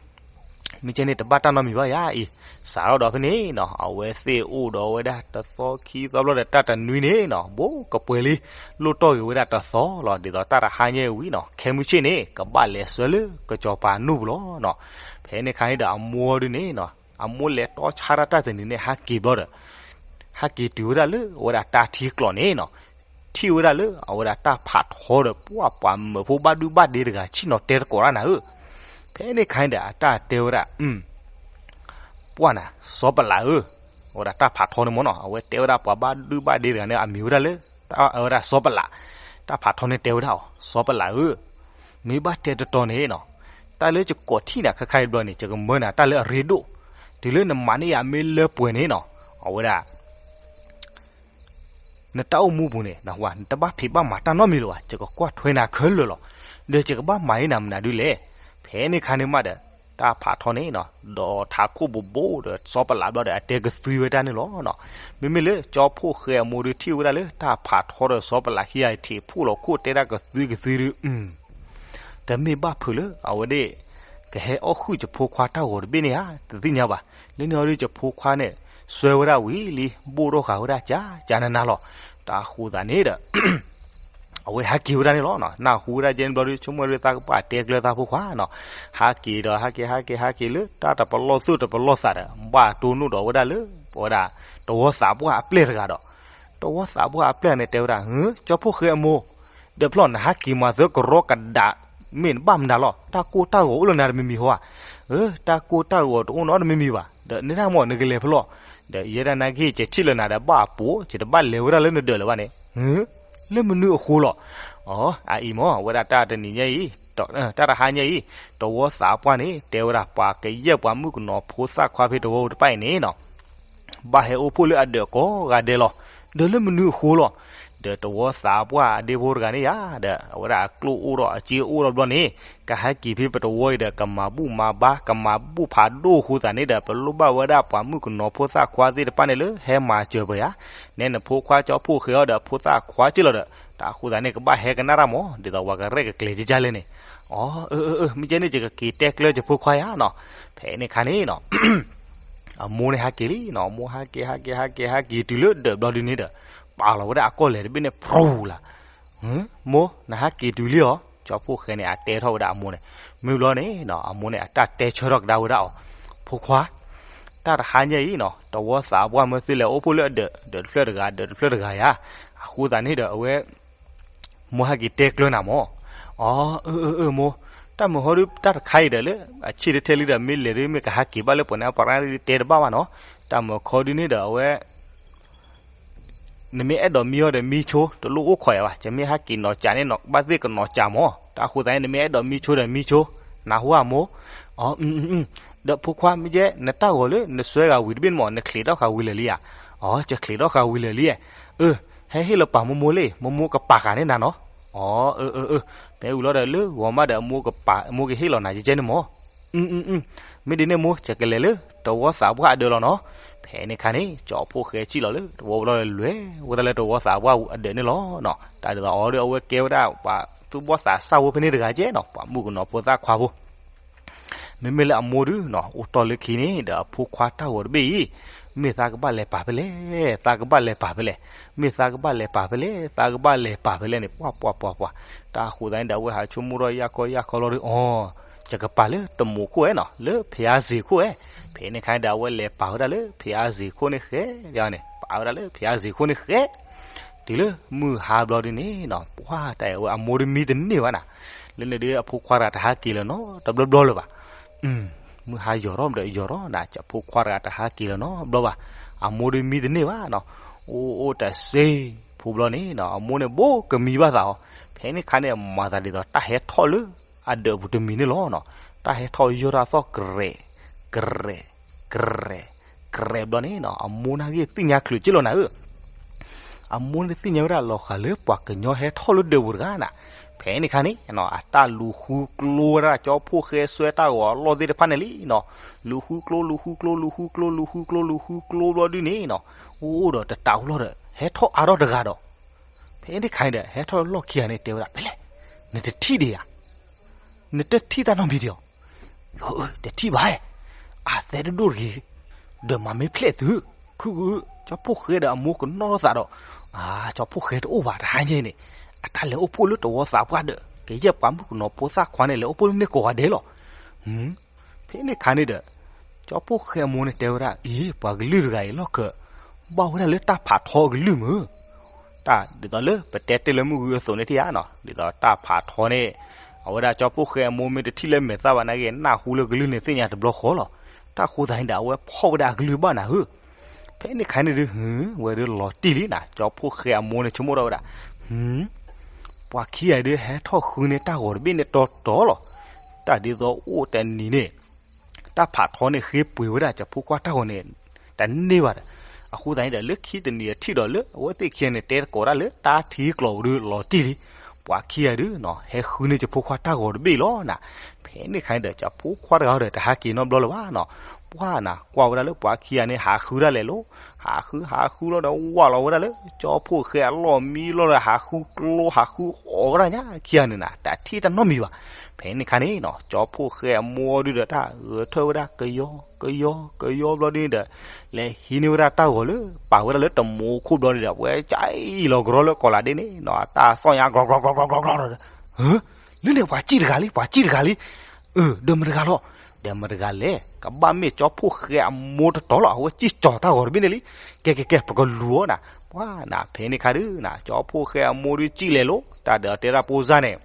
မ့ၢ်ကဲန့ၣ် တဘၣ်တၢ်နီတမံၤဘၣ်ယၤအံၤ, စးထီၣ်ဒီးဖဲန့ၣ်နီၤ အဝဲသ့ၣ်အိၣ်ဒီးဝဲဒၣ်တသီခံသီဘျီဒီး တၢ်တနွံန့ၣ်နီၤ ဘိကပှဲၤလံ, လိၣ်တီၢ်ဂ့ၤဝဲဒၣ်တသီလီၤ. ဒ်သိးတၢ်တဟါညါဝံၤနီၤ ခဲမုၢ်ဆ့ၣ်န့ၣ် ကဘၣ်လဲၤဆှၢလၢကစီၤပၤနူၢ်ပူၤလီၤနီၤ. ဖဲန့ၣ်ခါန့ၣ်ဒီးအမိၢ်ဒုးန့ၣ်နီၤ အမိၢ်လဲၤတီဆါတၢ်တၢ်တနံၤန့ၣ် ဟးက့ၤဘျီဒီး ဟဲက့ၤတုၤဝဲဒၣ်လၢအဝဲဒၣ်တၢ်ထံကျိးန့ၣ်နီၤ, ထံၣ်ဝဲဒၣ်လၢအဝဲဒၣ်တၢ်ဖးထီဒီး ပှၢ်ပှၤမၢဖိဘၣ်ဒုဘၣ်ဒ့တဂၤ ဆ့ၣ်နီၤတဲသကိးတၢ်နၤဧၢ. ဖဲန့ၣ်ခါန့ၣ်ဒီး အတၢ်တဲဝဲဒၣ် ပှၢ်နၤ စီၤပလးဧၢ, အဝဲဒၣ်တၢ်ဖးထီန့ၣ်မ့ၢ်နီၤ အဝဲတဲဝဲဒၣ်ပှၤဘၣ်ဒုဘၣ်ဒ့တဂၤန့ၣ် အမံၤဝဲဒၣ်လၢ အဝဲဒၣ်စီၤပလး, တၢ်ဖးထီန့ၣ်တဲဝဲဒၣ်အီၤ စီၤပလးဧၢ, မ့ၢ်ဘၣ်တဲတတီန့ၣ်နီၤ တၢ်လၢယကိးထံၣ်နၤခဲခါအံၤဘျီန့ၣ် ယကမၢနၤတၢ်လၢအရ့ဒိၣ်, တုၤလၢနမၤန့ၢ်ယၤမ့ၢ်လၢပှဲၤန့ၣ်နီၤ အဝဲဒၣ် နတၢ်အိၣ်မူပူၤန့ၣ် နတဘၣ်ဖံးဘၣ်မၤတၢ်နီတမံၤလၢၤဘၣ်, ယကကွၢ်ထွဲနၤခဲလၢာ်လီၤ. ဒီးယကဘၣ်မၤအံၤနၤမနုၤဒ်လဲၣ်. ဖဲန့ၣ်ခါန့ၣ်မးဒီး တၢ်ဖးထီန့ၣ်နီၤ ဒီးထးခိၣ်ဘိးဘိးဒီးစီၤပလးဘျီဒီး အတဲကသွံဝဲဒၣ်န့ၣ်လီၤနီၤ. မ့မ့ၢ်လၢကၠီဖှိၣ်ဃဲအမိၢ်ဒုးထံၣ်ဝဲဒၣ်လၢတၢ်ဖးထီဒီးစီၤပလးခံဂၤ ထံးဖှိၣ်လီၤခိၣ်တဲဒၣ်ကသွံကသွံဒုး တမ့ၢ်ဘၣ်ဖုးလၢအဝဲဒၣ် ကဟဲအီၣ်ဃုာ်ယဖိခွါတၢ်ဂီၤတဘ့ၣ်န့ၣ်ဧါ, တသ့ၣ်ညါဘၣ်. လၢန့ၣ်အီၤဒုးယဖိခွါန့ၣ် စွဲဝဲဒၣ်ဝံၤလံ ဘိၣ်ထီၣ်ဃာ်ဝဲဒၣ်ကၠးကၠးနးနးလီၤ. တၢ်ဃိသးန့ၣ်ဒီး အဝဲဟးက့ၤဝဲဒၣ်န့ၣ်လီၤနီၤ. နၢ်ဟူဝဲဒၣ်ကဲန့ၣ်ဘျီဒုး ဆိကမိၣ်ဒုးသးကဘၣ်တဲကျၢၤသးဖိခွါနီၤ. ဟးက့ၤဒီးဟးက့ၤ ဟးက့ၤ ဟးက့ၤလၢတၢ်တပလီၢ်သူၣ်တပလီၢ်သးဒီး ဘၣ်တိၢ်နီၣ်ဒီးဝဲဒၣ်လၢ ပဝဲဒၣ် တဝီသးပှၢ်အပျဲၢ်တဂၤဒီး တဝီသးပှၢ်အပျဲၢ်န့ၣ်တဲဝဲဒၣ် ဟၢ ကၠီဖှိၣ်ဃဲအမိၢ် ဒီးဖျီၣ်နဟးက့ၤမၤသၢကရီကဒး မ့ၢ်နဘၣ်မနုၤလီၤ. တၢ်ကိၢ်တၢ်ဂီၤအိၣ်လၢနၤတမံၤမံၤဟီဧါ. အၢ တၢ်ကိၢ်တၢ်ဂီၤတအိၣ်နီတမံၤမံၤဘၣ်. ဒီးနဲဒၣ်မ့ၢ်နကလဲၤဖဲလဲၣ်. ဒီးယဲဒၣ်နာ်က့ ယထံၣ်လၢနၤဒီးဘၣ်အပိာ် ယတဘၣ်လဲၤဝဲဒၣ်လၢနဒၢးလၢၤဘၣ်န့ၣ်. ဟၢ လၢမနုၤအဃိလီၤ. အီ အအံၤမ့ၢ် အဝဲဒၣ်တၢ်တနံၤညါအံၤ တၢ်တဟါညါအံၤ တဝီသးပှၢ်န့ၣ် တဲဝဲဒၣ် ပှၤကယဲၢ်ပှၤမုၣ်ကနီၤဖိသၣ်ခွါဖဲတဝီတဖၣ်အံၤန့ၣ်နီၤ ဘၣ်ဟဲအိၣ်ဖှိၣ်လၢအဒၢးကိးဂၤဒဲးလီၤ. ဒီးလၢမနုၤအဃိလီၤ. ဒီးတဝီသးပှၢ်အဒ့ဖိတဂၤန့ၣ်ယါ ဒီးအဝဲဒၣ်အကျိၣ်အိၣ်ဒီးအစ့အိၣ်ဒီးဘျီန့ၣ် ကဟဲက့ၤဖဲပတဝီအံၤဒီး ကမၤဘူၣ်မၤဘါ ကမၤဘူၣ်ဖးဒိၣ်အဃိသတးန့ၣ်ဒီး ပလိၣ်ဘၣ်ဝဲဒၣ်ပှၤမုၣ်ကနီၤဖိသၣ်ခွါသ့ၣ်တဖၣ်န့ၣ်လၢဟဲမၤစၢၤပှၤယါ နဲနဖိခွါကၠီဖှိၣ်ဃဲအီၤဒီးဖိသၣ်ခွါက့ၢ်လီၤဒီး တၢ်ဃိသတးန့ၣ် ကဘၣ်ဟဲကနၣ်တၢ်မး ဒ်သိးပှၤကရဲၣ်ကကျဲၤကကၢ်လဲၣ်န့ၣ်. အီ အၢ အၢ အၢ မ့ၢ်ကဲန့ၣ် ယကက့ၤတဲကျၢၤယဖိခွါယါနီၤ. ဖဲန့ၣ်ခါန့ၣ်နီၤ အမိၢ်န့ၣ်ဟးက့ၤလံနီၤ. အမိၢ်ဟးက့ၤ ဟးက့ၤ ဟးက့ၤ ဟးက့ၤတုၤလၢဒၢးဘျီဒုန့ၣ်ဒီး ပာ်လီၤဝဲဒၣ်အကီၢ်လဲၤတဘ့ၣ်န့ၣ် ဖြူလၢ်. မိၢ် နဟးက့ၤတုၤလံအီၤ. ကၠီဖှိၣ်ဃဲန့ၣ် အတဲထီၣ်ဝဲဒၣ်အမိၢ်န့ၣ်. မ့ၢ်ဘျီန့ၣ်နီၤ အမိၢ်န့ၣ် အတၢ်တဲဆၢထီၣ်ကဒါဝဲဒၣ်အီၤ, ဖိခွါ တၢ်တဟါညါအံၤနီၤ တဝီသးပှၢ်မၢသ့လဲၤအိၣ်ဖှိၣ်လၢအဒၢး ဒၢးတဖျၢၣ်တဂၤ ဒၢးတဖျၢၣ်တဂၤယါ. အဃိသတးန့ၣ်ဒီးအဝဲ မိၢ်ဟဲက့ၤတဲကျၢၤနၤမး. အီ အၢ အၢ အၢ မိၢ်, တၢ်မုာ်ဟီဒုး တၢ်တခါအံၤဒီးလၢ အဆံၣ်တထဲလံဒီး မ့ၢ်လဲၤဒုး မ့ၢ်ကဟးက့ၤဘၣ်လၢပှၤန့ၣ် ပရၣ်ဒုးတဲတဘၣ်ဘၣ်နီၤ. တၢ်မုာ်ခီဒုးန့ၣ်ဒီးအဝဲ နမ့ၢ်အဲၣ်ဒိးမံဟီဒီးမံဆိ တလိၣ်အိၣ်ခိးယၤဘၣ်. ယမ့ၢ်ဟဲက့ၤနီၤစးန့ၣ် ဘၣ်သ့ၣ်ကနီၤစးမး. တၢ်ဃိသတးန့ၣ် နမ့ၢ်အဲၣ်ဒိးမံဆိဒီးမံဆိ, နၢ်ဟူဧါမိၢ်. အီ ဒီးဖိခွါ မ့ၢ်ကဲ နတၢ်ဂီၤလၢနစွဲဂၤဝံၤတဘ့ၣ်န့ၣ်မး နချံးထီၣ်ဃာ်ဝံၤလၢာ်လံဧါ. အီ ယချံးထီၣ်ဃာ်ဝံၤလၢာ်လံ. အၢ ဟဲဟ့ၣ်လီၤပာ်မိၢ်မိၢ်လံ, မိၢ်မိၢ်ကပာ်ဃာ်န့ၢ်နၤနီၤ. အီ အၢ အၢ အၢ မ့ၢ်ဝံၤလီၤဒီးလၢဂီၤမးဒီး မိၢ်ကဟ့ၣ်လီၤနၤကဲန့ၣ်မး. မ့ၢ်ဒ်န့ၣ်မိၢ် ယကလဲၤလၢတဝီသးပှၢ်အဒၢးလီၤနီၤ. ဖဲန့ၣ်ခါန့ၣ် ကၠီဖှိၣ်ဃဲစံၣ်လီၤလၢတဝီဘျီဒီး လဲၤဝဲဒၣ်လၢတဝီသးပှၢ်အဒၢးန့ၣ်လီၤနီၤ. တၢ်ဒ်သိးအီၤဒီးအဝဲကဲဝဲဒၣ်ပှၤသူၣ်ဘီၣ်သးစၢ်ဖိဖဲန့ၣ်တဂၤကဲနီၤ, ပှၤမုၣ်ကနီၤဖိသၣ်ခွါဖိ မ့မ့ၢ်လၢအမိၢ်ဒုးနီၤ အိၣ်တီၢ်လၢခံန့ၣ်ဒီး အဖိခွါတၢ်ဂီၤတဘ့ၣ်အံၤ မ့ၢ်သးကဘၣ်လဲၤပာ်ဖဲလဲၣ်, သးကဘၣ်လဲၤပာ်ဖဲလဲၣ်, မ့ၢ်သးကဘၣ်လဲၤပာ်ဖဲလဲၣ်, သးကဘၣ်လဲၤပာ်ဖဲလဲၣ်န့ၣ် ပှၢ်ပှၢ်ပှၢ်ပှၢ်. တၢ်ဃိသတးန့ၣ်ဒီး အဝဲဟးဆိကမိၣ်ထီၣ်ယၢ်ခီယၢ်ခီလီၤဒီး အီ ယကပာ်လၢတမိးခိၣ်ဝဲနီၤ, လၢဖယါစ့ၤခိၣ်ဝဲ. ဖဲန့ၣ်ခါန့ၣ်ဒီး အဝဲလဲၤပာ်ဝဲဒၣ်လၢဖယါစ့ၤခိၣ်န့ၣ်ဃဲ, န့ၣ် ပာ်ဝဲဒၣ်လၢဖယါစ့ၤခိၣ်န့ၣ်ဃဲ တုၤလၢမုၢ်ဟါဘျီဒုးန့ၣ်နီၤ, ပှၢ်တၢ်အဝဲအမိၢ်ဒုးမံတန့ၢ်ဘၣ်နၤ, လၢန့ၣ်ဒုးအဖိခွါတဂၤတဟးက့ၤလၢၤနီတဘျီဘျီလၢၤဘၣ်. မုၢ်ဟါယိာ်ထီၣ်ဒီးယိာ်ထီၣ်နၤ, ကၠီဖိခွါတဂၤတဟးက့ၤလၢၤနီတဘျီဘၣ်, အမိၢ်ဒုးမံတန့ၢ်ဘၣ်နီၤ. အိၣ်အိၣ်တစ့ဖိဘျီန့ၣ်နီၤ, အမိၢ်န့ၣ်ဘိကမံဘၣ်သးအီၤ, ဖဲန့ၣ်ခါန့ၣ် မၤသးဒ်သိးတၢ်ဟဲထီၣ်လၢအဒၢးပူၤတမံၤန့ၣ်လီၤနီၤ. တၢ်ဟဲထီၣ်ယိာ်ထီၣ်အသီၣ်ကရဲး ကရဲး ကရဲး ကရဲးဘျီန့ၣ်နီၤ, အမိၢ်န့ၣ်က့ၤသ့ၣ်ညါချုးက့ၢ်လီၤနၤဧၢ. အမိၢ်န့ၣ်သ့ၣ်ညါဝဲဒၣ်လီၤဃာ်လၢပှၤကညီဟဲထီၣ်လၢဒၢးပူၤတဂၤနၤ. ဖဲန့ၣ်ခါန့ၣ် အတၢ်လူၤဃုကျိဝဲဒၣ် ကၠီဖိဃဲစွဲတၢ်ဂီၤအလီၢ်သ့ၣ်တဖၣ်န့ၣ်လံနီၤ. လူၤဃုကျိ လူၤဃုကျိ လူၤဃုကျိ လူၤဃုကျိ လူၤဃုကျိဘျီဒုးန့ၣ်နီၤ, အိၣ်အိၣ်ဒီးတတးအိၣ်လီၤဒီး ဟဲထီၣ်အါထီၣ်တဂၤဒီး ဖဲန့ၣ်ခါန့ၣ်ဒီး ဟဲထီၣ်လၢလီၢ်ခံဂၤန့ၣ် တဲဝဲဒၣ် ဖဲလဲၣ်, နတထံၣ်ဒံးဧါ, နတထံၣ်တၢ်နီတမံၤဒံးဧါ. တထံၣ်ဘၣ်, အသဲတဒိၣ်တဂ့ၤ, ဒီးမၤမ့ၢ်ဖျဲၣ်သု, ခုၣ်ခုၣ်, ကၠီဖိဃဲဒီးအမိၢ်ကနီၣ်ထီၣ်သးဒီး, ကၠီဖိဃဲတအိၣ်ဘၣ်တဟါညါအံၤန့ၣ်, အတၢ်လဲၤအိၣ်ဖှိၣ်လၢတဝီသးပှၢ်ဒီး ကယဲၢ်ပှၤမုၣ်ကနီၤဖိသၣ်ခွါန့ၣ် လဲၤအိၣ်ဖှိၣ်လၢန့ၣ်ကိးဂၤဒဲးလီၤ. ဖဲန့ၣ်ခါန့ၣ်ဒီး ကၠီဖိဃဲအမိၢ်န့ၣ်တဲဝဲဒၣ် အံၤ ပှၤကလုာ်တဂၤအံၤလီၢ်ခၢး ဘၣ်ဝဲဒၣ်လၢတၢ်ဖးထီအကလုၢ်မုၢ်, တၢ်ဒ်သိးလၢပတဲတ့ၢ်လၢမုၢ်ဂုၢ်အသိးန့ၣ်ထံၣ်ဧါနီၤ, ဒ်သိးတၢ်ဖးထီန့ၣ် အဝဲဒၣ်ကၠီဖိဃဲအမိၢ်မ့ၢ်တထံၣ်လၢမဲာ်သၣ်ဘၣ်နာ်က့ နၢ်ဟူလၢကလုၢ်န့ၣ်သ့ၣ်ညါတဘျီဃီလီၤ. တၢ်ဃိသတးန့ၣ်ဒီး အဝဲဖီၣ်ဝဲဒၣ်အကလုၢ်ဘၣ်နၤဧၢ. ဖဲန့ၣ်ခါန့ၣ်ဒုး ဝဲဒၣ်လီၤတံၢ်လံနၤ, ကၠီဖိဃဲအမိၢ်န့ၣ်ဆိကမိၣ်ထီၣ်ဝဲဒၣ် ပှၤခံဂၤဒုးဟဲထီၣ်ဃုန့ၢ်တၢ်ဂီၤတဘ့ၣ်န့ၣ်တီတီလီၤ. တၢ်ဒ်သိးအိၣ်တနံၤန့ၣ် တၢ်ဖးထီန့ၣ်ဃ့ပှ့ၤဝဲဒၣ်ကၠီဖိခွါတၢ်ဂီၤန့ၣ် တန့ၢ်ဘၣ်ဒီး, အဃိသတးန့ၣ်ဒီး လၢခံတနံၤအထံၣ်ဒီးလၢအဝဲသ့ၣ်ခံဂၤန့ၣ် တဲသကိးတၢ်လၢတၢ်ထံကျိးပူၤဒုးလီၤတံၢ်လံ. ပှၤခံဂၤဒုးနီၤ ဟဲဃုန့ၢ်ကၠီဖိခွါတၢ်ဂီၤတဘ့ၣ်လီၤနၤ. ဖဲ ဖဲန့ၣ်ခါန့ၣ်ဒီး ကၠီဖိခွါတဂၤဒီး တဟးက့ၤနီတဘျီလၢၤဘၣ်နီၤ. ပှၢ်နၤ ကွၢ်ဝဲဒၣ်လၢပှၤခံဂၤန့ၣ် ဟးဃုဒၣ်လဲာ်လီၤ. ဟးဃု ဟးဃုလီၤဒီး ဝၢ်လီၤဝဲဒၣ်လၢ ကၠီဖိၣ်ဃဲအလီၢ်မံလီၤဒီး ဟးဃုကျိ ဟးဃုအီၣ်ဝဲဒၣ်ညါခံဂၤန့ၣ်နၤ တထံၣ်တၢ်နီတမံၤဘၣ်. ဖဲန့ၣ်ခါန့ၣ်နီၤ ကၠီဖိၣ်ဃဲအမိၢ်ဒုဒီး တၢ်ဂဲၤထၢၣ်ဝဲဒၣ် ကယီ ကယီ ကယီဘျီဒုန့ၣ်ဒီး လဲၤဟံးန့ၢ်ဝဲဒၣ်တၢ်ဂီၤလၢ ပာ်ဝဲဒၣ်လၢတမူခိၣ်ဘျီဒုဒီး ဝဲကအံၣ်လီၤကရီလၢကီးလးဒ့န့ၣ်နီၤ တၢ်သီၣ်ညါ ကြီကြီကြီကြီကြီဒီး လၢန့ၣ်ပှၤစံၣ်တဂၤလံ ပှၤစံၣ်တဂၤလံ. အၢ ဒီးမတၤတဂၤလီၤ. ဒီးမတၤတဂၤလဲၣ် ကဘၣ်မ့ၢ်ကၠီဖိၣ်ဃဲအမိၢ်တတီၤလီၤ. အဝဲစံၣ်ကၠီၤတၢ်ဂီၤတဘ့ၣ်န့ၣ်လံ. ကဲ ကဲ ကဲ ပကလူၤအီၤနၤ. ပှၢ်နၤ ဖဲန့ၣ်ခါဒုနၤ ကၠီဖိၣ်ဃဲအမိၢ်ဒုစံၣ်လဲၤလိၤ တၢ်ဒီးတဲဒၣ်ပိၢ်စၢ်န့ၣ်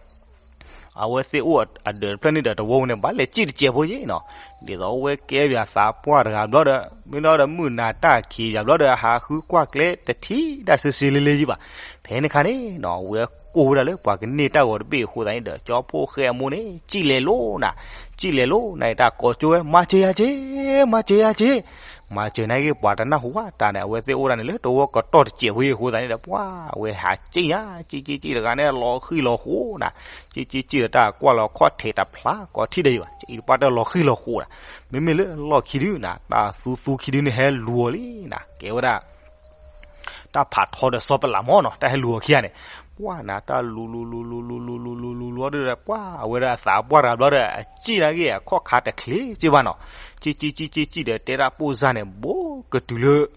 အဝဲသ့ၣ်အိၣ်အဒၢးတဖျၢၣ်န့ၣ်ဒီး တဝီပူၤန့ၣ် ဘၣ်လဲၤစံၣ်တစဲးဖိယ့ၣ်နီၤ. ဒ်သိးအဝဲကဲပၠးသးပှၢ်တဂၤဘျီဒီး မ့ၢ်နီၢ်ဒီးမုၢ်နၤတၢ်ခံးယၤဘျီဒီး ဟးဃုကွၢ်ကျဲတထံၣ်တၢ်စ့စ့လ့လ့ယ့ၣ်ဘၣ်. ဖဲန့ၣ်ခါန့ၣ်နီၤ အဝဲကိၢ်ဝဲဒၣ်လၢပှၤကန့ၢ်တၢ်ဂီၤတဘ့ၣ်အဃိသတးန့ၣ်ဒီး ကၠီဖိၣ်ဃဲအမိၢ်န့ၣ် စံၣ်လဲၤလိၤနၤ စံၣ်လဲၤလိၤနၤ တၢ်ကိးကၠိဝဲ မၤစၢၤယၤက့ၤ မၤစၢၤယၤက့ၤ မၤစၢၤနၤက့ၤ ပှၤတနၢ်ဟူဘၣ်တၢ်န့ၣ် အဝဲသ့ၣ်အိၣ်ဒၣ်န့ၣ်လၢတဝီကတီၢ်တစဲးဖိအံၤအဃိသတးန့ၣ်ဒီး ပှၢ်အဝဲဟးစံၣ်ညါ စံၣ်စံၣ်စံၣ်တဂၤန့ၣ် လီၤဃံၢ်လီၤဃိနၤ စံၣ်စံၣ်စံၣ်ဒီးတၢ်ကွၢ်လီၤခီၣ်ထံးတဖျါ ကိးထံၣ်ဒီးယံၤဘၣ် အံၤတပှၢ်တၢၢ်လီၤဃံၢ်လီၤဃိနၤ မ့မ့ၢ်လၢလီၢ်ခံဒုနၤ တၢ်သူသူခံဒုန့ၣ်ဟဲလူၤအီၤလံနၤ ကဲဝဲဒၣ် တၢ်ဖးထီဒီးစီၤပလးမၢ်နီၤ တၢ်ဟဲလူၤအီၤခံဂၤန့ၣ် ပှၢ်နၤ တၢ်လူၤလူၤလူၤလူၤလူၤလူၤလူၤလူၤလူၤလူၤလူၤအီၤဒီး ပှၢ်အဝဲဒၣ်အသးပှၢ်တဂၤဘျီဒီး အစံၣ်နာ်က့ၤအခီၣ်ခါတချ့စ့ၢ်ဘၣ်နီၤ စံၣ်စံၣ်စံၣ်စံၣ်စံၣ်ဒီး တဲဒၣ်ပိၢ်စၢ်န့ၣ် ဘူးကတုၤလၢ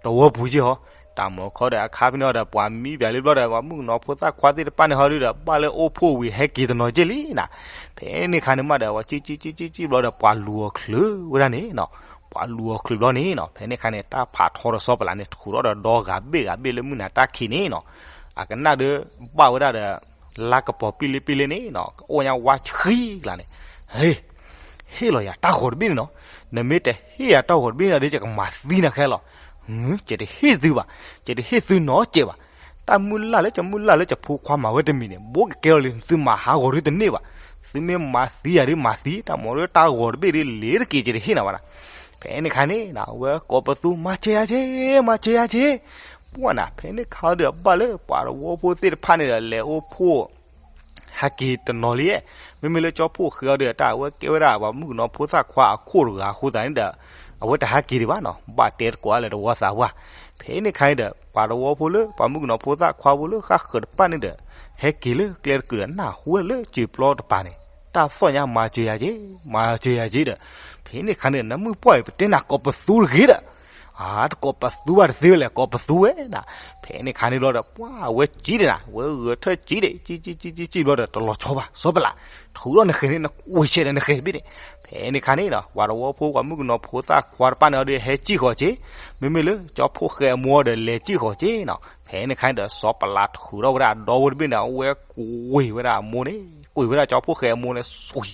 တဝီပူၤက့ၤဟီ တၢ်မၤခီဒီးအခါဖဲန့ၣ်ဒီး ပှၤမံဘၣ်လံဘျီဒီး ပှၤမုၣ်ကနီၤဖိသၣ်ခွါသ့ၣ်တဖၣ်န့ၣ်ဟီဒုဒီး ဘၣ်လၢအိၣ်ဖှိၣ်ဝံၤဟဲက့ၤတနီၤက့ၤလံနၤ ဖဲန့ၣ်ခါန့ၣ်မးဒီး ပှၤစံၣ်စံၣ်စံၣ်စံၣ်စံၣ်ဘျီဒီး ပှၤလူၤအီၤချုးဝဲဒၣ်န့ၣ်နီၤ ပှၤလူၤအီၤချုးဘျီန့ၣ်နီၤ ဖဲန့ၣ်ခါန့ၣ် တၢ်ဖးထီဒီးစီၤပလးန့ၣ် ထုးထီၣ်ဒီးဒီဂၤဘ့ၣ်ဂၤဘ့ၣ်လၢမုၢ်နၤတၢ်ခံးန့ၣ်နီၤ အကနၣ်ဒီး ဘၣ်ဝဲဒၣ်ဒီး လါကပီၤပံလ့ပံလ့န့ၣ်နီၤ ကအိၣ်ညါဝါဆှံကျါန့ၣ် ဟ့ၣ် ဟ့ၣ်လီၤယၤတၢ်ဂီၤတဘ့ၣ်န့ၣ်နီၤ နမ့ၢ်တဟ့ၣ်ယၤတၢ်ဂီၤတဘ့ၣ်န့ၣ်ဒီး ယကမၤသံနၤခဲလီၤ ယတဟ့ၣ်သုဘၣ် ယတဟ့ၣ်သုနီတစဲးဘၣ် တၢ်မုၢ်လၢ်လၢယမုၢ်လၢ်လၢယဖိခွါမၤဝဲတမံၤန့ၣ် ဘူးကကဲလီၤလံ သုမၤဟးဂီၤဒုတန့ၢ်ဘၣ် သုမ့ၢ်မၤသံယၤဒုမၤသံ တၢ်မၤဒီးတၢ်ဂီၤတဘ့ၣ်ဒုလ့ၤတက့ၤ ယတဟ့ၣ်နၤဘၣ်နၤ ဖဲန့ၣ်ခါန့ၣ် အဝဲကိးပသူ မၤစၢၤယၤက့ၤ မၤစၢၤယၤက့ၤ ပှၢ်နၤ ဖဲန့ၣ်ခါဒီး ဘၣ်လၢပှၤတဝီဖိသ့ၣ်တဖၣ်န့ၣ်ဒီး လဲၤအိၣ်ဖှိၣ် ဟဲက့ၤတနီၤလံ မ့မ့ၢ်လၢကၠီဖိၣ်ဃဲအီၤဒီး တၢ်အဝဲကဲဝဲဒၣ်ပှၤမုၣ်ကနီၤဖိသၣ်ခွါအခိၣ်တဂၤအဃိသတးန့ၣ်ဒီး အဝဲတဟဲက့ၤဒံးဘၣ်နီၤ ဘၣ်တဲသကိးအါလဲၣ်တဝီသးပှၢ် ဖဲန့ၣ်ခါန့ၣ်ဒီး ပှၤတဝီဖိလၢပှၤမုၣ်ကနီၤဖိသၣ်ခွါဖိလၢဃၣ်ဃၢၤတဖၣ်န့ၣ်ဒီး ဟဲက့ၤလၢကျဲတကုာ်ဒီး နၢ်ဟူဝဲလၢစံာ်ပျီတပၤန့ၣ် တၢ်သီၣ်ညါ မၤစၢၤယၤက့ၤ မၤစၢၤယၤက့ၤဒီး ဖဲန့ၣ်ခါန့ၣ် နၢ်မုၣ်ပှၢ်အံၤ ပတဲနၤကိးပသူတဂ့ၤဒီး အါ တကိးပသူဘၣ်တသ့ဝဲလဲၣ် ကိးပသူဝဲနၤ ဖဲန့ၣ်ခါန့ၣ်ဘျီဒီး ပှၢ်အဝဲစံၣ်ဒံးနၤ ဝဲဂဲၤထၢၣ်စံၣ်ဒံး စံၣ်စံၣ်စံၣ်စံၣ်စံၣ်ဘျီဒီး တလီၤဆီဘၣ် စီၤပလး ထုးထီၣ်နဃဲၤန့ၣ် နကွံာ်ဆဲးဒီးနဃဲၤတဘ့ၣ်န့ၣ် ဖဲန့ၣ်ခါန့ၣ်နီၤ ပှၤတဝီဖိပှၤမုၣ်ကနီၤဖိသၣ်ခွါတဖၣ်န့ၣ်အီၤဒီး ဟဲစံၣ်ဃီၤက့ၤ မ့မ့ၢ်လၢကၠီဖိၣ်ဃဲအမိၢ်ဒီး လဲၤစံၣ်ဃီၤက့ၤနီၤ ဖဲန့ၣ်ခါန့ၣ်ဒီး စီၤပလးထုးထီၣ်ဝဲဒၣ်အဒီဝဲတဘ့ၣ်န့ၣ် အဝဲကွံာ်ဝဲဒၣ်အမိၢ်န့ၣ် ကွံာ်ဝဲဒၣ်ကၠီဖိၣ်ဃဲအမိၢ်န့ၣ် စွံ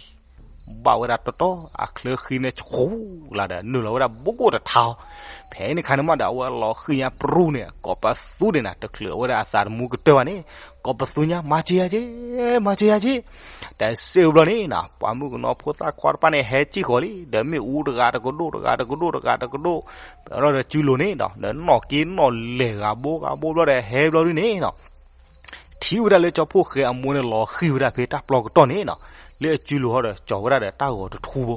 ဘၣ်ဝဲဒၣ်တီတီ အချၢဃံန့ၣ်ဆူလၢဒီး နုာ်လီၤဝဲဒၣ်ဘိကိၣ်တထါအီၤ ဖဲန့ၣ်ခါန့ၣ်မးဒီး အဝဲလီၤဃံညါပြူန့ၣ် ကိးပသူဒံးနၤ တချုးအဝဲဒၣ်အသးတမူကတၢၢ်ဘၣ်န့ၣ် ကိးပသူညါ မၤစၢၤယၤက့ၤ မၤစၢၤယၤက့ၤ တစဲးဘျီန့ၣ်နီၤ ပှၤမုၣ်ကနီၤဖိသၣ်ခွါတဖၣ်န့ၣ် ဟဲစံၣ်ဃီၤလံ ဒီးမ့ၣ်အူတဂၤတကဒိၣ်တဂၤတကဒိၣ်တဂၤတကဒိၣ် ဒီးစုလိၤန့ၣ်နီၤ ဒီးနီၣ်က့နီၣ်လဲၢ်ဂၤဘိဂၤဘိဘျီဒီး ဟဲဘျီဒုန့ၣ်နီၤ ထံၣ်ဝဲဒၣ်လၢကၠီဖိၣ်ဃဲအမိၢ်န့ၣ် လီၤဃံၤဝဲဒၣ်ဖဲတၢ်ပျီကတီၢ်န့ၣ်နီၤ လၢအစုလိၤဟီဒီး ကၠီၤဝဲဒၣ်ဒီးတၢ်ဂီၤတထူဘိ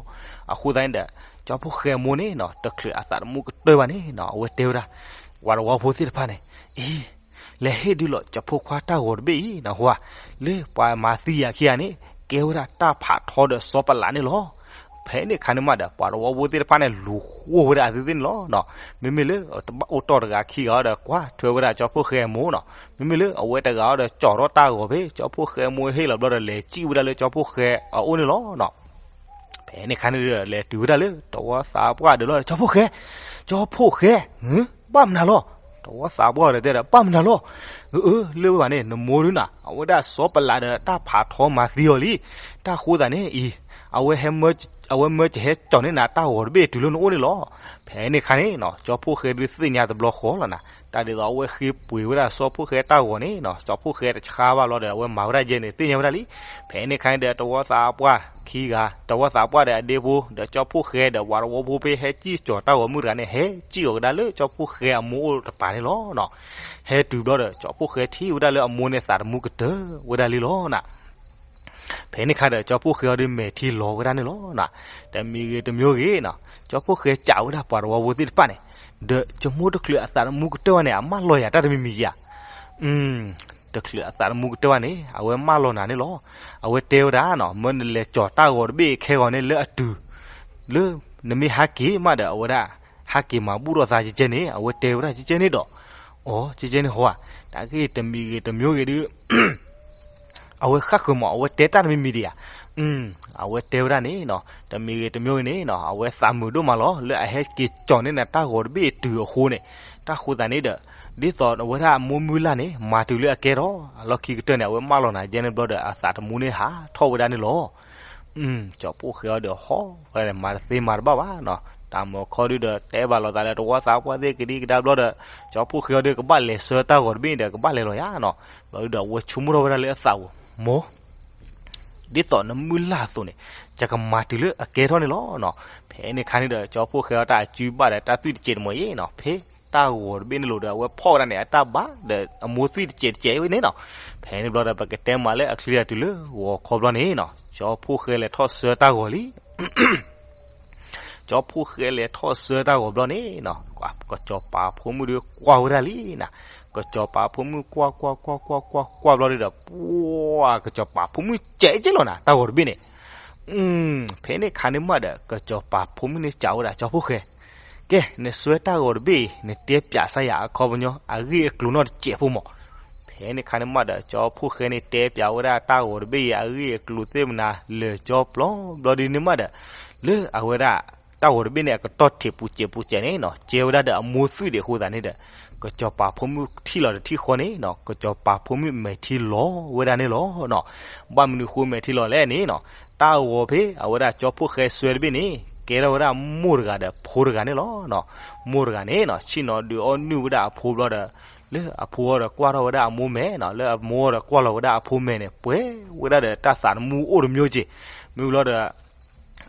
အဃိသတးန့ၣ်ဒီး ကၠီဖိၣ်ဃဲအမိၢ်န့ၣ်နီၤ တချုးအသးတမူကတၢၢ်ဘၣ်န့ၣ်နီၤ အဝဲတဲဝဲဒၣ် ပှၤတဝီဖိသ့ၣ်တဖၣ်န့ၣ် အံၤ လဲၤဟ့ၣ်ဒုးလီၤ ကၠီဖိၣ်ခွါတၢ်ဂီၤတဘ့ၣ်အံၤနီၤ ဟါ လၢပှၤမၤသံယၤခံဂၤန့ၣ် ကဲဝဲဒၣ်တၢ်ဖးထီဒီးစီၤပလးန့ၣ်လီၤ ဖဲန့ၣ်ခါန့ၣ်မးဒီး ပှၤတဝီဖိသ့ၣ်တဖၣ်န့ၣ် လူၤဃိဝဲဒၣ်အသုသ့ၣ်န့ၣ်လီၤ. မ့မ့ၢ်လၢ အိၣ်တီၢ်တဂၤခံဂၤဒီး ကွၢ်ထွဲဝဲဒၣ်ကၠီဖိၣ်ဃဲအမိၢ်နီၤ. မ့မ့ၢ်လၢအဝဲတဂၤဒီး ကၠီၤထီၣ်တၢ်ဂီၤဖဲ ကၠီဖိၣ်ဃဲအမိၢ်ဟ့ၣ်လီၤဘျီဒီး လဲၤစံၣ်ဝဲဒၣ်လၢကၠီဖိၣ်ဃဲအအိၣ်န့ၣ်လီၤ. ဖဲန့ၣ်ခါန့ၣ်ဒီး လဲၤတုၤဝဲဒၣ်လၢ တဝီသးပှၢ်ဒီးလီၤဒီး ကၠီဖိၣ်ဃဲ, ကၠီဖိၣ်ဃဲ, ဘၣ်မနုၤလီၤ. တဝီသးပှၢ်ဒီးတဲဒီး ဘၣ်မနုၤလီၤ. အၢ လၢဝဲဘၣ်န့ၣ် နမိၢ်ဒုးနၤ အဝဲဒၣ်စီၤပလးဒီးတၢ်ဖးထီမၤသံအီၤလံ. တၢ်ဃိသးန့ၣ်အံၤ အဝဲမၢကဟဲကၠီၤန့ၢ်နၤတၢ်ဂီၤတဘ့ၣ်တုၤလၢနအိၣ်န့ၣ်လီၤ. ဖဲန့ၣ်ခါန့ၣ်နီၤ ကၠီဖိၣ်ဃဲဒုးသ့ၣ်ညါတဘျီဃီလီၤနၤ. တၢ်ဒ်သိးအဝဲဃ့ပှ့ၤဝဲဒၣ်စီၤဖိၣ်ဃဲတၢ်ဂီၤန့ၣ်နီၤ ကၠီဖိၣ်ဃဲတဆါဘၣ်လီၤဒီး အဝဲမၤဝဲဒၣ်ယဲန့ၣ် သ့ၣ်ညါဝဲဒၣ်လံ. ဖဲန့ၣ်ခါန့ၣ်ဒီး တဝီသးပှၢ်ခံဂၤ တဝီသးပှၢ်ဒီးအဒ့ဖိ ဒီးကၠီဖိၣ်ဃဲဒီးပှၤတဝီဖိဖဲဟဲစံၣ်ကၠီၤတၢ်ဂီၤမုၢ်တဂၤန့ၣ် ဟဲစံၣ်အီၤကဒါလၢကၠီဖိၣ်ဃဲအမိၢ်အိၣ်တပၤန့ၣ်လီၤ. ဟဲတုၤဘျီဒီး ကၠီဖိၣ်ဃဲထံၣ်ဝဲဒၣ်လၢအမိၢ်န့ၣ်သးတမူကတၢၢ်ဝဲဒၣ်လံလီၤနၤ. ဖဲန့ၣ်ခါဒီး ကၠီဖှိၣ်ဃဲအီၤဒီး မဲာ်ထံလီၤဝဲဒၣ်န့ၣ်လီၤ. တမံၤဂ့ၤတမံၤဂ့ၤနီၤ, ကၠီဖှိၣ်ဃဲစံးဝဲဒၣ်ပှၤတဝီဖိသ့ၣ်တဖၣ်န့ၣ်, ဒီးကမိၢ်တချုးအသးတမူကတၢၢ်ဝဲန့ၣ် အမၢလီၤယၤတၢ်တမံၤမံၤဧါ. တချုးအသးတမူကတၢၢ်ဝဲန့ၣ် အဝဲမၢလီၤနၤန့ၣ်လီၤ. အဝဲတဲဝဲဒၣ်နီၤ, မ့ၢ်နလဲၤကၠီၤတၢ်ဂီၤတဘ့ၣ်ခဲဂီၤန့ၣ်လၢအတုၤ, လၢနမ့ၢ်ဟးက့ၤမးဒီး အဝဲဒၣ် ဟးက့ၤမၤဘူၣ်ထီၣ်သးကဲကဲန့ၣ် အဝဲတဲဝဲဒၣ်ကဲကဲန့ၣ်ဒီး, အိ ကဲကဲန့ၣ်ဟီဧါ. တၢ်ဂ့ၢ်တမံၤဂ့ၤတမံၤဂ့ၤဒီး အဝဲဃၣ်ဃုာ်မး အဝဲတဲတၢ်တမံၤမံၤဒံးဧါ. အဝဲတဲဝဲဒၣ်န့ၣ်နီၤ, တမံၤဂ့ၤတမံၤဂ့ၤန့ၣ်နီၤ အဝဲသးမုာ်ဒိၣ်မးလီၤ လၢအဟဲက့ၤကၠီၤန့ၢ်နၤတၢ်ဂီၤတဘ့ၣ်တုၤအဃိန့ၣ်. တၢ်ဃိသးန့ၣ်ဒီး ဒ်သိးအဝဲဒၣ်အမိၢ်မုၢ်လၢ်န့ၣ် မၤတုၤလၢအကဲထီၣ် အလီၢ်ခံကတၢၢ်န့ၣ် အဝဲမၢလီၤနၤကဲန့ၣ်ဘျီဒီး အသးတမူန့ၣ်ဟးထီၣ်ဝဲဒၣ်န့ၣ်လီၤ. ကၠီဖှိၣ်ဃဲအီၤဒီးဟီၣ်ဝဲဒၣ်န့ၣ် မၤတသ့မၤတဘၣ်ဘၣ်နီၤ. တၢ်မၤခီဒုဒီး တဲဘၣ်လိာ်သးလၢတဝီသးပှၢ်သ့ၣ်ကဒံကဒါဘျီဒီး ကၠီဖှိၣ်ဃဲအီၤဒီးကဘၣ်လဲၤဆှၢတၢ်ဂီၤတဘ့ၣ်ဒီး ကဘၣ်လဲၤလီၤယါနီၤ. ဘျီဒုဒီး အဝဲဆိကမိၣ်ထီၣ်ဝဲဒၣ်လၢအသးဧိၤ, မိၢ် ဒ်သိးနမုၢ်လၢ်အသိးန့ၣ် ယကမၤတုၤလၢအကဲထီၣ်န့ၣ်လီၤနီၤ. ဖဲန့ၣ်ခါန့ၣ်ဒီး ကၠီဖှိၣ်ဃဲအီၤတၢ်အစုဘၣ်ဒီးတၢ်သွံၣ်တစဲးတမှဲၤအံၤနီၤ, ဖဲတၢ်ဂီၤတဘ့ၣ်န့ၣ်လိၤဒီး အဝဲဖီၣ်ဝဲဒၣ်န့ၣ် အတၢ်ဘၣ်ဒီးအမိၢ်သွံၣ်တစဲးတစဲးဝဲန့ၣ်နီၤ. ဖဲန့ၣ်ဘျီဒီး ပကတဲမးလၢအချံအတုၤလၢဂီၤခီဘျီန့ၣ်နီၤ, ကၠီဖှိၣ်ဃဲလဲၤထီၣ်ဆှၢတၢ်ဂီၤလံ. ကၠီဖှိၣ်ဃဲလဲၤထီၣ်ဆှၢတၢ်ဂီၤဘျီန့ၣ်နီၤ, ကစီၤပၤဖိမုၣ်ဒီးကွၢ်ဝဲဒၣ်လံနီၤ. ကစီၤပၤဖိမုၣ်ကွၢ်ကွၢ်ကွၢ်ကွၢ်ကွၢ်ကွၢ်ဘျီဒီး ပှၤ ကစီၤပၤဖိမုၣ်စဲးက့လီၤနၤ တၢ်ဂီၤတဘ့ၣ်န့ၣ်. ဖဲန့ၣ်ခါန့ၣ်မးဒီး ကစီၤပၤဖိမုၣ်န့ၣ်စံးဝဲဒၣ် ကၠီဖှိၣ်ဃဲ, ကဲ နဆှၢတၢ်ဂီၤတဘ့ၣ်အံၤ နတဲပျးစၢ်ယၤအခီပညီ အဂ့ၢ်အကျိၤနီတစဲးဖိမး. ဖဲန့ၣ်ခါန့ၣ်မးဒီး ကၠီဖှိၣ်ဃဲန့ၣ်တဲပျးဝဲဒၣ်တၢ်ဂီၤတဘ့ၣ်အံၤ အဂ့ၢ်အကျိၤသ့ၣ်မနၤ လၢာ်ကၠီပျီဘျီဒုန့ၣ်မးဒီး လၢအဝဲဒၣ် တၢ်ဂီၤတဘ့ၣ်န့ၣ် အကတီၢ်ထံးပူၤစဲးပူၤစဲးန့ၣ်နီၤ, ကဲဝဲဒၣ်ဒီးအမိၢ်သွံၣ်ဒံးအဃိသတးန့ၣ်ဒီး ကစီၤပၤဖိမုၣ်ထံၣ်လီၤတထံၣ်ဃီန့ၣ်နီၤ, ကစီၤပၤဖိမုၣ်မဲာ်ထံလီၤဝဲဒၣ်န့ၣ်လီၤနီၤ. ဘၣ်မနုၤဃိမဲာ်ထံလီၤလဲၣ်န့ၣ်နီၤ, တၢ်ဂီၤဖဲအဝဲဒၣ်ကၠီဖှိၣ်ဃဲဆှၢတဘ့ၣ်န့ၣ် ကဲထီၣ်ဝဲဒၣ်မိၢ်တဂၤဒီးဖိတဂၤန့ၣ်လီၤနီၤ. မိၢ်တဂၤန့ၣ်နီၤ ဆ့ၣ်နီၤဒုးအီၣ်နုၢ်ဝဲဒၣ်အဖိဘျီဒီး လၢအဖိအီၤဒီးကွၢ်ထီၣ်ဝဲဒၣ်အမိၢ်မဲာ်နီၤ, လၢအမိၢ်အီၤဒီးကွၢ်လီၤဝဲဒၣ်အဖိမဲာ်န့ၣ် ပှဲၤဝဲဒၣ်ဒီးတၢ်သးသမူအိၣ်တမံၤက့ၤ, မ့ၢ်ဘျီဒီး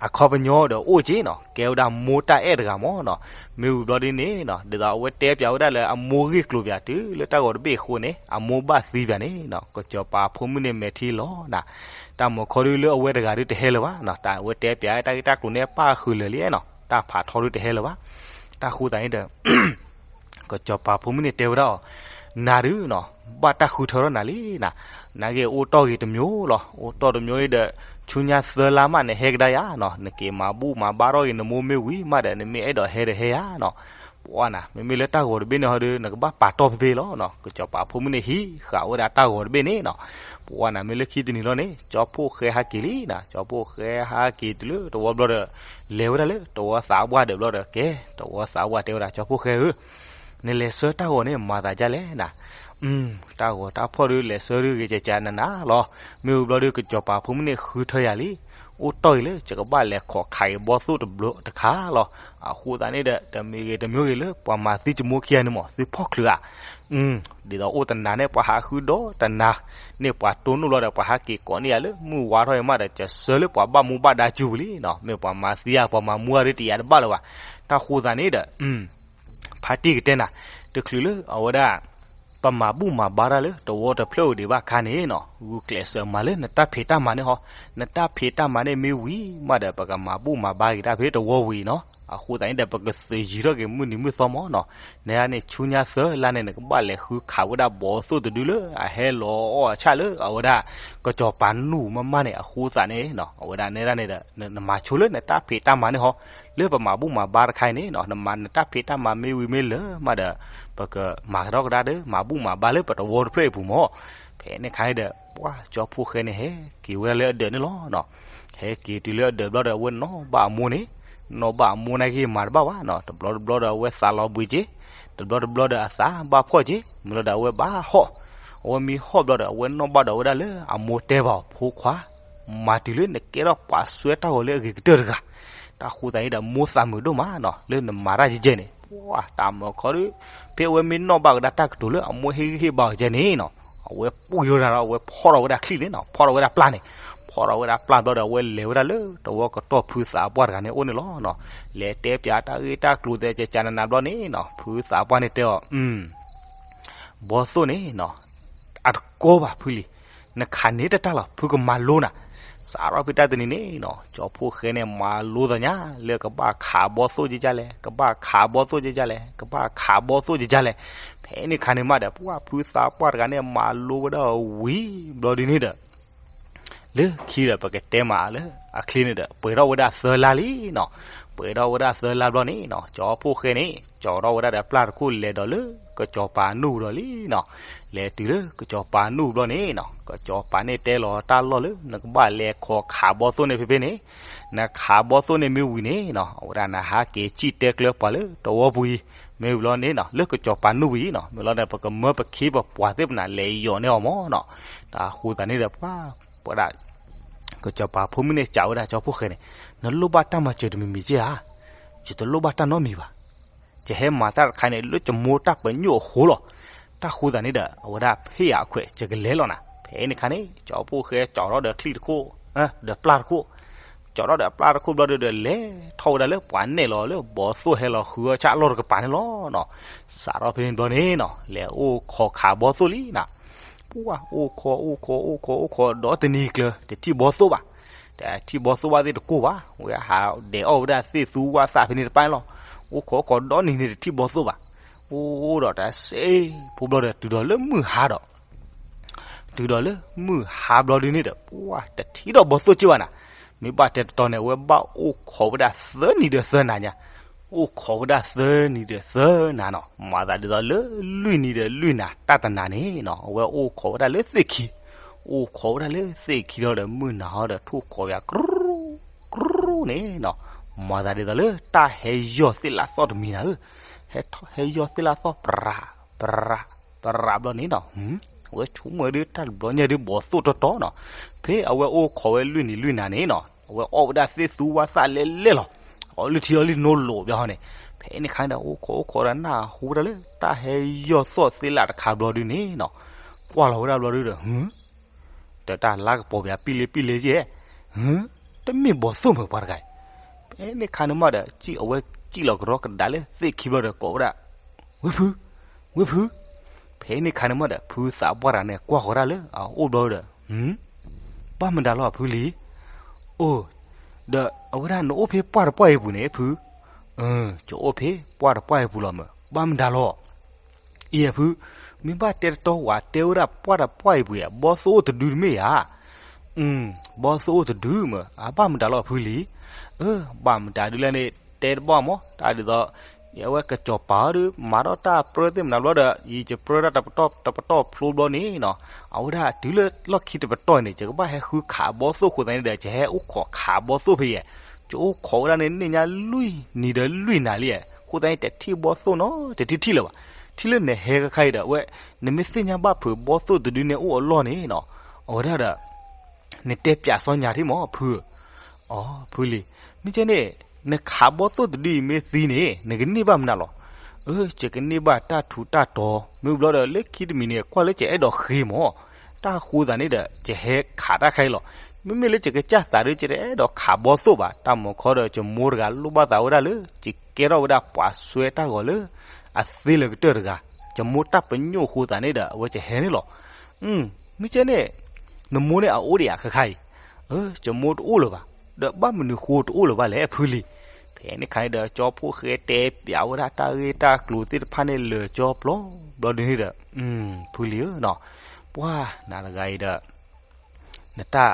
အခီပညီဒီးအိၣ်က့ၤနီၤ, ကဲဝဲဒၣ်မိၢ်တၢ်အဲၣ်တဂၤမးနီၤ. မ့ၢ်ဝံၤဘျီဒ်န့ၣ်နီၤ, ဒ်သိးအဝဲတဲပျးဝဲဒၣ်လၢအမိၢ်ဂ့ၢ်ကျိၤပျးတုၤလၢတၢ်ဂီၤတဘ့ၣ်အဃိန့ၣ် အမိၢ်ဘၣ်သံပျးန့ၣ်နီၤ, ကစီၤပၤဖိမုၣ်န့ၣ်မဲာ်ထံလီၤနၤ. တၢ်မၤခီဒုလၢအဝဲတဂၤဒုတဟဲလၢၤဘၣ်နီၤ, တၢ်အဝဲတဲပျးတၢ်ဂ့ၢ်တၢ်ကျိၤန့ၣ် ပၣ်ဃုာ်လၢာ်လံနီၤ, တၢ်ဖးထီဒုတဟဲလၢၤဘၣ်. တၢ်ဃိသတးန့ၣ်ဒီး ကစီၤပၤဖိမုၣ်န့ၣ်တဲဝဲဒၣ်အီၤ, နၤဒုနီၤ, ဘၣ်တၢ်ဃုထၢထီၣ်နၤလံနၤ, နာ်က့အိၣ်တီၢ်ဂ့ၤတမံၤလီၤ, အိၣ်တီၢ်တမံၤဒီး ဆူညါသၢလါမးနဟဲကဒါယၤနီၤ, နက့ၤမၤဘူၣ်မၤဘါထီၣ်ဂ့ၤ နမိၢ်မ့ၢ်ဝံၤမးဒီး နမ့ၢ်အဲၣ်ဒိးဟဲဒီးဟဲယၤနီၤ. ပှၤနၤ မ့မ့ၢ်လၢတၢ်ဂီၤတဘ့ၣ်န့ၣ်ဟီဒု နကဘၣ်ပာ်တီၢ်ဖဲဖဲလီၤနီၤ. ကစီၤပၤဖိမုၣ်န့ၣ်ဟံးဃာ်ဝဲဒၣ်တၢ်ဂီၤတဘ့ၣ်န့ၣ်နီၤ. ပှၤနၤ မ့ၢ်လၢခံတနံၤလီၤန့ၣ် ကၠီဖှိၣ်ဃဲဟးက့ၤလံနၤ, ကၠီဖှိၣ်ဃဲဟးက့ၤတုၤလၢတဝီဘျီဒီး လဲၤဝဲဒၣ်လၢတဝီသးပှၢ်ဒီးဘျီဒီး ကဲ တဝီသးပှၢ်တဲဝဲဒၣ် ကၠီဖှိၣ်ဃဲဧၢ, နလဲၤဆှၢတၢ်ဂီၤန့ၣ် မၤသးဒ်လဲၣ်နၤ. တၢ်ဂီၤတၢ်ဖီၣ်ဒု လဲၤဆှၢဒုဂ့ၤကကနနၤလီၤ. မ့ၢ်ဝံၤဘျီဒု ကစီၤပၤဖိမုၣ်န့ၣ်ဃုထၢယၤလံ. အိၣ်တီၢ်အံၤလၢ ယကဘၣ်လဲၤခိးခးအံၤဘီသိၣ်တဘျီတခါလီၤ. အဃိသတးန့ၣ်ဒီး တမံၤဂ့ၤတမံၤဂ့ၤလၢ ပှၤမၤသံကမိၣ်ခံဂၤန့ၣ်မး သုဖီၣ်ချုးဧါ. ဒ်သိးအိၣ်တနၤန့ၣ် ပှၤဟးဃုဒီးတနၤန့ၣ် ပှၤတိၢ်နီၣ်ဘျီဒီး ပှၤဟးက့ၤကိးန့ၢ်ယၤလၢမုၢ်ဝါထီၣ်အံၤမးဒီး ကဆှၢလၢပှၤဘၣ်မူဘၣ်ဒါစုပူၤလံနီၤ. မ့ၢ်ပှၤမၤသံဧါ ပှၤမၤမူဧါဒ်တယၤတဘၣ်လၢၤဘၣ်. တၢ်ဃိသတးန့ၣ်ဒီး ဖါတံၢ်ကတဲနၤ, တချုးလၢအဝဲဒၣ် ပမၤဘူၣ်မၤဘါတၢ်လၢတဝီတဖျၢၣ်ဝံၤဒံးဘၣ်အခါန့ၣ်နီၤ, ဂုာ်ကျဲးစၢးမၤလၢနတၢ်ဖံးတၢ်မၤန့ၣ်ဟီ, နတၢ်ဖံးတၢ်မၤန့ၣ်မ့ၢ်ဝံၤမးဒီး ပကမၤဘူၣ်မၤဘါက့ၤတၢ်ဖဲတဝီဝံၤနီၤ. အဃိသတးန့ၣ်ဒီး ပကသုးယံၤထီၣ်က့ၤမုၢ်နံၤမုၢ်သီမးနီၤ. နန့ၣ် ဆူညါသၢလါန့ၣ် နကဘၣ်လဲၤဃုခးဝဲဒၣ်ဘီသိၣ်တဒုလၢအဟဲလီၤအီၣ်အဆၣ်လၢအဝဲဒၣ် ကစီၤပၤနူၢ်မးမးန့ၣ်. အဃိသတးန့ၣ်နီၤ အဝဲဒၣ်နဲဒၣ်န့ၣ်ဒီး နမၤဆိလၢနတၢ်ဖံးတၢ်မၤန့ၣ်ဟီ, လၢပမၤဘူၣ်မၤဘါတခါအံၤန့ၣ်နီၤ, နမၤနတၢ်ဖံးတၢ်မၤမ့ၢ်ဝံၤမ့ၢ်လၢာ်မးဒီး ပကမၤကဒီးကဒါဒီး မၤဘူၣ်မၤဘါလၢပတဝီတဖျၢၣ်အံၤပူၤမး. ဖဲန့ၣ်ခါန့ၣ်ဒီး ပှၤကၠီဖှိၣ်ဃဲန့ၣ် ဟဲက့ၤဝဲဒၣ်လၢအဒၢးန့ၣ်လီၤနီၤ. ဟဲက့ၤတုၤလၢအဒၢးဘျီဒီး အဝဲနီၣ်ဘၣ်အမိၢ်န့ၣ်, နီၣ်ဘၣ်အမိၢ်နာ်က့ၤမၤတဘၣ်ဘၣ်နီၤ. တဘျီတဘျီဒီး အဝဲသးလီၤဘှံးက့ၤ, တဘျီတဘျီဒီး အသးဘၣ်ဖှီၣ်က့ၤ, မ့ၢ်လီၤဒီး အဝဲဘၣ်ဟီၣ်, အဝဲမ့ၢ်ဟီၣ်ဘျီဒီး အဝဲနီၣ်ဘၣ်ဒီးဝဲဒၣ်လၢအမိၢ်တဲဘၣ်အီၤ, ဖိခွါ မၤတုၤလၢနကဲထီၣ်ပှၤဆှၢတၢ်ဂီၤလၢအဂ့ၤကတၢၢ်တဂၤ. တၢ်ဃိသတးန့ၣ်ဒီး မိၢ်သးမုာ်ဒိၣ်မးနီၤ, လၢနမၤတၢ်ယဲၢ်ယဲၢ်န့ၣ်, ပှၤတၢ်မၤခီဒုး, ဖဲအဝဲမ့ၢ်နီၣ်ဘၣ်ကဒါတၢ်ကတိၤလၢအမိၢ်ဟ့ၣ်ဂံၢ်ဟ့ၣ်ဘါအီၤကဲန့ၣ်နီၤ, အဝဲပူၤယိၤတၢ်ဒီး အဝဲဖီၣ်ထီၣ်ဝဲဒၣ်ချံန့ၣ်နီၤ, ဖီၣ်ထီၣ်ဝဲဒၣ်ပျၢ်န့ၣ်, ဖီၣ်ထီၣ်ဝဲဒၣ်ပျၢ်ဘျီဒီး အဝဲလဲၤဝဲဒၣ်လၢတဝီကတီၢ်ဖုသးပှၢ်တဂၤန့ၣ်အိၣ်န့ၣ်လီၤနီၤ. လဲၤတဲပျးတၢ်ဂ့ၢ်တၢ်ကျိၤသဲးကကနနၤဘျီန့ၣ်နီၤ, ဖုသးပှၢ်န့ၣ်တဲအီၤ, ဘီသိၣ်န့ၣ်နီၤ အတကီဘၣ်ဖုလံၤ, နခးန့ၢ်တၢ်တၢ်လီၤ ဖုကမၤလိနၤ. စးထီၣ်ဖဲတၢ်တနံၤန့ၣ်နီၤ ကၠီဖှိၣ်ဃဲန့ၣ် မၤလိသးညါလၢကဘၣ်ခးဘီၣ်သိၣ်ကကလဲၣ်, ကဘၣ်ခးဘီၣ်သိၣ်ကကလဲၣ်, ကဘၣ်ခးဘီၣ်သိၣ်ကကလဲၣ်. ဖဲန့ၣ်အခါန့ၣ်မးဒီး ပှၢ်ဖုသးပှၢ်တဂၤန့ၣ် မၤလိဝဲဒၣ်ဝံၤဘျီဒုန့ၣ်ဒီး လၢခံဒီး ပကတဲမးလၢအချ့န့ၣ်ဒီး ပှဲၤထီၣ်ဝဲဒၣ်သၢလါလံနီၤ. ပှဲၤထီၣ်ဝဲဒၣ်သၢလါဘျီန့ၣ်နီၤ ကၠီဖှိၣ်ဃဲန့ၣ် ကၠီထီၣ်ဝဲဒၣ်ဒီးပျၢ်တခိၣ် လဲၤဒီးလၢကစီၤပၤနူၢ်ဒီးလံနီၤ. လဲၤတုၤလၢကစီၤပၤနူၢ်ဘျီန့ၣ်နီၤ ကစီၤပၤန့ၣ်တဲလီၤတၢ်လီၢ်လၢ နကဘၣ်လဲၤခီခးဘီၣ်သိၣ်န့ၣ်ဖဲဖဲန့ၣ်, နခးဘီၣ်သိၣ်န့ၣ်မ့ၢ်ဝံၤန့ၣ်နီၤ အဝဲဒၣ်နဟးက့ၤစံၣ်တဲကျၢပှၤလၢတဝီပူၤအံၤ, မ့ၢ်ဝံၤလီၤန့ၣ်နီၤ လၢကစီၤပၤနူၢ်ဝံၤအံၤနီၤ မ့ၢ်လီၤဒီး ပကမၢပခ့ပပှၤသ့ၣ်ပနၤ လဲၤယီၤန့ၢ်အီၤမးနီၤ. တၢ်ဃိသးန့ၣ်ဒီး ပှၢ်ပှၤဒၣ် ကစီၤပၤဖိမုၣ်န့ၣ် စံးဝဲဒၣ်ကၠီဖှိၣ်ဃဲန့ၣ်, နလိၣ်ဘၣ်တၢ်မၤစၢၤတမံၤမံၤက့ဧါ. ယတလိၣ်ဘၣ်တၢ်နီတမံၤဘၣ်. ယဟဲမၤတၢ်တခါန့ၣ် လၢယမိၢ်တၢ်ပညိၣ်အဃိလီၤ. တၢ်ဃိသးန့ၣ်ဒီး အဝဲဒၣ်ဖ့ၣ်အခွဲး ယကလဲၤလီၤနၤ. ဖဲန့ၣ်အခါန့ၣ် ကၠီဖှိၣ်ဃဲကၠီထီၣ်ဒီးချံၣ်တခိၣ်, ဒီးပျၢ်တခိၣ်, ကၠီထီၣ်ဒီးပျၢ်တခိၣ်ဘျီဒီး လဲၤထီၣ်ဝဲဒၣ်လၢပှၤနဲၣ်လီၤလၢဘီၣ်သိၣ်ဟဲလီၤဃုအီၣ်ဆၣ်အလီၢ်တကပၤန့ၣ်လီၤနီၤ. စးထီၣ်ဖဲန့ၣ်ဘျီန့ၣ်နီၤ လဲၤအိၣ်ခိးခးဘီၣ်သိၣ်လံနီၤ. ပှၢ်အိၣ်ခိး အိၣ်ခိး အိၣ်ခိး အိၣ်ခိး ဒီတနံၤကျၢၤ တထံၣ်ဘီၣ်သိၣ်ဘၣ်. တထံၣ်ဘီၣ်သိၣ်ဘၣ်သ့ၣ်တကိၢ်ဘၣ်. ဝဲဟးဒဲးအီၣ်ဝဲဒၣ်သ့ၣ်သူဝၣ်သၣ်ဖဲန့ၣ်တပၢ်လီၤ. အိၣ်ခိးအိၣ်ခိးဒီနံၤန့ၣ် တထံၣ်ဘီၣ်သိၣ်ဘၣ်. အိၣ်ဒီးတၢ်စ့ဖိဘျီဒီး တုၤဒီးလၢမုၢ်ဟါဒီး တုၤဒီးလၢမုၢ်ဟါဘျီဒုန့ၣ်ဒီး ပှၢ်တထံၣ်ဒီးဘီၣ်သိၣ်က့ဘၣ်နၤ. မ့ၢ်ဘၣ်တဲတတီၤန့ၣ် အဝဲဘၣ်အိၣ်ခိးဝဲဒၣ်သၢနံၤဒီးသၢနၤညါ. အိၣ်ခိးဝဲဒၣ်သၢနံၤဒီးသၢနၤနီၤ. မၤသးဒ်သိးလၢလွံၢ်နံၤဒီးလွံၢ်နၤ တၢ်တနၤန့ၣ်နီၤ အဝဲအိၣ်ခိးဝဲဒၣ်လၢသ့ၣ်ခံ, အိၣ်ခိးဝဲဒၣ်လၢသ့ၣ်ခံလီၤဒီး မုၢ်နၤဟီဒီး ထိၣ်ခိးဝဲ ကြူၣ်ကြူၣ်န့ၣ်နီၤ. မၤသးဒ်သိးလၢတၢ်ဟဲယီၢ်သ့ၣ်လၢသီၣ်တမံၤနၤဧၢ. ဟဲထီၣ်ဟဲယီၢ်သ့ၣ်လၢသီၣ် ပြး ပြး ပြးဘျီန့ၣ်နီၤ အဝဲဆိကမိၣ်ဒုး တၢ်တဘျီညါဒုး ဘီၣ်သိၣ်တီတီနီၤ. ဖဲအဝဲအိၣ်ခိးဝဲလွံၢ်နံၤလွံၢ်နၤန့ၣ်နီၤ အဝဲအီၣ်ဝဲဒၣ်သ့ၣ်သူဝၣ်သၣ်လဲလဲလီၤ. အီၣ်လၢထံအီၣ်လၢနိလိာ်ဘျီဟီန့ၣ်, ဖဲန့ၣ်အခါဒီး အိၣ်ခိးအိၣ်ခိးဒီး နၢ်ဟူဝဲဒၣ်လၢတၢ်ဟဲယီၢ်သီၣ်သ့ၣ်လၢတခါဘျီဒုန့ၣ်နီၤ ကွၢ်လီၤဝဲဒၣ်ဘျီဒုဒီး ဟူ ဒီးတၢ်လါကပီၤပယၤပံၣ်လ့ပံၣ်လ့ကဲ, ဟူ, တမ့ၢ်ဘီၣ်သိၣ်မ့ၢ်ပှၤတဂၤအံၤ. ဖဲန့ၣ်ခါန့ၣ်မးဒီး စံၣ်အဝဲစံၣ်လီၤကရီကဒါလၢသ့ၣ်ခံဘျီဒီး ကိးဝဲဒၣ်, ဝ့ၢ်ဖု, ဝ့ၢ်ဖု. ဖဲန့ၣ်ခါန့ၣ်မးဒီး ဖုသးပှၢ်တဂၤန့ၣ် ကွၢ်ဃီၤဒၣ်လၢအအိၣ်ဘျီဒီး, ဘၣ်မတၤလီၤဖုလံၤ. အိၣ်, ဒီးအဝဲဒၣ်နအိၣ်ဖဲပှၢ်တပှၢ်အံၤပူၤန့ၣ်ဖု. ယအိၣ်ဖဲပှၢ်တပှၢ်အံၤပူၤလီၤမး, ဘၣ်မတၤလီၤ. အံၤဖု, မ့ၢ်ဘၣ်တဲတတီၤဝဲတဲဝဲဒၣ်ပှၢ်တပှၢ်အံၤပူၤဧါ, ဘီၣ်သိၣ်အိၣ်တဒုတမ့ၢ်ဧါ. ဘီၣ်သိၣ်အိၣ်တဒုမး, အဘၣ်မတၤလီၤဖုလံၤ. ဘၣ်မတၤဒုလဲၣ်န့ၣ် တဲတဘၣ်မး, တၢ်ဒ်သိး ယဝဲကစီၤပၤအီၤဒုး မၤထီၣ်တၢ်ပြၢသ့ၣ်မနၤဘျီဒီး ယယပၢတၢ်တပတီၢ်တပတီၢ်ဖျိဘျီန့ၣ်နီၤ, အဝဲဒၣ်တုၤလၢလီၢ်ခံတပတီၢ်န့ၣ် ယကဘၣ်ဟဲဃုခးဘီၣ်သိၣ်အဃိသတးန့ၣ်ဒီး ယဟဲအိၣ်ခိးခးဘီၣ်သိၣ်ဖဲယဲ, ယအိၣ်ခိးဝဲဒၣ်န့ၣ် န့ၢ်ညါလွံၢ်နံၤဒီးလွံၢ်နၤလံ, အဃိသတးန့ၣ် တထံၣ်ဘီၣ်သိၣ်နီတထံၣ်ထံၣ်လၢၤဘၣ်. ထံၣ်လၢနဟဲခါခါအံၤဒီး အဝဲ နမ့ၢ်သ့ၣ်ညါဘၣ်ဖုးဘီၣ်သိၣ်တဒုန့ၣ်အိၣ်အလီၢ်န့ၣ်နီၤ, အဝဲဒၣ်ဒီး နတဲပၠးစီညါထံၣ်မးဖု, အီ ဖုလံၤ, မ့ၢ်ကဲန့ၣ် နခးဘီၣ်သိၣ်တဒုအံၤမ့ၢ်သံန့ၣ် နကန့ၢ်ဘၣ်မနုၤလီၤ. အၢ ယကန့ၢ်ဘၣ်တၢ်ထူးတၢ်တီၤ, မ့ၢ်ဘျီဒီးလၢခံတမံၤန့ၣ် ကွၢ်လၢယအဲၣ်ဒိးဃ့မး, တၢ်ဃိသးန့ၣ်ဒီး ယဟဲခးတၢ်ခါအံၤလီၤ. မ့မ့ၢ်လၢယကစၢ်သးဒုး ယတအဲၣ်ဒိးခးဘီၣ်သိၣ်ဘၣ်, တၢ်မၤခီဒီး ယမိၢ်တဂၤလိၣ်ဘၣ်သးဝဲဒၣ်လၢ ယကဲထီၣ်ဝဲဒၣ်ပှၤစွဲတၢ်ဂီၤလၢ အသ့လၢကတၢၢ်တဂၤ, ယမိၢ်တၢ်ပညိၣ်အဃိသးန့ၣ်ဒီး အဝဲယဟဲန့ၣ်လီၤ. မ့ၢ်ကဲန့ၣ် နမိၢ်န့ၣ်အအိၣ်ဒံးဧါခါခါအံၤ. အၢ ယမိၢ်တအိၣ်လၢၤဘၣ်, ဒီးဘၣ်မနုၤဃိတအိၣ်လၢၤဘၣ်လဲၣ်ဖုလံၤ. ဖဲန့ၣ်ခါန့ၣ်ဒီး ကၠီဖှိၣ်ဃဲတဲပၠးဝဲဒၣ်တၢ်ဂ့ၢ်တၢ်ကျိၤသ့ၣ်တဖၣ်န့ၣ်လၢာ်ကၠီပျီဘျီဒုန့ၣ်ဒီး, ဖုလံၤဧၢနီၤ, ပှၢ်နၤတဂၤအံၤ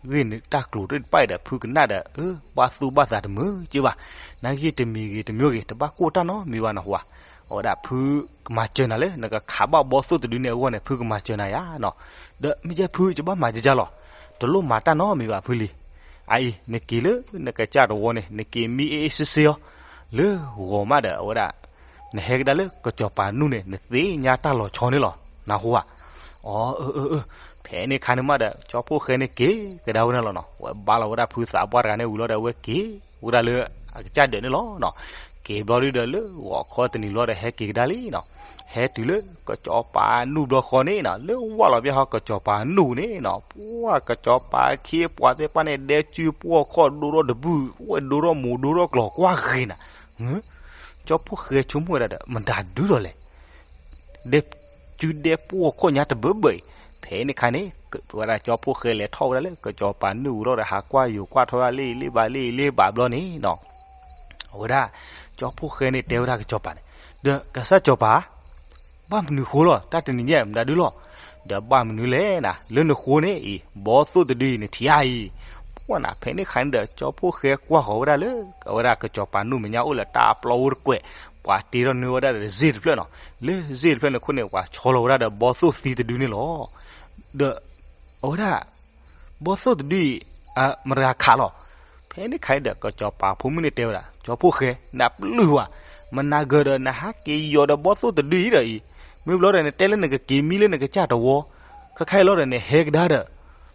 ဒီး နတၢ်ဂ့ၢ်နတၢ်ကျိၤတဖၣ်အံၤဒီး ဖုကနၣ်ဒီး အၢ ဘၣ်သူၣ်ဘၣ်သးတမုာ်က့ဘၣ်, နဂ့ၢ်တမံၤဂ့ၤတမံၤဂ့ၤ တဘၣ်ကိၢ်တၢ်နီတမံၤဘၣ်နဟူဧါ. အဝဲဒၣ်ဖုကမၤစၢၤနၤလၢ နကခးဘၣ်ဘီၣ်သိၣ်တဒုန့ၣ်အဂီၢ်န့ၣ် ဖုကမၤစၢၤနၤယါနီၤ. ဒီးမ့ၢ်ကဲဖု ယဘၣ်မၤကကၢ်လီၤ, တလိၣ်မၤတၢ်နီတမံၤဘၣ်ဖုလံၤ. အအံၤ နက့ၤလၢနကစၢ်တဝီန့ၣ် နက့ၤမံအ့ၣ်အ့ၣ်စ့စ့အီၤ လၢဂီၤမးဒီး အဝဲဒၣ် နဟဲကဒါလၢကစီၤပၤနူၢ်န့ၣ် နသ့ၣ်ညါတၢ်လီၤဆီန့ၣ်လီၤ နဟူဧါ. အၢ အၢ အၢ ဖဲန့ၣ်ခါန့ၣ်မးဒီး ကၠီဖှိၣ်ဃဲန့ၣ်က့ၤကဒါဝဲန့ၣ်လီၤနီၤ. ဝဲဘါလီၤဝဲဒၣ်ဖုသးပှၢ်တဂၤန့ၣ်ဝံၤလီၤဒီး အဝဲက့ၤဝဲဒၣ်လၢအကစၢ်ဒၢးန့ၣ်လီၤနီၤ. က့ၤဘျီဒုဒီးလၢဂီၤခီတနံၤလီၤဒီး ဟဲက့ၤကဒါလံနီၤ. ဟဲတုၤလၢကစီၤပၤနူၢ်ဘျီဃီန့ၣ်နီၤ, လၢဝၢ်လီၤဘၣ်ဟီကစီၤပၤနူၢ်န့ၣ်နီၤ, ပှၢ်ကစီၤပၤခ့ပှၤသ့ၣ်တဖၣ်န့ၣ် ဒဲစုပှီၢ်ခီၣ်ဒိထီၣ်တဘုၣ်, ဝဲဒိထီၣ်မိၢ်ဒိထီၣ်ကျီၤကွၢ်ဂ့ၤနၤ ကၠီဖှိၣ်ဃဲဆိကမိၣ်ဝဲဒၣ်ဒီး မတၤဒုဒီးလဲၣ်. ဒဲစုဒဲပှီၢ်ခီၣ်ညါတဘၢဘၢအံၤ, ဖဲန့ၣ်ခါန့ၣ် ဝဲဒၣ်ကၠီဖှိၣ်ဃဲလဲၤထီၣ်ဝဲဒၣ်လၢကစီၤပၤနုၢ်ပူၤလီၤဒီး ဟးကွၢ်ယိၤကွၢ်ထီၣ်ဝဲဒၣ်လၢအံၤလၢဘၣ်လၢအံၤလၢဘၣ်ဘျီန့ၣ်နီၤ, အဝဲဒၣ် ကၠီဖှိၣ်ဃဲန့ၣ်တဲဝဲဒၣ်ကစီၤပၤန့ၣ်, ဒီးကစၢ်စီၤပၤ ဘၣ်မနုၤဃိလီၤ တၢ်တနံၤညါမတၤဒုလီၤ, ဒီးဘၣ်မနုၤလဲၣ်နၤ လၢနဃိန့ၣ်အံၤ ဘီသိၣ်တဒုအံၤနထံၣ်ဧါအံၤ, ပှၢ်နၤ ဖဲန့ၣ်ခါန့ၣ်ဒီး ကၠီဖှိၣ်ဃဲကွၢ်ဃီၤဝဲဒၣ်လၢ အဝဲဒၣ်ကစီၤပၤနုၢ်မဲာ်ညါအိၣ်လၢတၢ်ပျီဝဲတကွဲး, ပှၤတ့ထီၣ်န့ၢ်ဝဲဒၣ်ဒီးစ့ၣ်တဖျၢၣ်နီၤ, လၢစ့ၣ်တဖျၢၣ်န့ၣ်ခိၣ်န့ၣ် ပှၤဆီလီၤဝဲဒၣ်ဒီးဘီသိၣ်သံတဒုန့ၣ်လီၤ. ဒီး အဝဲဒၣ် ဘီသိၣ်တဒုအံၤ မတၤခးလီၤ. ဖဲန့ၣ်ခါအံၤဒီး ကစီၤပၤဖိမုၣ်န့ၣ်တဲဝဲဒၣ် ကၠီဖှိၣ်ဃဲ နပျုၢ်ဝဲ, မနၤဂၢၢ်ဒီး နဟးက့ၤယီၤဒီးဘီသိၣ်တဒုအံၤဒီးအံၤ, မ့ၢ်ဘျီဒီးနတဲလၢနကက့ၤမံလၢနကစၢ်တဝီ, ခဲခါအံၤလီၤဒီးနဟဲကဒါဒီး,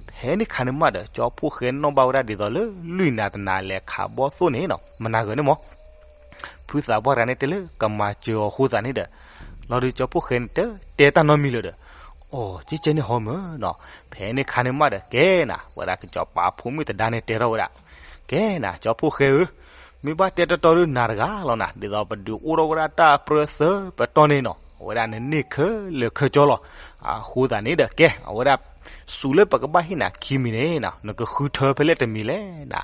ဖဲန့ၣ်ခါန့ၣ်မးဒီး ကၠီဖှိၣ်ဃဲနီၣ်ဘၣ်ဝဲဒၣ်ဒ်သိးလၢလွံၢ်နၤတနၤလဲၤခးဘီသိၣ်န့ၣ်နီၤ မနၤဂၢၢ်န့ၣ်မး ဖုသးပှၢ်တဂၤန့ၣ်တဲလၢကမၤစၢၤအီၤအဃိသတးန့ၣ်ဒီး, လီၤဒီးကၠီဖှိၣ်ဃဲန့ၣ်တတဲတၢ်နီတမံၤလၢၤဒီး, အိ ကဲကဲန့ၣ်ဟီမၢ်နီၤ, ဖဲန့ၣ်ခါန့ၣ်မးဒီးကဲနၤ ဝဲဒၣ်ကစီၤပၤဖိမုၣ်တဒါန့ၣ်တဲထီၣ်ဝဲဒၣ်, ကဲနၤ ကၠီဖှိၣ်ဃဲဧၢ, မ့ၢ်ဘၣ်တဲတီတီဒီးနၤတဂၤလီၤနၤ ဒ်သိးပဒုးအိၣ်ထီၣ်ဝဲဒၣ်တၢ်ပြၢသၢပတီၢ်န့ၣ်နီၤ အဝဲဒၣ်နန့ၢ်ခဲလၢာ်ခဲဆ့လီၤ, အဃိသတးန့ၣ်ဒီးကဲ အဝဲဒၣ် စူးလၢပကဘၣ်ဟ့ၣ်နၤခံမံၤန့ၣ်နီၤ နကဃုထၢဖဲလဲၣ်တမံၤလဲၣ်နၤ,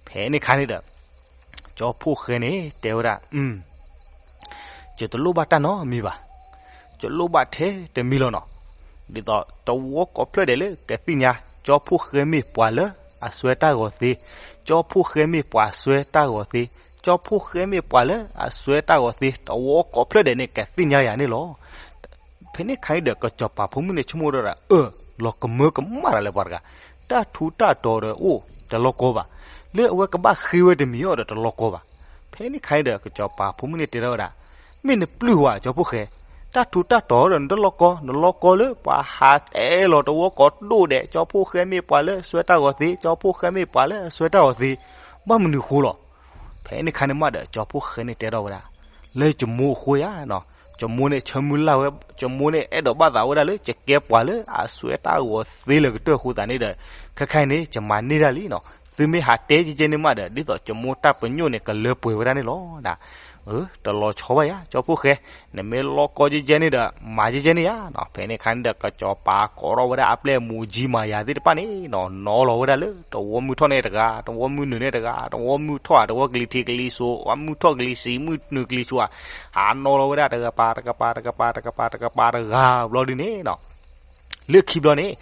ဖဲန့ၣ်ခါန့ၣ်ဒီး ကၠီဖှိၣ်ဃဲန့ၣ်တဲဝဲဒၣ်, ယတလိၣ်ဘၣ်တၢ်နီတမံၤဘၣ်, ယလိၣ်ဘၣ်ထဲတမံၤလီၤနီၤ, ဒ်သိးတဝီကိးဖျၢၣ်ဒဲးလၢကသ့ၣ်ညါ ကၠီဖှိၣ်ဃဲမ့ၢ်ပှၤလၢအစွဲတၢ်ဂီၤသ့, ကၠီဖှိၣ်ဃဲမ့ၢ်ပှၤစွဲတၢ်ဂီၤသ့, ကၠီဖှိၣ်ဃဲမ့ၢ်ပှၤလၢအစွဲတၢ်ဂီၤသ့ တဝီကိးဖျၢၣ်ဒဲးန့ၣ် ကသ့ၣ်ညါယၤန့ၣ်လီၤ. ဖဲန့ၣ်ခါအံၤဒီး ကစီၤပၤဖိမုၣ်န့ၣ်ဆိကမိၣ်ဒၣ်ဒီး အၢ လီၤကမၢကမၣ်တၢ်လၢပှၤတဂၤ, တၢ်ထူးတၢ်တီၤဒီးအိၣ်တလီၢ်ကီဘၣ်, လၢအဝဲကဘၣ်ဃ့ဝဲတမံၤအီၤဒီးတလီၢ်ကီဘၣ်. ဖဲန့ၣ်ခါအံၤဒီး ကစီၤပၤဖိမုၣ်န့ၣ်တဲထီၣ်ဝဲဒၣ်, မ့ၢ်နပျုၢ်ဝဲ ကၠီဖှိၣ်ဃဲ, တၢ်ထူးတၢ်တီၤဒီးနတလီၢ်ကီ, နလီၢ်ကီလၢပှၤဟးတဲလီၤတဝီကိးဒိၣ်ဒဲး ကၠီဖှိၣ်ဃဲမ့ၢ်ပှၤလၢအစွဲတၢ်ဂီၤသ့, ကၠီဖှိၣ်ဃဲမ့ၢ်ပှၤလၢအစွဲတၢ်ဂီၤသ့, ဘၣ်မနုၤဃိလီၤ. ဖဲန့ၣ်ခါန့ၣ်မးဒီး ကၠီဖှိၣ်ဃဲန့ၣ်တဲထီၣ်ဝဲဒၣ်, လၢယမိၢ်အဃိယၤနီၤ, ယမိၢ်န့ၣ်ဆၢမုၢ်လၢ်ဝဲ, ယမိၢ်န့ၣ်အဲၣ်ဒိးဘၣ်သးဝဲဒၣ်လၢ ယကဲပှၤလၢအစွဲတၢ်ဂီၤသ့လၢကတၢၢ်အဃိသတးန့ၣ်ဒီး, ခဲခါအံၤန့ၣ် ယမၤန့ၢ်ဒၣ်လံနီၤ, သုမ့ၢ်ဟးတဲကဲကဲန့ၣ်မးဒီး ဒ်သိးယမိၢ်တၢ်ပညိၣ်န့ၣ် ကလၢပှဲၤဝဲဒၣ်န့ၣ်လီၤ. တလီၤဆီဘၣ်ယၤ ကၠီဖှိၣ်ဃဲ, နမ့ၢ်လီၢ်ကီကဲကဲန့ၣ်ဒီး မၤကဲကဲန့ၣ်ယၤနီၤ. ဖဲန့ၣ်ခါန့ၣ်ဒီး ကစီၤပၤကိးထီၣ်ဝဲဒၣ်အပျဲၢ်မူၤကၠံမၤယၤသ့ၣ်တဖၣ်န့ၣ်နီၤ, နီၤလီၤဝဲဒၣ်လၢ တဝီမုၢ်ထီၣ်န့ၣ်တဂၤ, တဝီမုၢ်နုာ်န့ၣ်တဂၤ, တဝီမုၢ်ထီၣ်ဧါ, တဝီကလံၤထံးကလံၤစိး, မုၢ်ထီၣ်ကလံၤစံး မုၢ်နုာ်ကလံၤစိးဧါ, ဟးနီၤလီၤဝဲဒၣ်တကပၤ တကပၤ တကပၤ တကပၤ တကပၤတဂၤဘျီဒုန့ၣ်နီၤ လၢခံဘျီန့ၣ်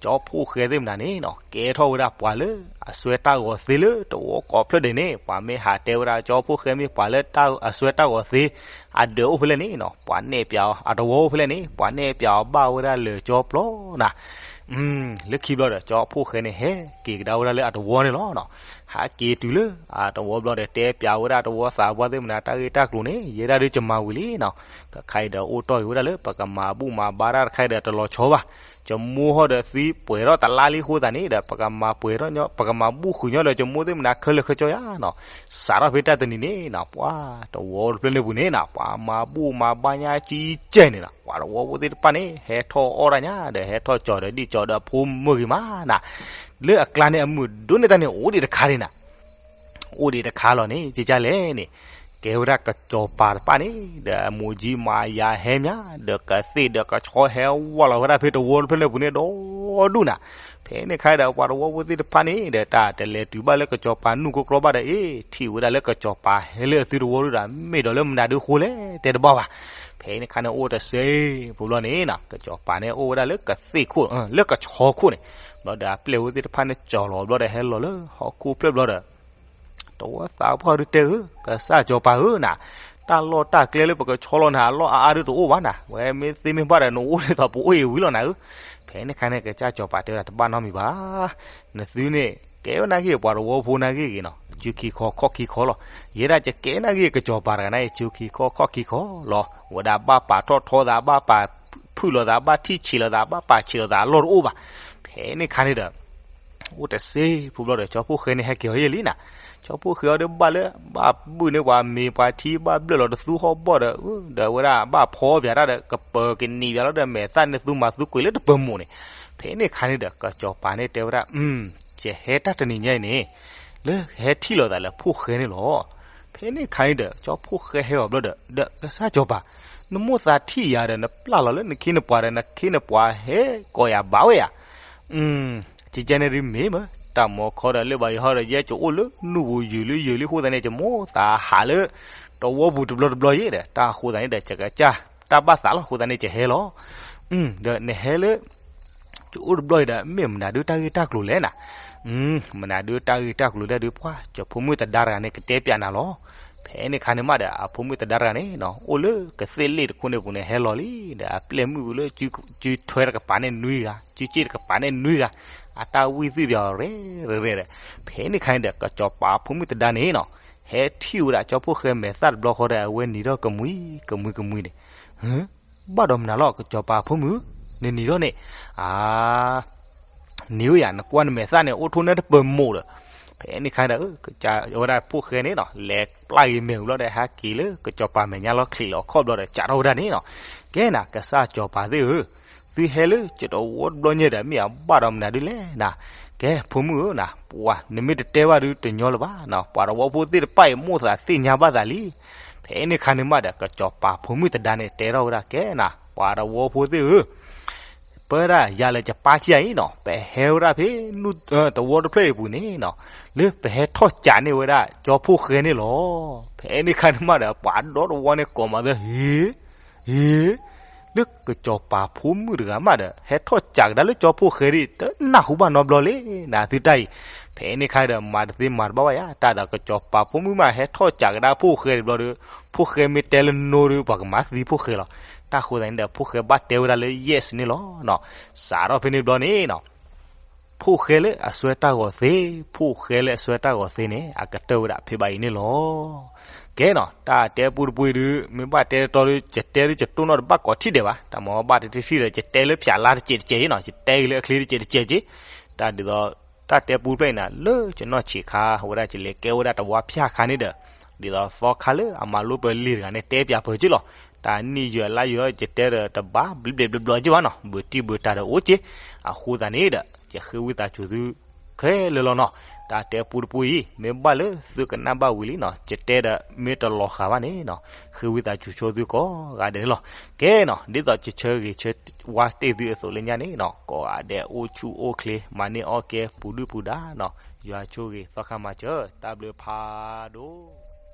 ကၠီဖှိၣ်ဃဲသ့ၣ်မနုၤန့ၣ်နီၤ ကဲထီၣ်ဝဲဒၣ်ပှၤလၢအစွဲတၢ်ဂီၤသ့လၢတဝီကိးဖျၢၣ်ဒဲးန့ၣ်, ပှၤမ့ၢ်ဟးတဲဝဲဒၣ်ကၠီဖှိၣ်ဃဲမ့ၢ်ပှၤလၢအစွဲတၢ်ဂီၤသ့ အဒၢးအိၣ်ဖဲလဲၣ်န့ၣ်နီၤ ပှၤနဲၣ်ပျးအီၤ, အတဝီအိၣ်ဖဲလဲၣ်န့ၣ် ပှၤနဲၣ်ပျးအီၤဘၣ်ဝဲဒၣ်လၢာ်ကၠီပျီနၤ လၢခံဘျီဒီး ကၠီဖှိၣ်ဃဲန့ၣ် ဟဲက့ၤကဒါဝဲဒၣ်လၢအတဝီန့ၣ်လီၤနီၤ. ဟးက့ၤတုၤလၢအတဝီဘျီဒီး တဲပျးဝဲဒၣ်တဝီသးပှၢ်သ့ၣ်မနုၤ တၢ်ဂ့ၢ်တၢ်ကျိၤန့ၣ် ယဲဒၣ်ဒုးယမၤဝံၤလံနီၤ. ကခါအံၤဒီး အိၣ်တီၢ်က့ၤဝဲဒၣ်လၢ ပကမၤဘူၣ်မၤဘါတၢ်တခါအံၤဒီး တလီၤဆီဘၣ်. ယမိၢ်ဟီဒီးသံပှဲၤထီၣ်တလါလံအဃိသတးန့ၣ်ဒီး ပကမၤပှဲၤထီၣ်ညီ ပကမၤဘူၣ်ဃုာ်ညီဒီး ယမိၢ်သ့ၣ်မနုၤခဲလၢာ်ခဲဆ့ယါနီၤ. စးထီၣ်ဖဲတၢ်တနံၤန့ၣ်နီၤ ပှၤတဝီတဖျၢၣ်လၢပူၤန့ၣ်နီၤ ပှၤမၤဘူၣ်မၤဘါညါကံကဲန့ၣ်နီၤ ပှၤတဝီဖိသ့ၣ်တဖၣ်န့ၣ် ဟဲထီၣ်အီၣ်တၢ်ညါဒီး ဟဲထီၣ်ကၠီၤဒီးဒံၣ်ကၠီၤဒီးဖိမုၣ်ဂ့ၤမးနၤ. လၢအကျါန့ၣ် အမုာ်ဒိၣ်န့ၢ်တၢ်န့ၣ် အိၣ်ဒံးတခါန့ၣ်နၤ အိၣ်ဒံးတခါလီၤန့ၣ် ကကလဲၣ်န့ၣ် ကဲဝဲဒၣ်ကစီၤပၤတဖၣ်န့ၣ် ဒီးအမူၤကၠံမၤယၤဟဲမး ဒီးကသ့ၣ်ဒီးကဆီဟဲဝးလီၤဝဲဒၣ်ဖဲတဝီတဖျၢၣ်လၢပူၤန့ၣ်ဒီဒူၣ်နၤ. ဖဲန့ၣ်ခါဒီး ပှၤတဝီဖိသ့ၣ်တဖၣ်န့ၣ် ဒီးတၢ်တလဲၤတုၤဘၣ်လၢကစီၤပၤနူၢ်ကီကီဘၣ်ဒီး အ့ ထံၣ်ဝဲဒၣ်လၢကစီၤပၤဟဲလၢအသုတဝီဒၣ် မ့ၢ်ဒီးလၢမနုၤဒုးဃိလဲၣ် တဲတဘၣ်ဘၣ်. ဖဲန့ၣ်ခါန့ၣ် အိၣ်တစဲးဖိဘျီန့ၣ်နီၤ ကစီၤပၤန့ၣ် အိၣ်ဝဲဒၣ်လၢကသ့ၣ်ခိၣ် လၢကဆီခိၣ်န့ၣ် ဘျီဒီးအပျဲၢ်ဝဲသ့ၣ်တဖၣ်န့ၣ် ကၠီၤလီၤဘျီဒီး ဟဲလီၤလၢဟီၣ်ခိၣ်ဖျၢၣ်ဘျီဒီး တဝီသးပှၢ်ဒုးတဲဧၢ ကစၢ်စီၤပၤဧၢနၤ, တၢ်လီၢ်တၢ်ကျဲလၢပကဆီလီၤနၤ အလီၢ်အါအါဒုးတအိၣ်ဘၣ်နၤ, ဝဲမ့ၢ်သ့မ့ၢ်ဘၣ်ဒီး နအိၣ်ဒ်သိးပအိၣ်အံၤဝံၤလီၤနၤဧၢ. ဖဲန့ၣ်ခါန့ၣ် ကစၢ်စီၤပၤတဲဝဲဒၣ် တဘၣ်နီတမံၤဘၣ်. နသုန့ၣ် ကဲဝဲနာ်က့ ပှၤတဝီဖိနာ်က့ဂ့ၤနီၤ စုခံခီခီၣ်ခံခီလီၤ. ယဲဒၣ်ယကဲနာ်က့ ကစီၤပၤတဂၤန့ၣ် စုခံခီခီၣ်ခံခီလီၤ. ဝဲဒၣ်ဘၣ်ပာ်ထီၣ်ထီသး ဘၣ်ပာ်ဖုၣ်လိာ်သး ဘၣ်ထံၣ်ဆံးလိာ်သး ဘၣ်ပာ်ဆံးလိာ်သးအလီၢ်တအိၣ်ဘၣ်. ဖဲန့ၣ်ခါန့ၣ်ဒီး အိၣ်တစဲးဖိဘျီဒီး ကၠီဖှိၣ်ဃဲန့ၣ် ဟဲက့ၤအီၤယဲၢ်လံနၤ. ကၠီဖှိၣ်ဃဲအီၤဒီးဘၣ်လၢ ဘၣ်ဘုၣ်န့ၢ်ပှၤမ့ၤပှၤထံ ဘၣ်ဘျၢၣ်လီၤတသူဟီၣ်ဘီၣ်ဒီး ဒီးဝဲဒၣ်ဘၣ်ဖီပၠးတၢ်ဒီး ကပၢၤကနံၤပၠးလီၤဒီး မဲာ်သၣ်န့ၢ်သူမၤသူကွံာ်လၢတပၢၤမိၢ်န့ၣ်. ဖဲန့ၣ်ခါန့ၣ်ဒီး ကစီၤပၤန့ၣ်တဲဝဲဒၣ် ယဟဲတၢ်တနံၤညါအံၤန့ၣ် လၢဟဲထံၣ်လိာ်သးလၢဖှိၣ်ဃဲန့ၣ်လီၤ. ဖဲန့ၣ်ခါန့ၣ်ဒီး ကၠီဖှိၣ်ဃဲဟဲအီၤဘျီဒီး ဒီးကစၢ်စီၤပၤ နမိၣ်သးထံၣ်ယၤဒီး နပျၢ်လီၤလၢနခ့နပှၤဒီး နခ့နပှၤဟဲကိးယၤဘၣ်ဝဲယၤ. ကကဲန့ၣ်ဒုးမ့ၢ်မး, တၢ်မၤခီဒီး လၢဘၣ်ယဟီဒီး ယဲကအိၣ်လၢနူၢ်ပူၤယုာ်လၢယုာ်လံအဃိသတးန့ၣ် ယမိၣ်သးဟးလၢ တဝီပူၤတဘျီတဘျီယဲဒီး တၢ်အဃိသတးန့ၣ်ဒီး ယကစၢ်တၢ်ဘၣ်သးလီၤ. အဃိသတးန့ၣ် ယဟဲလီၤ. ဒီးနဟဲလၢ ယအိၣ်တဘျီအံၤဒီး မ့ၢ်မနုၤဒုးတၢ်ဂ့ၢ်တၢ်ကျိၤလဲၣ်နၤ. မနုၤဒုးတၢ်ဂ့ၢ်တၢ်ကျိၤဒၣ်ဒုး ပှၤကၠီၤဖိမုၣ်သဒါတဂၤန့ၣ် ကတဲပၠးနၤလီၤ. ဖဲန့ၣ်ခါန့ၣ်မးဒီး အဖိမုၣ်သဒါတဂၤန့ၣ်နီၤ အိၣ်လၢကသ့ၣ်လ့ၣ်တခိၣ်န့ၣ်အပူၤန့ၣ် ဟဲလီၤလံဒီး အပျဲၢ်မုၣ်ပူၤလၢ စုထွဲတကပၤန့ၣ်နွံဂၤ, စုစ့ၣ်တကပၤန့ၣ်နွံဂၤ, အတၢ်ဝံၣ်သ့ၣ်ပၠီၤရဲၣ်ရဲၣ်ဒီး ဖဲန့ၣ်ခါန့ၣ်ဒီး ကစီၤပၤဖိမုၣ်သဒါန့ၣ်နီၤ ဟဲထံၣ်ဝဲဒၣ်ကၠီဖိဃဲမဲာ်သၣ်တဘျီဃီဒီး အဝဲနံၤထီၣ်ကမှံကမှံကမှံန့ၣ် ဘၣ်ဒီးမနုၤလီၤ ကစီၤပၤဖိမုၣ်, နနံၤထီၣ်န့ၣ် အ နံၤဝဲယၤ နကွၢ်နမဲာ်သၣ်န့ၣ် အိၣ်ထိၣ်န့ၢ်တပၢၤမိၢ်ဒီး ဖဲန့ၣ်ခါဒီး ကစၢ်ဝဲဒၣ်ဖိဃဲန့ၣ်နီၤ လဲၤပျၢ်ဂ့ၤမဲာ်ဝံၤဘျီဒီး ဟဲက့ၤလၢကစီၤပၤမဲာ်ညါလီၤ ချံးလီၤခီၣ်ဘျီဒီး စးထီၣ်ဝဲဒၣ်န့ၣ်နီၤ, ကဲနၤ ကစၢ်စီၤပၤသ့ၣ်ဧၢ, သုဟဲလၢယတဝီတဘျီညါဒီး မ့ၢ်အဘၣ်ဒီးမနုၤဒုးလဲၣ်နၤ, ကဲ ဖိမုၣ်ဧၢနၤ, ပှၤ နမ့ၢ်တတဲဘၣ်ဒုးတညီလၢၤဘၣ်, ပှၤတဝီဖိသ့ၣ်တဖၣ်အံၤ မိၣ်သးသ့ၣ်ညါဘၣ်သးလံ. ဖဲန့ၣ်ခါန့ၣ်မးဒီး ကစီၤပၤဖိမုၣ်သဒါန့ၣ် တဲထီၣ်ဝဲဒၣ် ကဲနၤ ပှၤတဝီဖိသ့ၣ်ဧၢ ပဝဲဒၣ်ယၤလၢယပၢ်ခံဂၤအံၤနီၤ ပဟဲဝဲဒၣ်ဖဲ တဝီတဖျၢၣ်အံၤပူၤန့ၣ်နီၤ လၢပဟဲထီၣ်စးန့ၢ်ဝဲဒၣ်ကၠီဖိဃဲန့ၣ်လီၤ. ဖဲန့ၣ်ခါန့ၣ်မးဒီး ပှၤဒီတဝီန့ၣ်ကိးမးသၢ ဟ့ ဟ့ လၢကစီၤပၤဖိမုၣ်တဂၤမးဒီး ဟဲထီၣ်စးကဒါလၢကၠီဖိဃဲဒၣ် တနၢ်ဟူဘၣ်နီတဘျီလံနၤ သုတၢ်အံၤ. ဖဲန့ၣ်ခါဒီး မၤတသ့မၤတဘၣ်ဘၣ်ယၤ တၢ်ဒီးကစီၤပၤဖိမုၣ်မး ဟဲထီၣ်စးကဒါဖိဃဲတဘျီဒီး ဖိဃဲမ့ၢ်တဲလၢ no ဒီး ပှၤကမၤသံဖိဃဲလီၤ. တၢ်ဃိသတးန့ၣ်ဒီး ဖိဃဲဘၣ်တဲဝဲဒၣ်လၢ yes န့ၣ်လီၤ. စးထီၣ်ဖဲန့ၣ်တဘျီန့ၣ်နီၤ ဖိဃဲလၢအစွဲတၢ်ဂီၤသ့, ဖိဃဲလၢအစွဲတၢ်ဂီၤသ့န့ၣ် အကတၢၢ်ဝဲဒၣ်ဖဲဘၣ်အံၤန့ၣ်လီၤ. ကဲနီၤ တၢ်တဲပူတပူအံၤဒုး မ့ၢ်ဘၣ်တဲတတီဒီး ယတဲဒုးယတိၢ်နီၣ်တဘၣ်ကိးထံၣ်ဒဲးဘၣ်, တၢ်မ့ၢ်ဘၣ်တဲတထံၣ်ဒီး ယတဲလၢဖၠးလါတစဲးတစဲးနီၤ, ယတဲက့ၤလၢအချ့တစဲးတစဲးက့ၤ, တၢ်ဒ်သိး တၢ်တဲပူတဖျၢၣ်အံၤန့ၣ် လၢယနီၢ်ဆံးခါ အဝဲဒၣ်ယလဲၤကဲဝဲဒၣ်တဝီဖၠးခါန့ၣ်ဒီး ဒ်သိးသီခါလၢအမၤလိပၢၤလံာ်တဂၤန့ၣ် တဲပၠးပၢၤက့ၤလီၤ. တၢ်နံၣ်ယဲၢ်လါယဲၢ် ယတဲဒီးတဘၣ်ဘျ့ဘျ့ဘျ့ဘျ့က့ၤဘၣ်နီၤ, ဘုးတံၢ်ဘုးတၢ်ဒီးအိၣ်က့ၤ, အဃိသတးန့ၣ်ဒီး ယဃ့ဝံသးစူၤသု ခဲလၢာ်လီၤနီၤ. တၢ်တဲပူတပူအံၤ မ့ၢ်ဘၣ်လၢသုကနၣ်ဘၣ်ဝံၤလံနီၤ, ယတဲဒီးမ့ၢ်တလီၤဃာ်ဘၣ်န့ၣ်နီၤ, ဃ့ဝံသးစူၤဆိသုကိးဂၤဒဲးန့ၣ်လီၤ. ကဲနီၤ ဒ်သိးယဆၢဂ့ၤဆၢဝါတ့ၢ်သုအသိးလၢညါန့ၣ်နီၤ, ကိးဂၤဒဲးအိၣ်ဆူၣ်အိၣ်ချ့ မၤန့ၢ်အီၣ်ကဲပူၤဒုၣ်ပူၤဒါနီၤ, ယွၤဆိၣ်ဂ့ၤသီခါမၤစၢၤ တၢ်ဘျုးဖးဒိၣ်